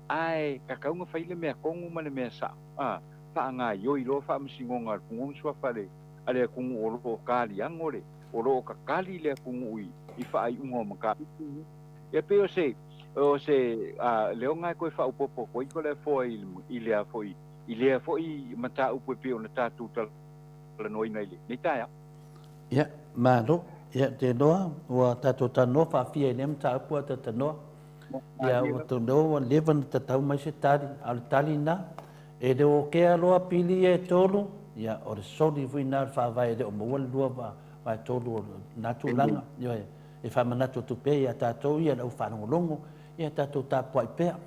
ae tatau ona fai le mea tonu ma le mea sao, a, faagaioi loa Faamasinoga a le Fanua ma Suafa a le, a le atunuu o lo o taliago le, o lo o tatali le atunuu i, i faaiuga o mataupu nei. Ia pei o se, o se, a, leoga e toe faaopoopo atu ai Toleafoa i, i lea foi, i lea foi mataupu e pei ona tatou talanoaina i lenei taeao. Ia, malo. Ia, te iloa ua tatou talanoa faafia i lea mataupu a talanoa. Ia, ua tau ua leva ona tatau mai se tali, a o le tali lena, e le o kea loa pili ia e tolu, ia, o le soli foi lena o le faavae e le o maua le lua vae tolu o lena tulaga. Ioe, e faamanatu atu pea ia tatou ia le au faalogologo, ia tatou tapuai pea.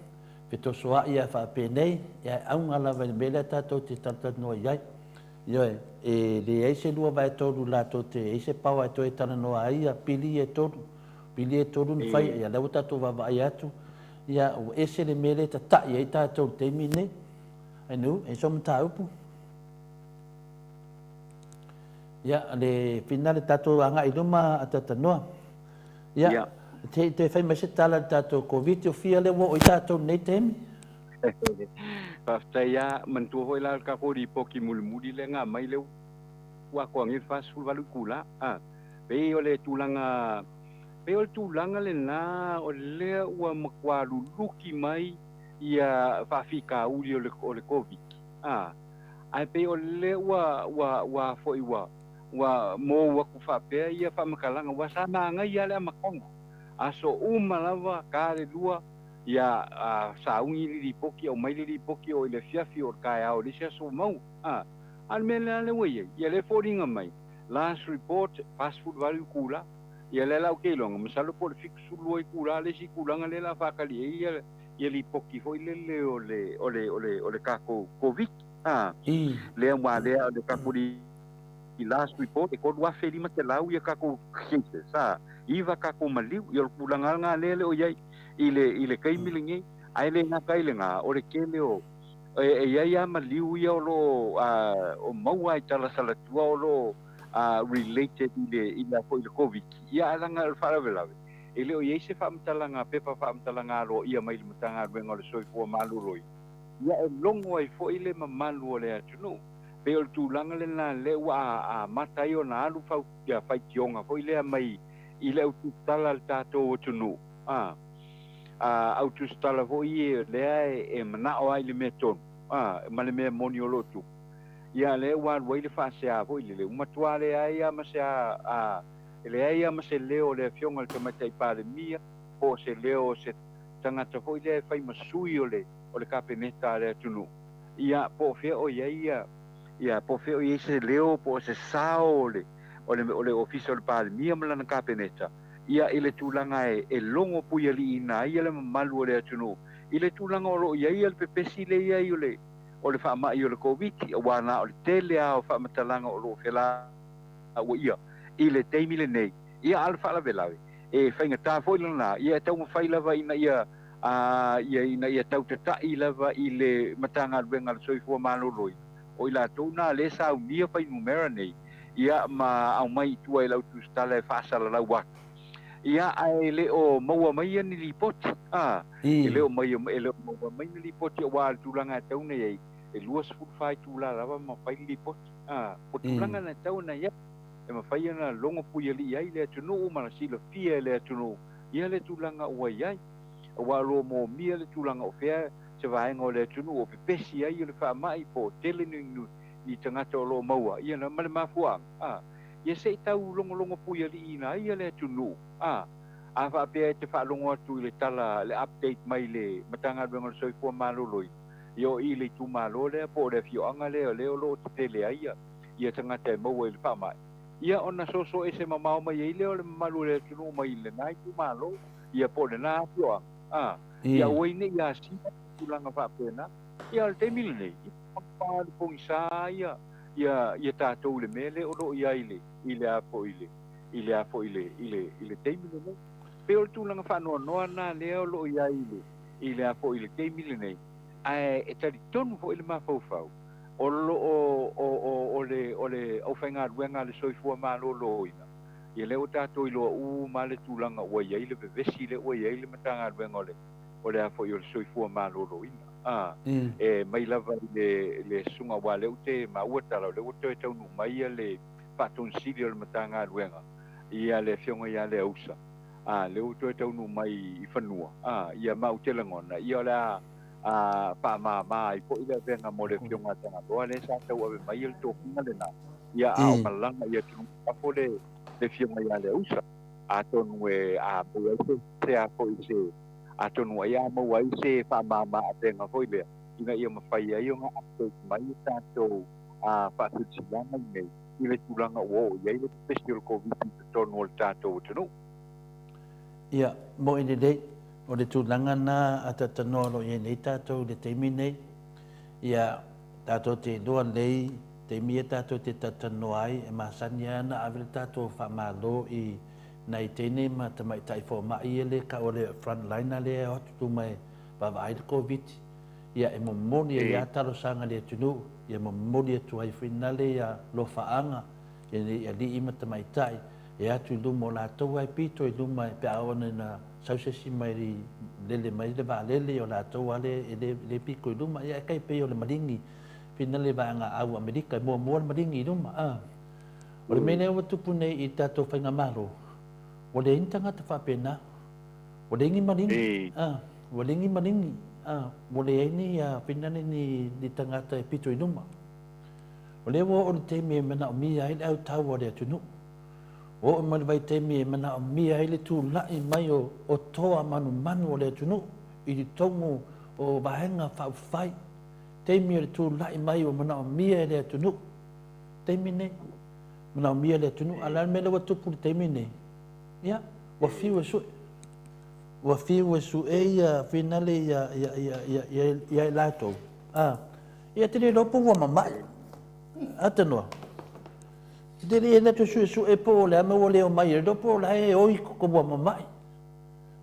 Fetosoa'i a faapenei, e auga lava i le mea lea tatou te talatalanoa i ai. Ioe, e leai se lua vae tolu latou te i ai se paoa e toe talanoa ai ia pili ia e tolu. Pili ia e tolu na fai, ia lea ua tatou vaavaai atu, ia ua ese le mea lea e tata'i ai tatou i le taimi lenei. Ainu, e i ai sou mataupu? Ia, le fina le tatou agai i luma a Tatanoa. Ia, te, te fai mai se tala i le tatou Koviti, o fia lea ua oo i tatou i lenei taimi? Faafetai lava. Manatua foi la le tatou lipoti mulimuli lea na aumai lea ua atoa nei le 48 itula. A, pei o le tulaga, pei o le tulaga lena o lea ua matua luluki mai ia faafitauli o le, o le Koviti. A, ae pei o lea ua, ua, ua foi ua, ua mou atu faapea ia faamatalaga, aua sa manaia lava le amataga, aso uma lava, ta le lua, ia sauni le lipoti, aumai le lipoti oo i le afiafi, oo i le taeao o le isi aso ua maua. A, a o le mea lena lea ua i ai, ia lea e foliga mai, last report, 48 itula, ia lea la ou te iloaina, masalo po o le 72 itula le isi tulaga lea o le a faatali ai ia, ia lipoti foi lele o le, o le, o le, o le tatou Koviti, a, lea aua lea o le tatou last report e 3,500 ia tatou cases, a, iva tatou maliu, ia o le tulaga lava lena lea e le o i ai i le, i le taimi lenei, ae le gata ai lena, o le tele o, e, e i ai lava maliu ia o lo o, a, o maua i tala salatua o lo o, a, related i le, i le, foi i le Koviti, ia ae leaga o le faalavelave, E le o i ai se faamatalaga pepa faamatalaga aloaia mai le Matagaluega o le Soifua Maloloina, ia e logo ai foi le mamalu o le atunuu. Pei o le tulaga lena lea ua amata ai ona alu faitioga foi lea mai i le au tusitala a le tatou atunuu, a au tusitala foi ia lea e manao lava i le mea tonu, a, ma le mea moni o lo o tupu. Ia lea ua alu ai le faasea foi lele, ua matua leai lava ma se a E leai lava ma se leo o le Afioga i le Tamaitai Palemia po o se leo o se tagata foi lea e fai ma sui o le o le Kapeneta a le atunuu, ia, po o fea o i ai ia, ia, po o fea o i ai se leo po o se sao o le o le o le Ofisa o le Palemia ma lana Kapeneta, ia, i le tulaga e e logo puialiiina ai le mamalu o le atunuu i le tulaga o lo o i ai le pepesi lea i ai o le o le faamai o le Koviti, aua na o le tele lava o faamatalaga o lo o felauaia i le taimi lenei. Ia, a o le faalavelave, e faigata foi lena, ia e taumafai lava ina ia, ia, ina ia tautatai lava i le Matagaluega a le Soifua Maloloina, o i latou na lea e saunia fuainumera nei, ia, ma aumai i tua i lau tusitala e faasalalau atu. Ia, ae le o maua mai ia ni lipoti, a, e le o mai, e le o maua mai ni lipoti aua o le tulaga e tatau ona i ai, e 24 itula lava ma fai le lipoti. A, o tulaga na e tatau ona i ai, e mafai ona logo puialii ai le atunuu ma silafia e le atunuu ia le tulaga ua i ai. Aua o lo o moomia le tulaga o fea se vaega o le atunuu o pepesi ai o le faamai po o tele ni, ni tagata o lo o maua ia ma le mafuaaga, a, ia se i tau logologo puialiiina ai le atunuu, a. A faapea e te faalogo atu i le tala, le update mai le Matagaluega o le Soifua Maloloina, ia o i le itumalo lea po o le afioaga lea o lea o lo o tetele ai ia tagata e maua i le faamai, ia ona soso ese mamao mai ai lea o le mamalu o le atunuu mai lena itumalo, ia po o lena afioaga, a, ia aua ai ne i asia tulaga faapena. Ia o le taimi lenei, ia pā le pogisa ia ia ia tatou i le mea lea o lo o i ai i le i le a foi i le i le a foi i le i le i le taimi lenei. Pei o le tulaga faanoanoa lena lea o lo o i ai i le i le a foi i le taimi lenei, ae e talitonu foi le mafaufau o lo o o o o le o le aufaigaluega a le Soifua Maloloina, ia lea ua tatou iloa uma lava le tulaga ua i ai le vevesi lea ua i ai le Matagaluega o le o le a foi o le Soifua Maloloina. A, e mai lava i le le susuga aua lea ou te maua tala o lea ua toe taunuu mai le Faatonu Sili o le Matagaluega ia le Afioga ia Leausa, a, lea ua toe taunuu mai i fanua, a, ia ma ou te lagona, ia o le a, a, faamama ai foi le avega mo le Afioga a Tagaloa lea sa tauave mai le tofiga lena, ia, a o malaga i atunuu i fafo le, le Afioga ia Leausa, atonu e, a maua ai se, se a foi se, atonu ai a maua ai se faamama avega foi lea, ina ia mafai ai ona update mai le tatou, a, faasilasilaga lenei i le tulaga ua oo i ai le pepesi o le Koviti i totonu o le tatou atunuu. Ia, moe lelei, o le tulaga na a tatanoa o lo o i ai nei tatou i le taimi nei, ia, tatou te iloa lelei taimi ia tatou te tatanoa ai, e masani lava ona ave le tatou faamalo i nai teine ma tamaitai fomai ia le tau o le front liner lea e o atu i luma e vaavaai le Koviti. Ia, e momoli ai lava talosaga i le atunuu, ia momoli atu ai foi nale ia lofaaga. i alii ma tamaitai e atu i luma o latou lava e pito i luma pe a oo ina sau se isi mai lele mai le vaalele, o latou lava lea e pito i luma. Ia e tai pei o le maligi finale vaega au Amerika, e muamua le maligi i luma. O le mea lea ua tupu nei i le tatou faigamalo, ua leai ni tagata faapena, ua leai ni maligi, ua leai ni maligi, ua leai ni finale ni tagata e pito i luma. O lea ua oo le taimi e manaomia ai le autau a le atunuu. Ua oo mai le vaitaimi e manaomia ai le tulai mai o toa manumanu o le atunuu i totonu o vaega faaupufai. Taimi o le tulai mai ua manaomia e le atunuu. Taimi nei, manaomia e le atunuu. A o le a le mea lea ua tupu i le taimi nei? Ia, ua fiu e sue. Ua fiu e sue ia finale ia ia ia ia ia ia i latou. Ah, ia te le iloa po ua mama'i. Atanoa. Te le le suesue po o le a mea ua le omai ai, iloa po o la e oi koko ua mama'i.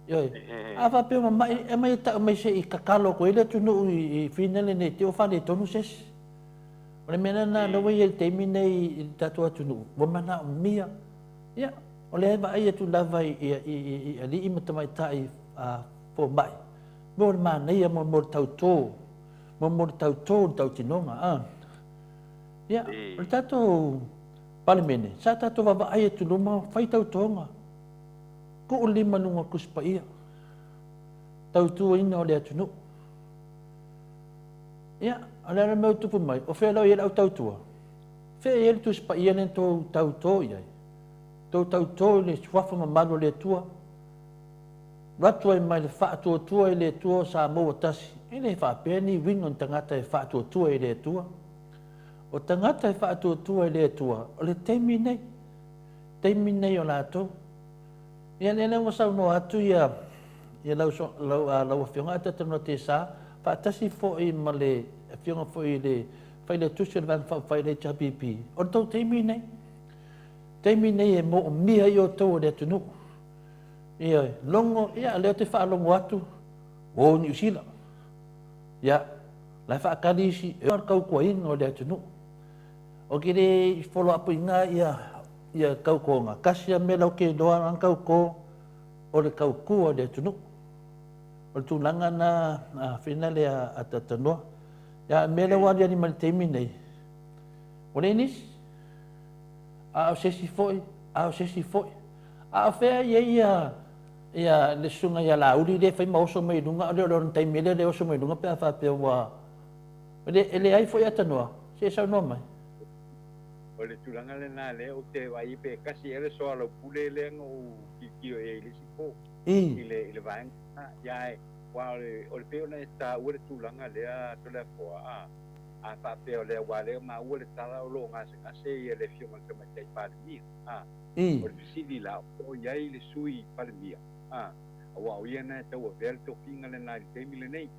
Ioe. A faapea ua mama'i, e aumai e tau mai se i tatalo atu ai le atunuu i finale nei te i ua faaletonu se isi. O le mea lena lea ua i ai i le taimi nei i le tatou atunuu, ua manaomia. Ia, o lea e vaai atu lava i alii ma tamaitai fomai, mo le manaia mo le tauto, mo le tauto i le tautinoga. Ia, o le tatou Palemene, sa tatou vaavaai atu i luma, fai tautoga, tuu le lima i luga o le Tusi Paia, tautuaina o le atunuu. Ia, o le a le mea ua tupu mai? O fea la o i ai le au tautua? Fea e i ai le Tusi Paia lea na outou tauto i ai? Tou tauto i le suafa mamalu o le Atua, alu atu ai mai le faatuatua i le Atua o Samoa ua tasi. E le faapea ni uiga o ni tagata e faatuatua i le Atua. O tagata e faatuatua i le Atua, o le taimi nei, taimi nei o latou. Ia lea lea ua saunoa atu ia ia lau lau lau afioga Atatanoa Tesa faatasi foi ma le afioga foi i le Failautusi o le Vaega Faaupufai o le HRPP, o le tou taimi nei. Taimi nei e moomia ai outou e le atunuu. Ioe, logo, ia lea ou te faalogo atu, o Niu Sila. Ia, la e faatali isi, e o le tautuaina o le atunuu. Ou te le follow up ina ia ia tautoga, tasi lava mea la ou te iloa na tauto, o le tautua i le atunuu. O le tulaga na finale a Tatanoa. Ia, o le mea lea ua aliali mai i le taimi nei, ua leai nisi. A o se isi foi, a o se isi foi. A o fea e i ai ia, ia le susuga ia Laauli lea e fai ma oso mai i luga, o le lona taimi lea e oso mai i luga pe a faapea ua... E leai foi Atanoa, se i saunoa mai. O le tulaga lena lea ou te vaai ai pe tasi ea le soalaupule lea na ou tilotilo i ai i le isi po i le i le vaega lena. Ia ae aua o le o le pei ona e taua le tulaga lea Toleafoa a a faapea o lea aua lea maua le tala o lo o gasegase ia le afioga i le Tamaitai Palemia a O le fesili la, o i ai le Sui Palemia? A, aua o ia na e tauavea le tofiga lena i le taimi lenei.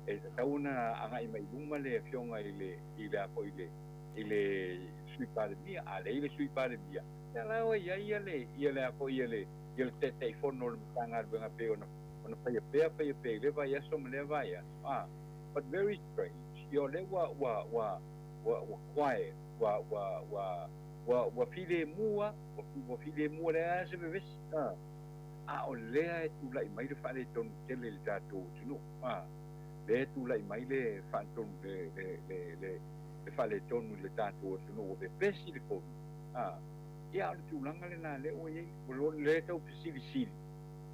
E tatau ona agai mai i luma le afioga i le, i le a foi i le, i le Sui Palemia. A leai le Sui Palemia, ia la ua i ai ia le, ia le a foi ia le, ia le Taitaifono o le Matagaluega e pei ona, ona faia pea, faia pea i lea vaiaso ma lea vaiaso. A, but very strange, ia o lea ua, ua, ua, ua, ua quiet, ua, ua, ua, Ua, ua filemu lava, ua, ua filemu, e leai lava se vevesi, a, a o lea e tulai mai le faaletonu tele i le tatou atunuu, a, lea e tulai mai le faaletonu, le, le, le, le, le faaletonu i le tatou atunuu, ua vevesi le Koviti, a, ia, a o le tulaga lena lea ua i ai, ua, lea e tau fesilisili,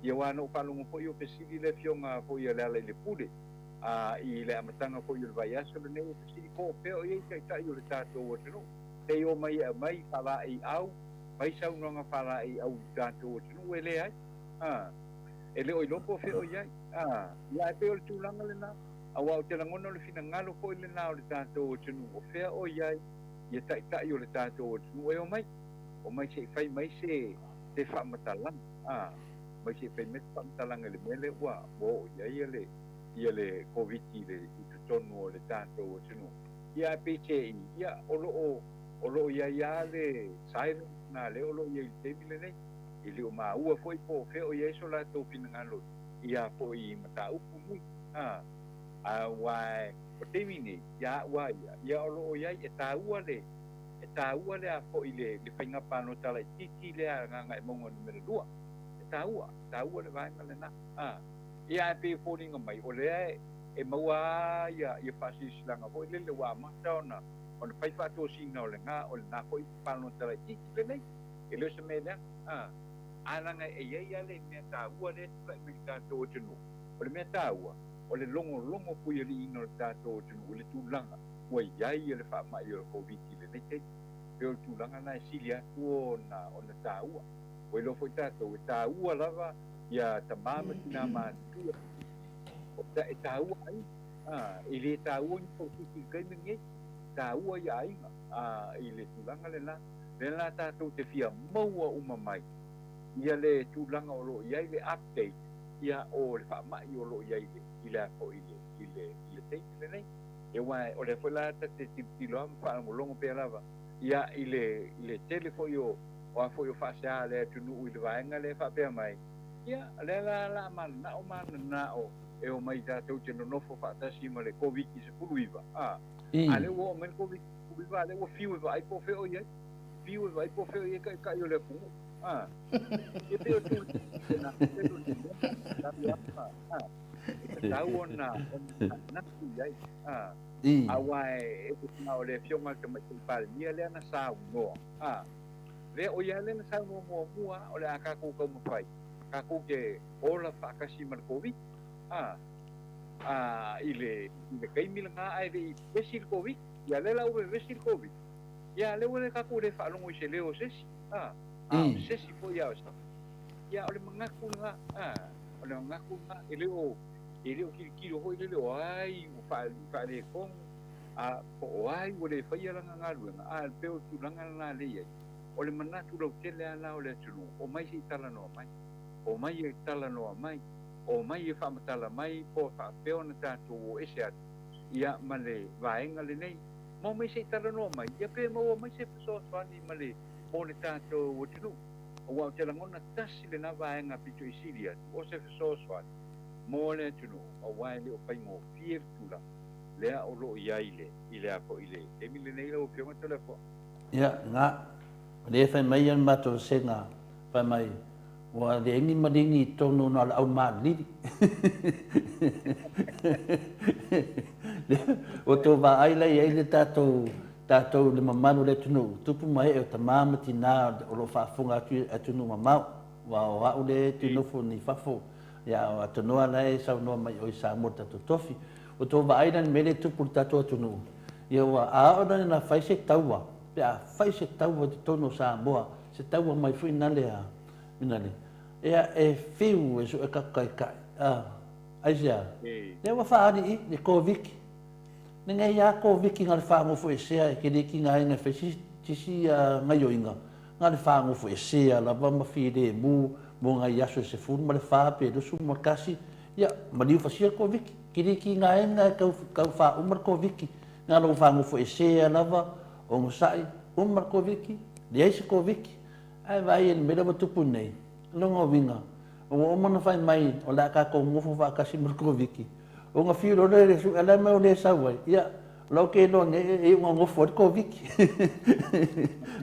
ia, aua na ou faalogo foi o fesili le afioga foi a Lealailepule, a, i le amataga foi o le vaiaso lenei, e fesili po o fea o i ai taitai o le tatou atunuu. Se i omai e aumai faalaeiau, fai saunoaga faalaeiau i le tatou atunuu, e leai. A, e le o iloa po o fea o i ai. A, ia ae pei o le tulaga lena, aua ou te lagona o le finagalo foi lena o le tatou atunuu, o fea o i ai ia taitai o le tatou atunuu e omai, omai se i fai mai se, se faamatalaga. A, omai se i fai mai se faamatalaga i le mea lea ua, ua oo i ai le, ia le Koviti i le, i totonu o le tatou atunuu. Ia ae peiseai, ia, o lo o, o lo o i ai lava le silence na lea o lo o i ai i le taimi lenei. E le o maua foi po o fea o i ai so latou finagalo ia foi i mataupu nei. A, aua o le taimi nei, ia au lava ia, ia o lo o i ai, e taua le, E taua le a foi le faiga palota laitiiti lea a Gagaemauga Nu.2. E taua, taua le vaega lena. A. Ia ae pei e foliga mai o lea e maua lava ia faasilasilaga foi lele ua amata ona fai faatosina o lena o lena foi palota laitiiti lenei. E le o se mea leaga. A. Ae leaga e i ai lava le mea taua lea e tulai mai i le tatou atunuu. O le mea taua, o le logologo puialiiina o le tatou atunuu i le tulaga ua i ai le faamai o le Koviti i lenei taimi. Pei o le tulaga lena e sili atu ona taua. Ua iloa foi tatou, e taua lava ia tama ma tina matutua. E taua aiga. E le taua ni polokiki i le taimi lenei. E taua ia aiga i le tulaga lena. Lea la tatou te fia maua uma mai ia le tulaga o lo o i ai le update ia o le faamai o lo o i ai i le a foi i le taimi lenei. Aua o lea foi la ta te tilotilo lava ma faalogologo pea lava ia i le tele foi o a foi o faasea a le atunuu i le vaega lea e faapea mai, ia lea la la mananao mananao e omai tatou te nonofo faatasi ma le Koviti-19. A lea ua oo mai le Koviti-19, a lea ua fiu e vaai po o fea o i ai. Fiu e vaai po o fea o i ai taitai o le atunuu. Ia pei o tulaga na, e tatau ona manatu i ai. Aua e o le Afioga i le Tamaitai Palemia lea na saunoa. Lea o ia lea na saunoa muamua o le a tatou taumafai, tatou te ola faatasi ma le Koviti. I le taimi lena ae le i vevesi le Koviti. Ia lea la ua vevesi le Koviti. Ia lea ua le tatou le faalogo i se leo o se isi. A o se isi foi a o se isi. Ia o le manatu lena. O le manatu lena e le o tilotilo foi lele o ai ua faaletonu, po o ai ua le faia lana galuega. A pei o le tulaga lena lea e i ai. O le manatu lautele lava la o le atunuu, omai se i talanoa mai. Omai e talanoa mai. Omai e faamatala mai po o faapea ona tatou o ese atu ia ma le vaega lenei. Ma omai se i talanoa mai, ia pe maua mai se fesoasoani ma le mo le tatou atunuu. Aua ou te lagona tasi lena vaega pito i sili atu o se fesoasoani mo le atunuu, aua e le o faigofie le tulaga lea o lo o i ai i le a foi i le taimi lenei lau Afioga Toleafoa. Ia, na, o lea e fai mai le matou vasega, fai mai, ua leai ni maligi i totonu na o le aumalili. Ua tou vaai la i ai le tatou, tatou le mamalu o le atunuu, tupu ma ee o tama ma tina o lo o faafofoga atu i atunuu mamao. Aua o au lea e te nofo nei i fafo, ia o Atonoa la e saunoa mai o i Samoa i le tatou tofi. Ua tou vaai la i le mea lea e tupu i le tatou atunuu, ia ua a oo la ina fai se taua, pe a fai se taua i totonu o Samoa, se taua mai foi nale a, nale, ia e fiu e sue tatou taitai, a, aisea? Lea ua faalii le Koviti. Lenei lava Koviti na o le faanofoesea e te le tigaina e fai sisi gaioiga, na o le faanofoesea lava ma filemu mo nai aso e 14 pe 21, ia maliu fasia le Koviti. Te le tigaina e tau faauma le Koviti, na o lou faanofoesea lava, onosai, uma le Koviti, leai se Koviti. Ae vaai i le mea lea ua tupu nei, o lona uiga, ua uma ona fai mai o le a tatou nofo faatasi ma le Koviti, ona fiu loa lea e sue la mea o lea e sau ai, ia, o la ou te iloa nei e iu ina nofo ai le Koviti.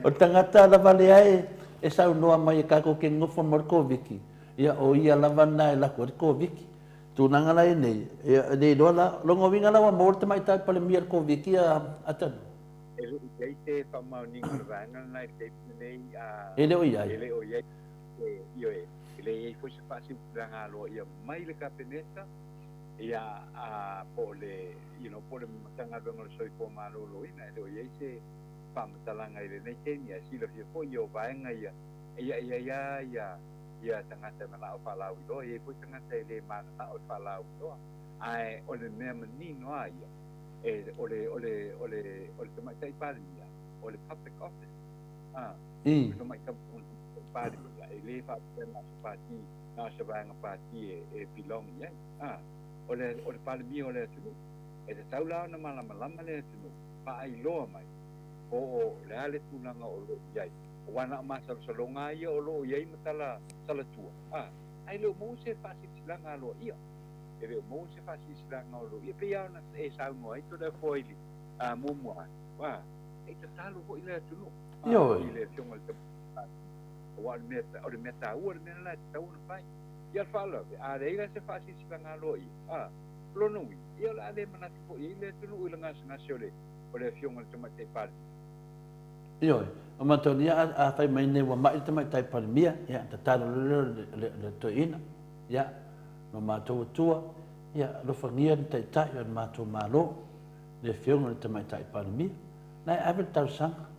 O le tagata lava lea e saunoa mai e tatou te nofo ma le Koviti, ia o ia lava lena e lako ai le Koviti. Tulaga la ia nei, ia, e le iloa la, o lona uiga la ua maua le Tamaitai Palemia i le Koviti a Tanu? E le o i ai se faamaoniga o le vaega lena i le taimi lenei, a. E le o i ai. E le o i ai, ioe, e le i ai foi se faasilasilaga aloaia mai le Kapeneta, ia, a, po o le, you know, po o le Matagaluega o le Soifua Maloloina, e le o i ai se faamatalaga i lenei taimi. Ae silafia foi, ia, o vaega ia, ia, e i ai lava ia, ia tagata e manao faalauiloa, e i ai foi tagata e le mananao e faalauiloa. Ae o le mea manino lava ia, e, o le, o le, o le, o le Tamaitai Palemia, o le public office, a, o le Tamaitai Palemia, e le faapea na o se pati, na o se vaega pati e belong i ai, a, o le, o le Palemia o le atunuu. E tatau la ona malamalama le atunuu, faailoa mai, po o le a le tulaga o lo o i ai. Aua na o masalosaloga lava ia o lo o i ai ma tala salatua, a, ae le o maua se faasilasilaga aloaia. E le o maua se faasilasilaga aloaia, pei lava ona e saunoa ai Toleafoa i le muamua atu, a, E tatalo foi le atunuu i le Afioga i le Tamaitai Palemia, aua o le mea, o le mea taua le mea lena e tatau ona fai. Ia o le faalavelave, a leai la se faasilasilaga aloaia, a, o lona uiga, ia o le a le manatu foi i ai le atunuu i le gasegase o le, o le Afioga i le Tamaitai Palemia. Ioe, o manatua a fai mai nei ua mai le Tamaitai Palemia, ia, tatalo loa lea o le, le toeaina, ia, lo matou Atua, ia, alofagia le Taitai o le matou Malo, le Afioga i le Tamaitai Palemia, la e ave le talosaga.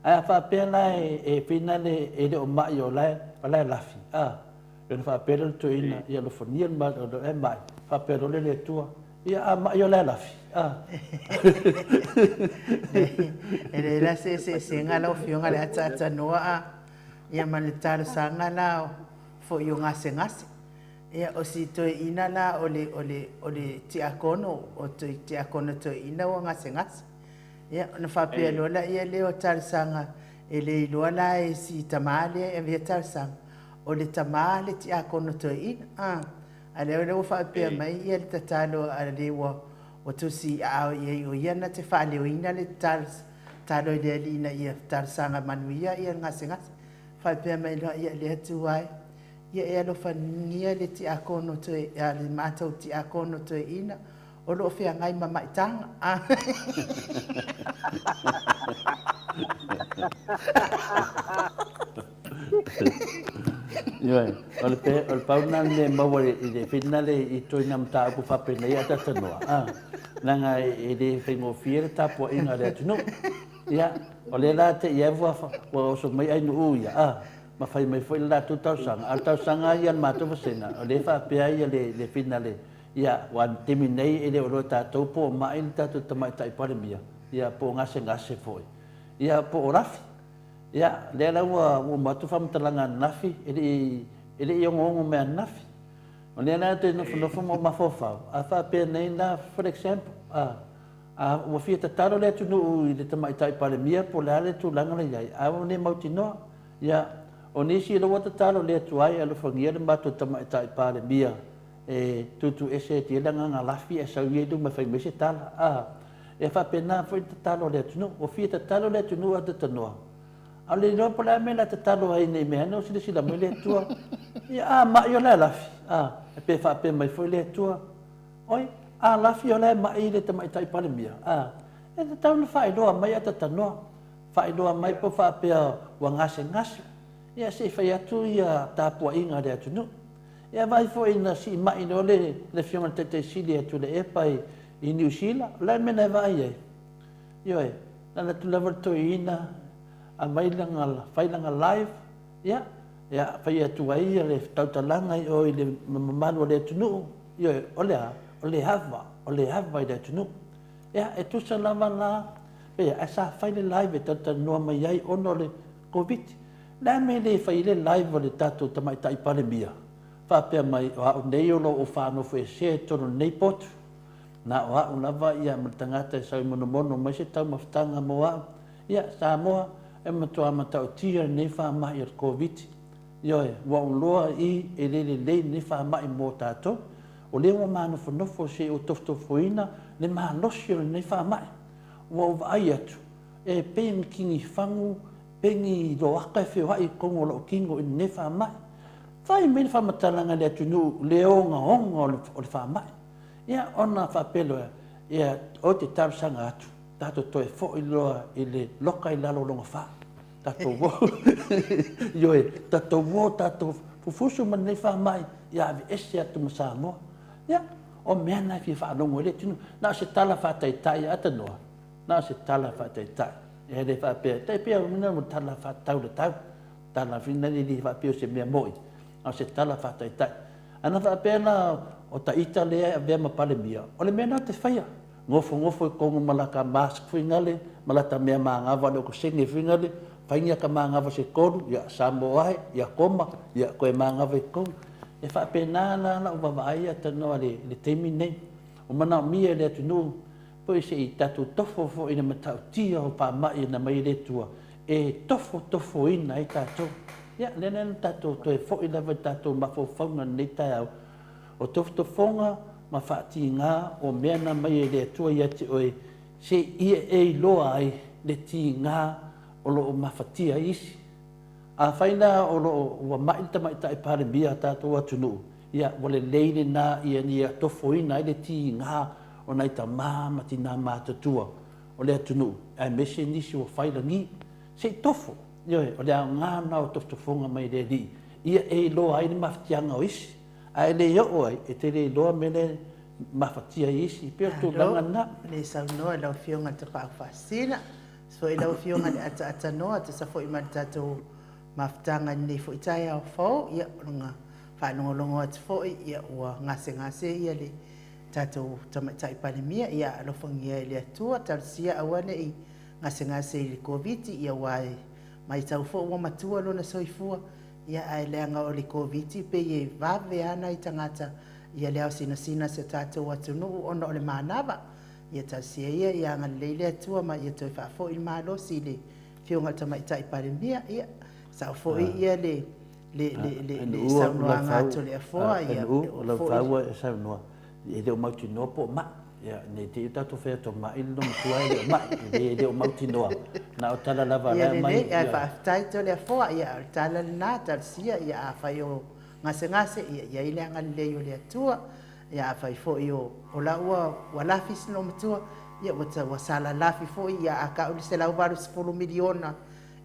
Ae a faapea la e finale e le o mai o la e lafi, a, ona faapea lea o le toeaina, ia alofagia le Malo, o la e mai, faapea loa lea le Atua, ia a mai o la e lafi, a. E leai la se eseesega lau Afioga i le ataatanoa a, ia ma le talosaga la foi o gasegase. Ia, o si toeaina la o le, o le, o le tiakono, o te tiakono toeaina ua gasegase. Ia, ona faapea loa laia lea o talosaga, e le iloa la e si tamā lea e avea talosaga, o le tamā le tiakono toeaina. A, a lea ua faapea mai ia le tatalo a le ua, ua tusi i aao i ai o ia na te faaleoina le tatalo i le Alii ina ia talosaga manuia ia le gasegase. Faapea mai loa, ia le Atua e, Ia e alofagia le tiakono toe, a le matou tiakono toeaina o lo o feagai ma maitaga. Ioe, o le pe, o le pau lena le mea e maua i le finale i ituaiga mataupu faapenei a talanoa, a, leaga e le faigofie le tapuaiga a le atunuu. Ia, o lea la te i ai ua, ua oso mai ainuu ia, a, ma fai mai foi le latou talosaga. A o le talosaga lava ia a le matou vasega, o lea e faapea ai le finale, ia, aua o le taimi nei e le o iloa e tatou po o mai le tatou Tamaitai Palemia, ia, po o gasegase foi, ia, po o lafi. Ia, lea la ua uma atu faamatalaga ananafi, e le i, e le i ogoogo mai ananafi. O lea la ou te nofonofo ma ou mafaufau, a faapea nei la, for example, a, A ua fia tatalo le atunuu i le Tamaitai Palemia po o le a le tulaga la i ai, a ua le mautinoa. Ia, o nisi ua tatalo le atu ai e alofagia le matou Tamaitai Palemia e tuutuuese atu i ai le agaga lafi ae sau ia i luma e fai mai se tala. A, e faapena foi le tatalo a le atunuu. Ua fia tatalo le atunuu ae tatanoa. A o le iloa po o le a le mea o le a tatalo ai nei mea ane o silasila mai le Atua. Ia, a ma'i o le a lafi? A, pe faapea mai foi le Atua. Oi, a lafi o la e ma'i le Tamaitai Palemia, a, e tatau ona faailoa mai a tatanoa, faailoa mai po faapea ua gasegase, ia se i fai atu ia tapuaiga a le atunuu. Ia vaai foi ina sii ma'i loa le le Afioga i le Taitai Sili ia Tuilaepa i i Niu Sila, o le a le mea na e vaai ai? Ioe, na alu atu lava le toeaina aumai lana, fai lana live, ia, ia fai atu ai le tautalaga i o i le mamalu o le atunuu, Ioe, o le a? O le ava, o le ava i le atunuu. Ia, e tusa lava la, pei, ae sa fai le live e talatalanoa mai ai ona o le Koviti. O le a le mea e le fai ai le live a le tatou Tamaitai Palemia, faapea mai, o au nei o lo o faanofoesea i totonu o lenei potu, na o au lava ia ma le tagata e sau e monomono mai se taumafataga mo au. Ia, Samoa, e matua matautia lenei faamai o le Koviti. Ioe, ua ou loa i e le lelei lenei faamai mo tatou. O lea ua manofonofo se i ou tofotofoina le malosi o lenei faamai. Ua ou vaai atu, e pei ni kinifagu, pei ni loaka e feoai i totonu o lou tino i lenei faamai. Fai mai le faamatalaga i le atunuu le ogaoga o le faamai. Ia, ona faapea loa, ia, ou te talosaga atu, tatou toe foi loa i le loka i lalo o lona fa. Tatou o, ioe, tatou o, tatou fufusu ma lenei faamai, ia aveese atu ma Samoa. Ia, o mea na e fia faalogo ai le atunuu. Na o se tala faataitai a tanoa, na o se tala faataitai. E le faapea, tai pei o mea mo tala faatatau le tau, tala whina le le faapea o se mea moi, na o se tala faataitai. Ana faapea la o ta ita lea e avea ma Palemia, o le mea lena ou te faia. Nofonofo i totonu ma lata mask fuainale ma lata mea manava le okesene fuainale, fai ni ata manava se tolu, ia Samoa ae, ia koma, ia toe manava i totonu. E faapena la lau vaavaai ia tanoa i le taimi lenei. Ua manaomia e le atunuu foi se i tatou tofo foi i le matautia o faamai na mai e le Atua e tofotofoina ai tatou. Ia, lea la na tatou toe foi lava i tatou mafaufauga i lenei taeao, O tofotofoga ma faatiga o mea na mai e le Atua ia te oe, se i e iloa ai le tiga o lo o mafatia ai isi. Afai la o lo o ua ma'i le Tamaitai Palemia a tatou atunuu, ia ua lelei lena ia ia tofoina ai le tiga o nai tama ma tina matutua o le atunuu aemaise nisi ua fai lagi. Se i tofo, ioe, o le aoga lena o tofotofoga mai le Alii, ia e iloa ai le mafatiaga o isi, ae le oo ai, e te le iloa mea lea e mafatia ai isi. E pei o le tulaga lena. Malo le saunoa i lau Afioga i le Tapaau Faasisina. Foi lau Afioga i le Ataatsanoa, tusa foi ma le tatou mafutaga i lenei foi taeao fou. Ia, o lona faalogologo atu foi, ia, ua gasegase ia le tatou Tamaitai Palemia. Ia alofagia e le Atua, talosia aua ne i gasegase i le Koviti, ia aua e matau foi ua matua lona soifua, ia ae leaga o le Koviti pei e vave lava nai tagata ia le aosinasina o si o tatou atunuu ona o le manava. Ia talosia ia ia agalelei le Atua ma ia toe faafoi le malosi i le Afioga i le Tamaitai Palemia. Ia, sao foi ia le le le le le saunoaga a Toleafoa, ia e oo foi. Lau e saunoa, e le o mautinoa po o mai. Ia, ne i te i ua tatou fai atu o mai le loomatua e le o mai. E le o mautinoa. Na o tala lava la e aumai. Ia lelei, ae faafetai Toleafoa. Ia, o le tala lena, talosia, ia afai o gasegase, ia i ai le agalelei o le Atua. Ia afai foi o o la ua ua lafi si loomatua, ia ua ua sala lafi foi, ia a tau le $180 miliona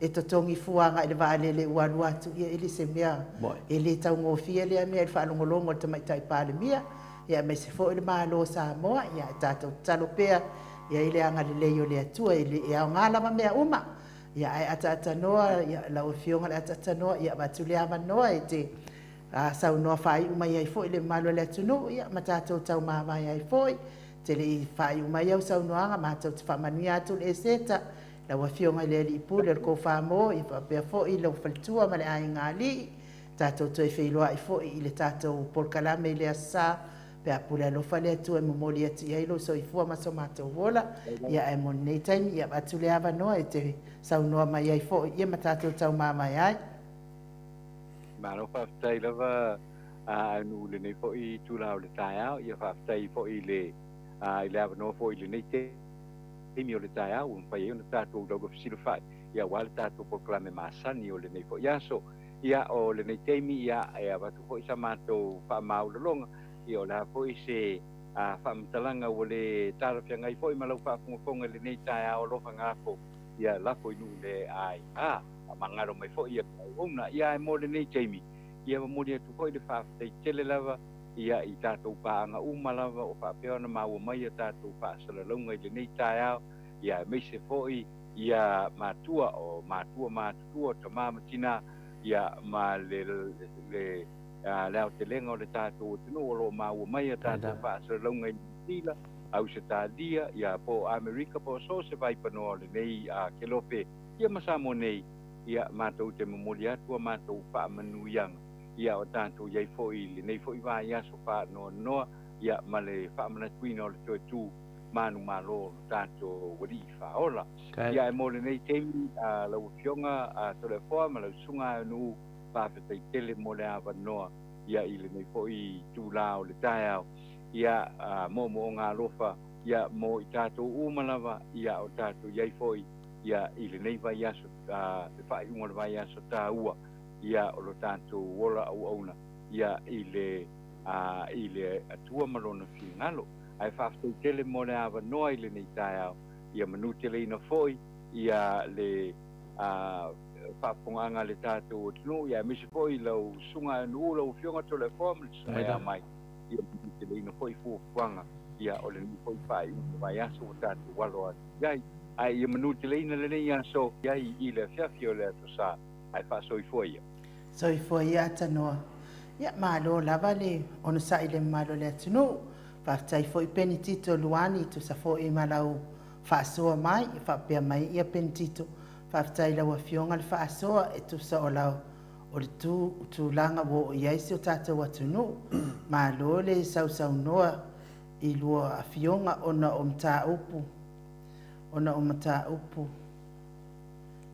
e totogi fua agai i le vaalele ua alu atu, ia e le se mea e le taugofie lea mea i le faalogologo a le Tamaitai Palemia, ia aemaise foi le Malo o Samoa. Ia ae tatou tatalo pea ia i le agalelei o le Atua, e le e aoga lava mea uma. Ia ae ataatanoa ia lau Afioga i le ataatanoa, ia avatu le avanoa e te A saunoa faaiu mai ai foi le mamalu o le atunuu, ia, ma tatou taumavae ai foi. Te le i faaiu mai au saunoaga, matou te faamanuia atu i le Eseta, lau Afioga i le Alii Pule o le Kofamo, ia faapea foi lou faletua ma le aiga alii. Tatou toe feiloai foi i le tatou polokalame i le Aso Sa, pe a pule alofa le Atua e momoli atu i ai lou soifua ma so matou ola. Ia, ae mo lenei taimi, ia avatu le avanoa e te saunoa mai ai foi, ia ma tatou taumavae ai. Malo faafetai lava a nuu i lenei foi itula o le taeao. Ia faafetai foi i le i le avanoa foi i lenei taimi o le taeao ua mafai ai ona tatou laulaufisilafai ia aua le tatou polokalame masani o lenei foi aso. Ia o lenei taimi ia e avatu foi sa matou faamaualaloga ia o le a foi se faamatalaga ua le talafeagai foi ma lau faafogafoga i lenei taeao alofa gafo ia lafo i nuu le aiga. Faamagalo mai foi ia auauna. Ia ae mo lenei taimi, ia momoli atu foi le faafetai tele lava ia i tatou paaga uma lava o faapea ona maua mai a tatou faasalalauga i lenei taeao, ia aemaise foi ia matua o matua matutua, tama ma tina, ia ma le le le aotelega o le tatou atunuu o lo o maua mai a tatou faasalalauga i Niu Sila, Ausetalia, ia po o Amerika po o so o se vaipanoa o lenei kelope. Ia ma Samoa nei, ia, matou te momoli atu a matou faamanuiaga, ia, o tatou i ai foi i lenei foi vaiaso faanoanoa, ia, ma le faamanatuina o le toe tu manumalo o lo tatou Alii Faaola. Ia, ae mo lenei taimi, a lau Afioga a Toleafoa ma lau Susuga Aeonuu, faafetai tele mo le avanoa, ia, i lenei foi itula o le taeao, ia, moomooga alofa, ia, mo i tatou uma lava, ia, o tatou i ai foi ia i lenei vaiaso, le faaiuga o le vaiaso taua ia o lo tatou ola auauna ia i le i le Atua ma Lona finagalo. Ae faafetai tele mo le avanoa i lenei taeao, ia manuteleina foi ia le faafofogaaga a le tatou atunuu, ia aemaise foi lau Susuga Aeonuu, lau Afioga Toleafoa ma le Susuga ia Mai, ia manuteleina foi fuafuaga ia o lenei foi faaiuga o le vaiaso ua tatou alo atu i ai. Ae ia manuteleina lenei aso i ai i le afiafi o le Aso Sa, ae faasoifua ia. Soifua ia Atanoa. Ia malo lava le onosai i le mamalu o le atunuu. Faafetai foi Penitito Luani tusa foi ma lau faasoa mai, faapea mai ia Penitito, faafetai i lau afioga le faasoa e tusa o lau o le tu tulaga ua oo i ai si o tatou atunuu. Malo le sausaunoa i lua afioga ona o mataupu ona o mataupu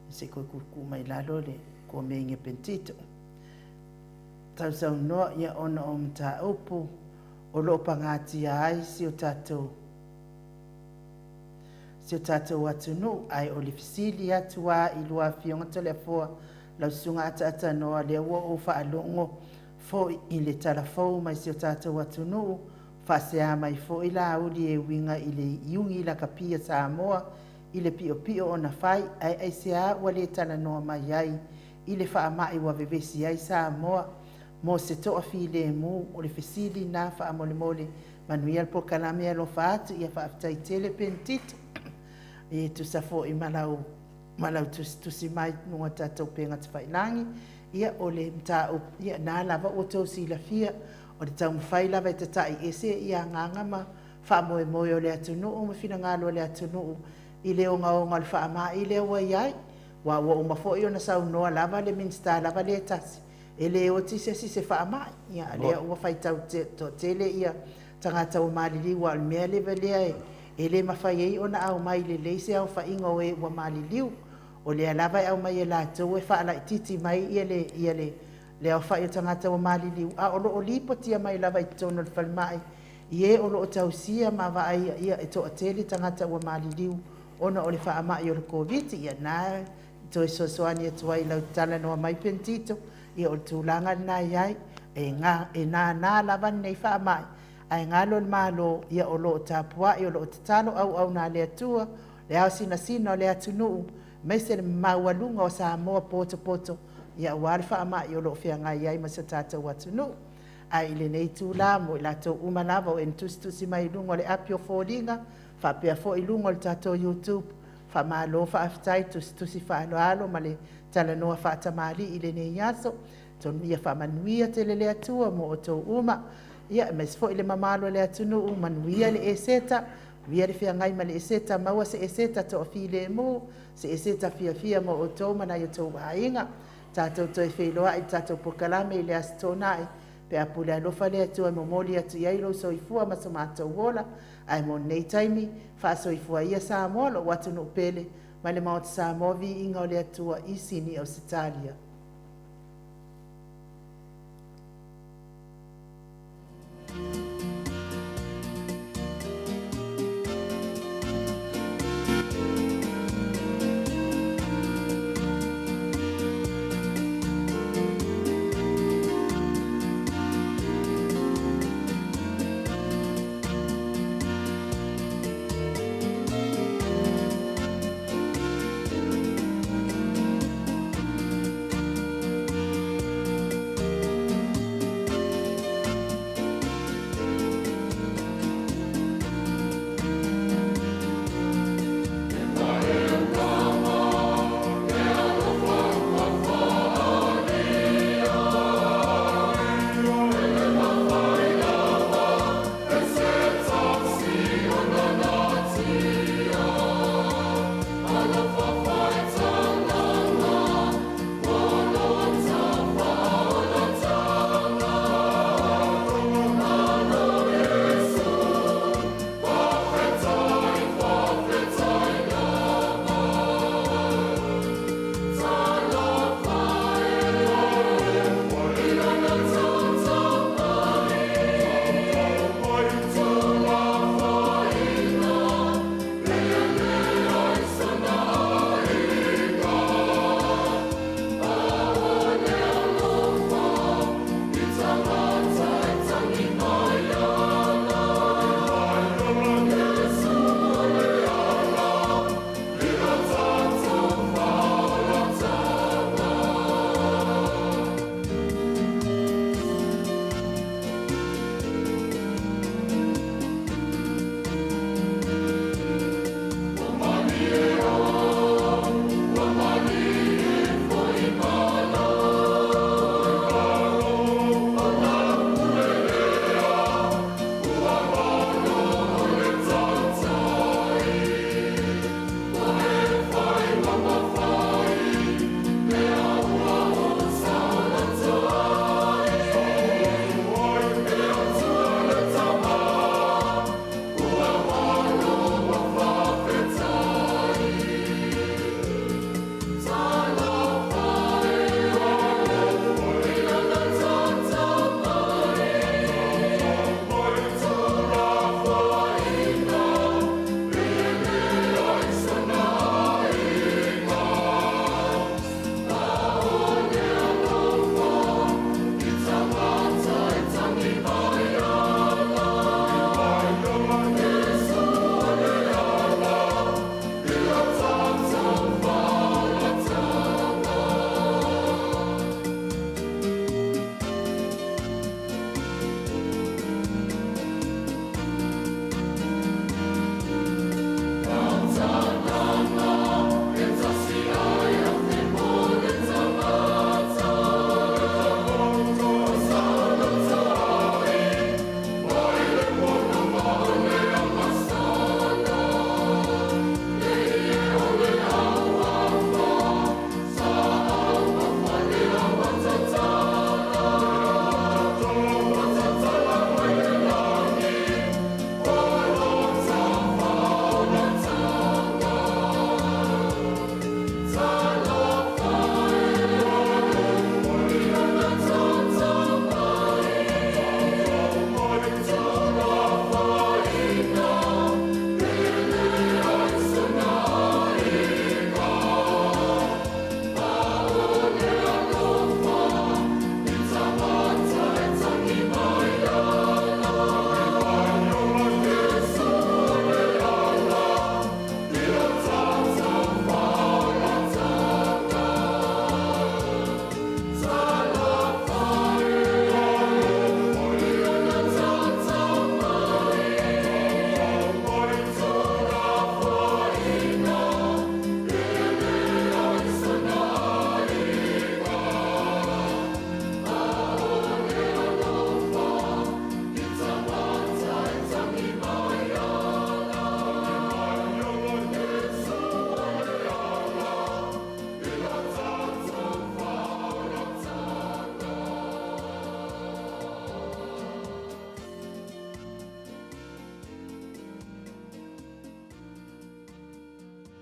se i toe tuutuu mai lalo le komeni a Pentito. Sausaunoa ia ona o mataupu o lo o pagatia ai si o tatou. si o tatou atunuu. Ae o le fesili atu lava i lua Afioga Toleafoa, lau Susuga Ataatanoa, lea ua ou faalogo foi i le tala fou mai si o tatou atunuu, faasea mai foi Laauli e uiga i le Iugi Lakapi a Samoa i le piopio ona fai, ae aisea ua le talanoa mai ai i le faamai ua vevesi ai Samoa mo se toafilemu? O le fesili na faamolemole. Manuia le polokalame alofa atu. Ia faafetai tele Penitito e tusa foi ma lau ma lau tusitusi mai i luga o tatou upega tafailagi. Ia o le mataupu ia na lava ua outou silafia, o le taumafai lava e tatai ese ia agaga ma faamoemoe o le atunuu ma finagalo o le atunuu i le ogaoga o le faamai lea ua i ai. Aua ua uma foi ona saunoa lava le Minisita lava lea e tasi, e le oti se isi i se faamai. Ia a lea ua faitau toatele ia tagata ua maliliu, aua o le mea lava lea e le mafai ai ona aumai lelei se aofaiga o e ua maliliu. O lea lava e aumai e latou e faalaitiiti mai ia le ia le le aofai o tagata ua maliliu, a o lo o lipotia mai lava i totonu o le falemai i e o lo o tausia ma vaaia, ia e toatele tagata ua maliliu ona o le faamai o le Koviti. Ia na e toe fesoasoani atu ai i lau talanoa mai Penitito, ia o le tulaga lena e i ai, e na, e nana lava lenei faamai, ae galo le Malo, ia o lo o tapuai, o lo o tatalo auauna a le Atua, le ao sinasina o le atunuu, aemaise le maualuga o Samoa potopoto, ia aua le faamai o lo o feagai ai ma si o tatou atunuu. Ae i lenei itula mo i latou uma lava o e na tusitusi mai i luga o le api o foliga, faapea foi i luga o le tatou YouTube, faamalo faafetai tusitusi faaaloalo ma le talanoa faatamalii i lenei aso. Atonu ia faamanuia tele le Atua mo outou uma, ia aemaise foi le mamalu o le atunuu, manuia le Eseta, manuia le feagai ma le Eseta, maua se Eseta toafilemu, se Eseta fiafia mo outou ma nai o outou aiga. Tatou toe feiloai i le tatou polokalame i le Aso Toonai, pe a pule alofa le Atua e momoli atu i ai lou soifua ma so matou ola. Ae mo lenei taimi, faasoifua ia Samoa, lou atunuu pele, mai le Maota Samoa, viiga o le Atua i Sini, Ausetalia.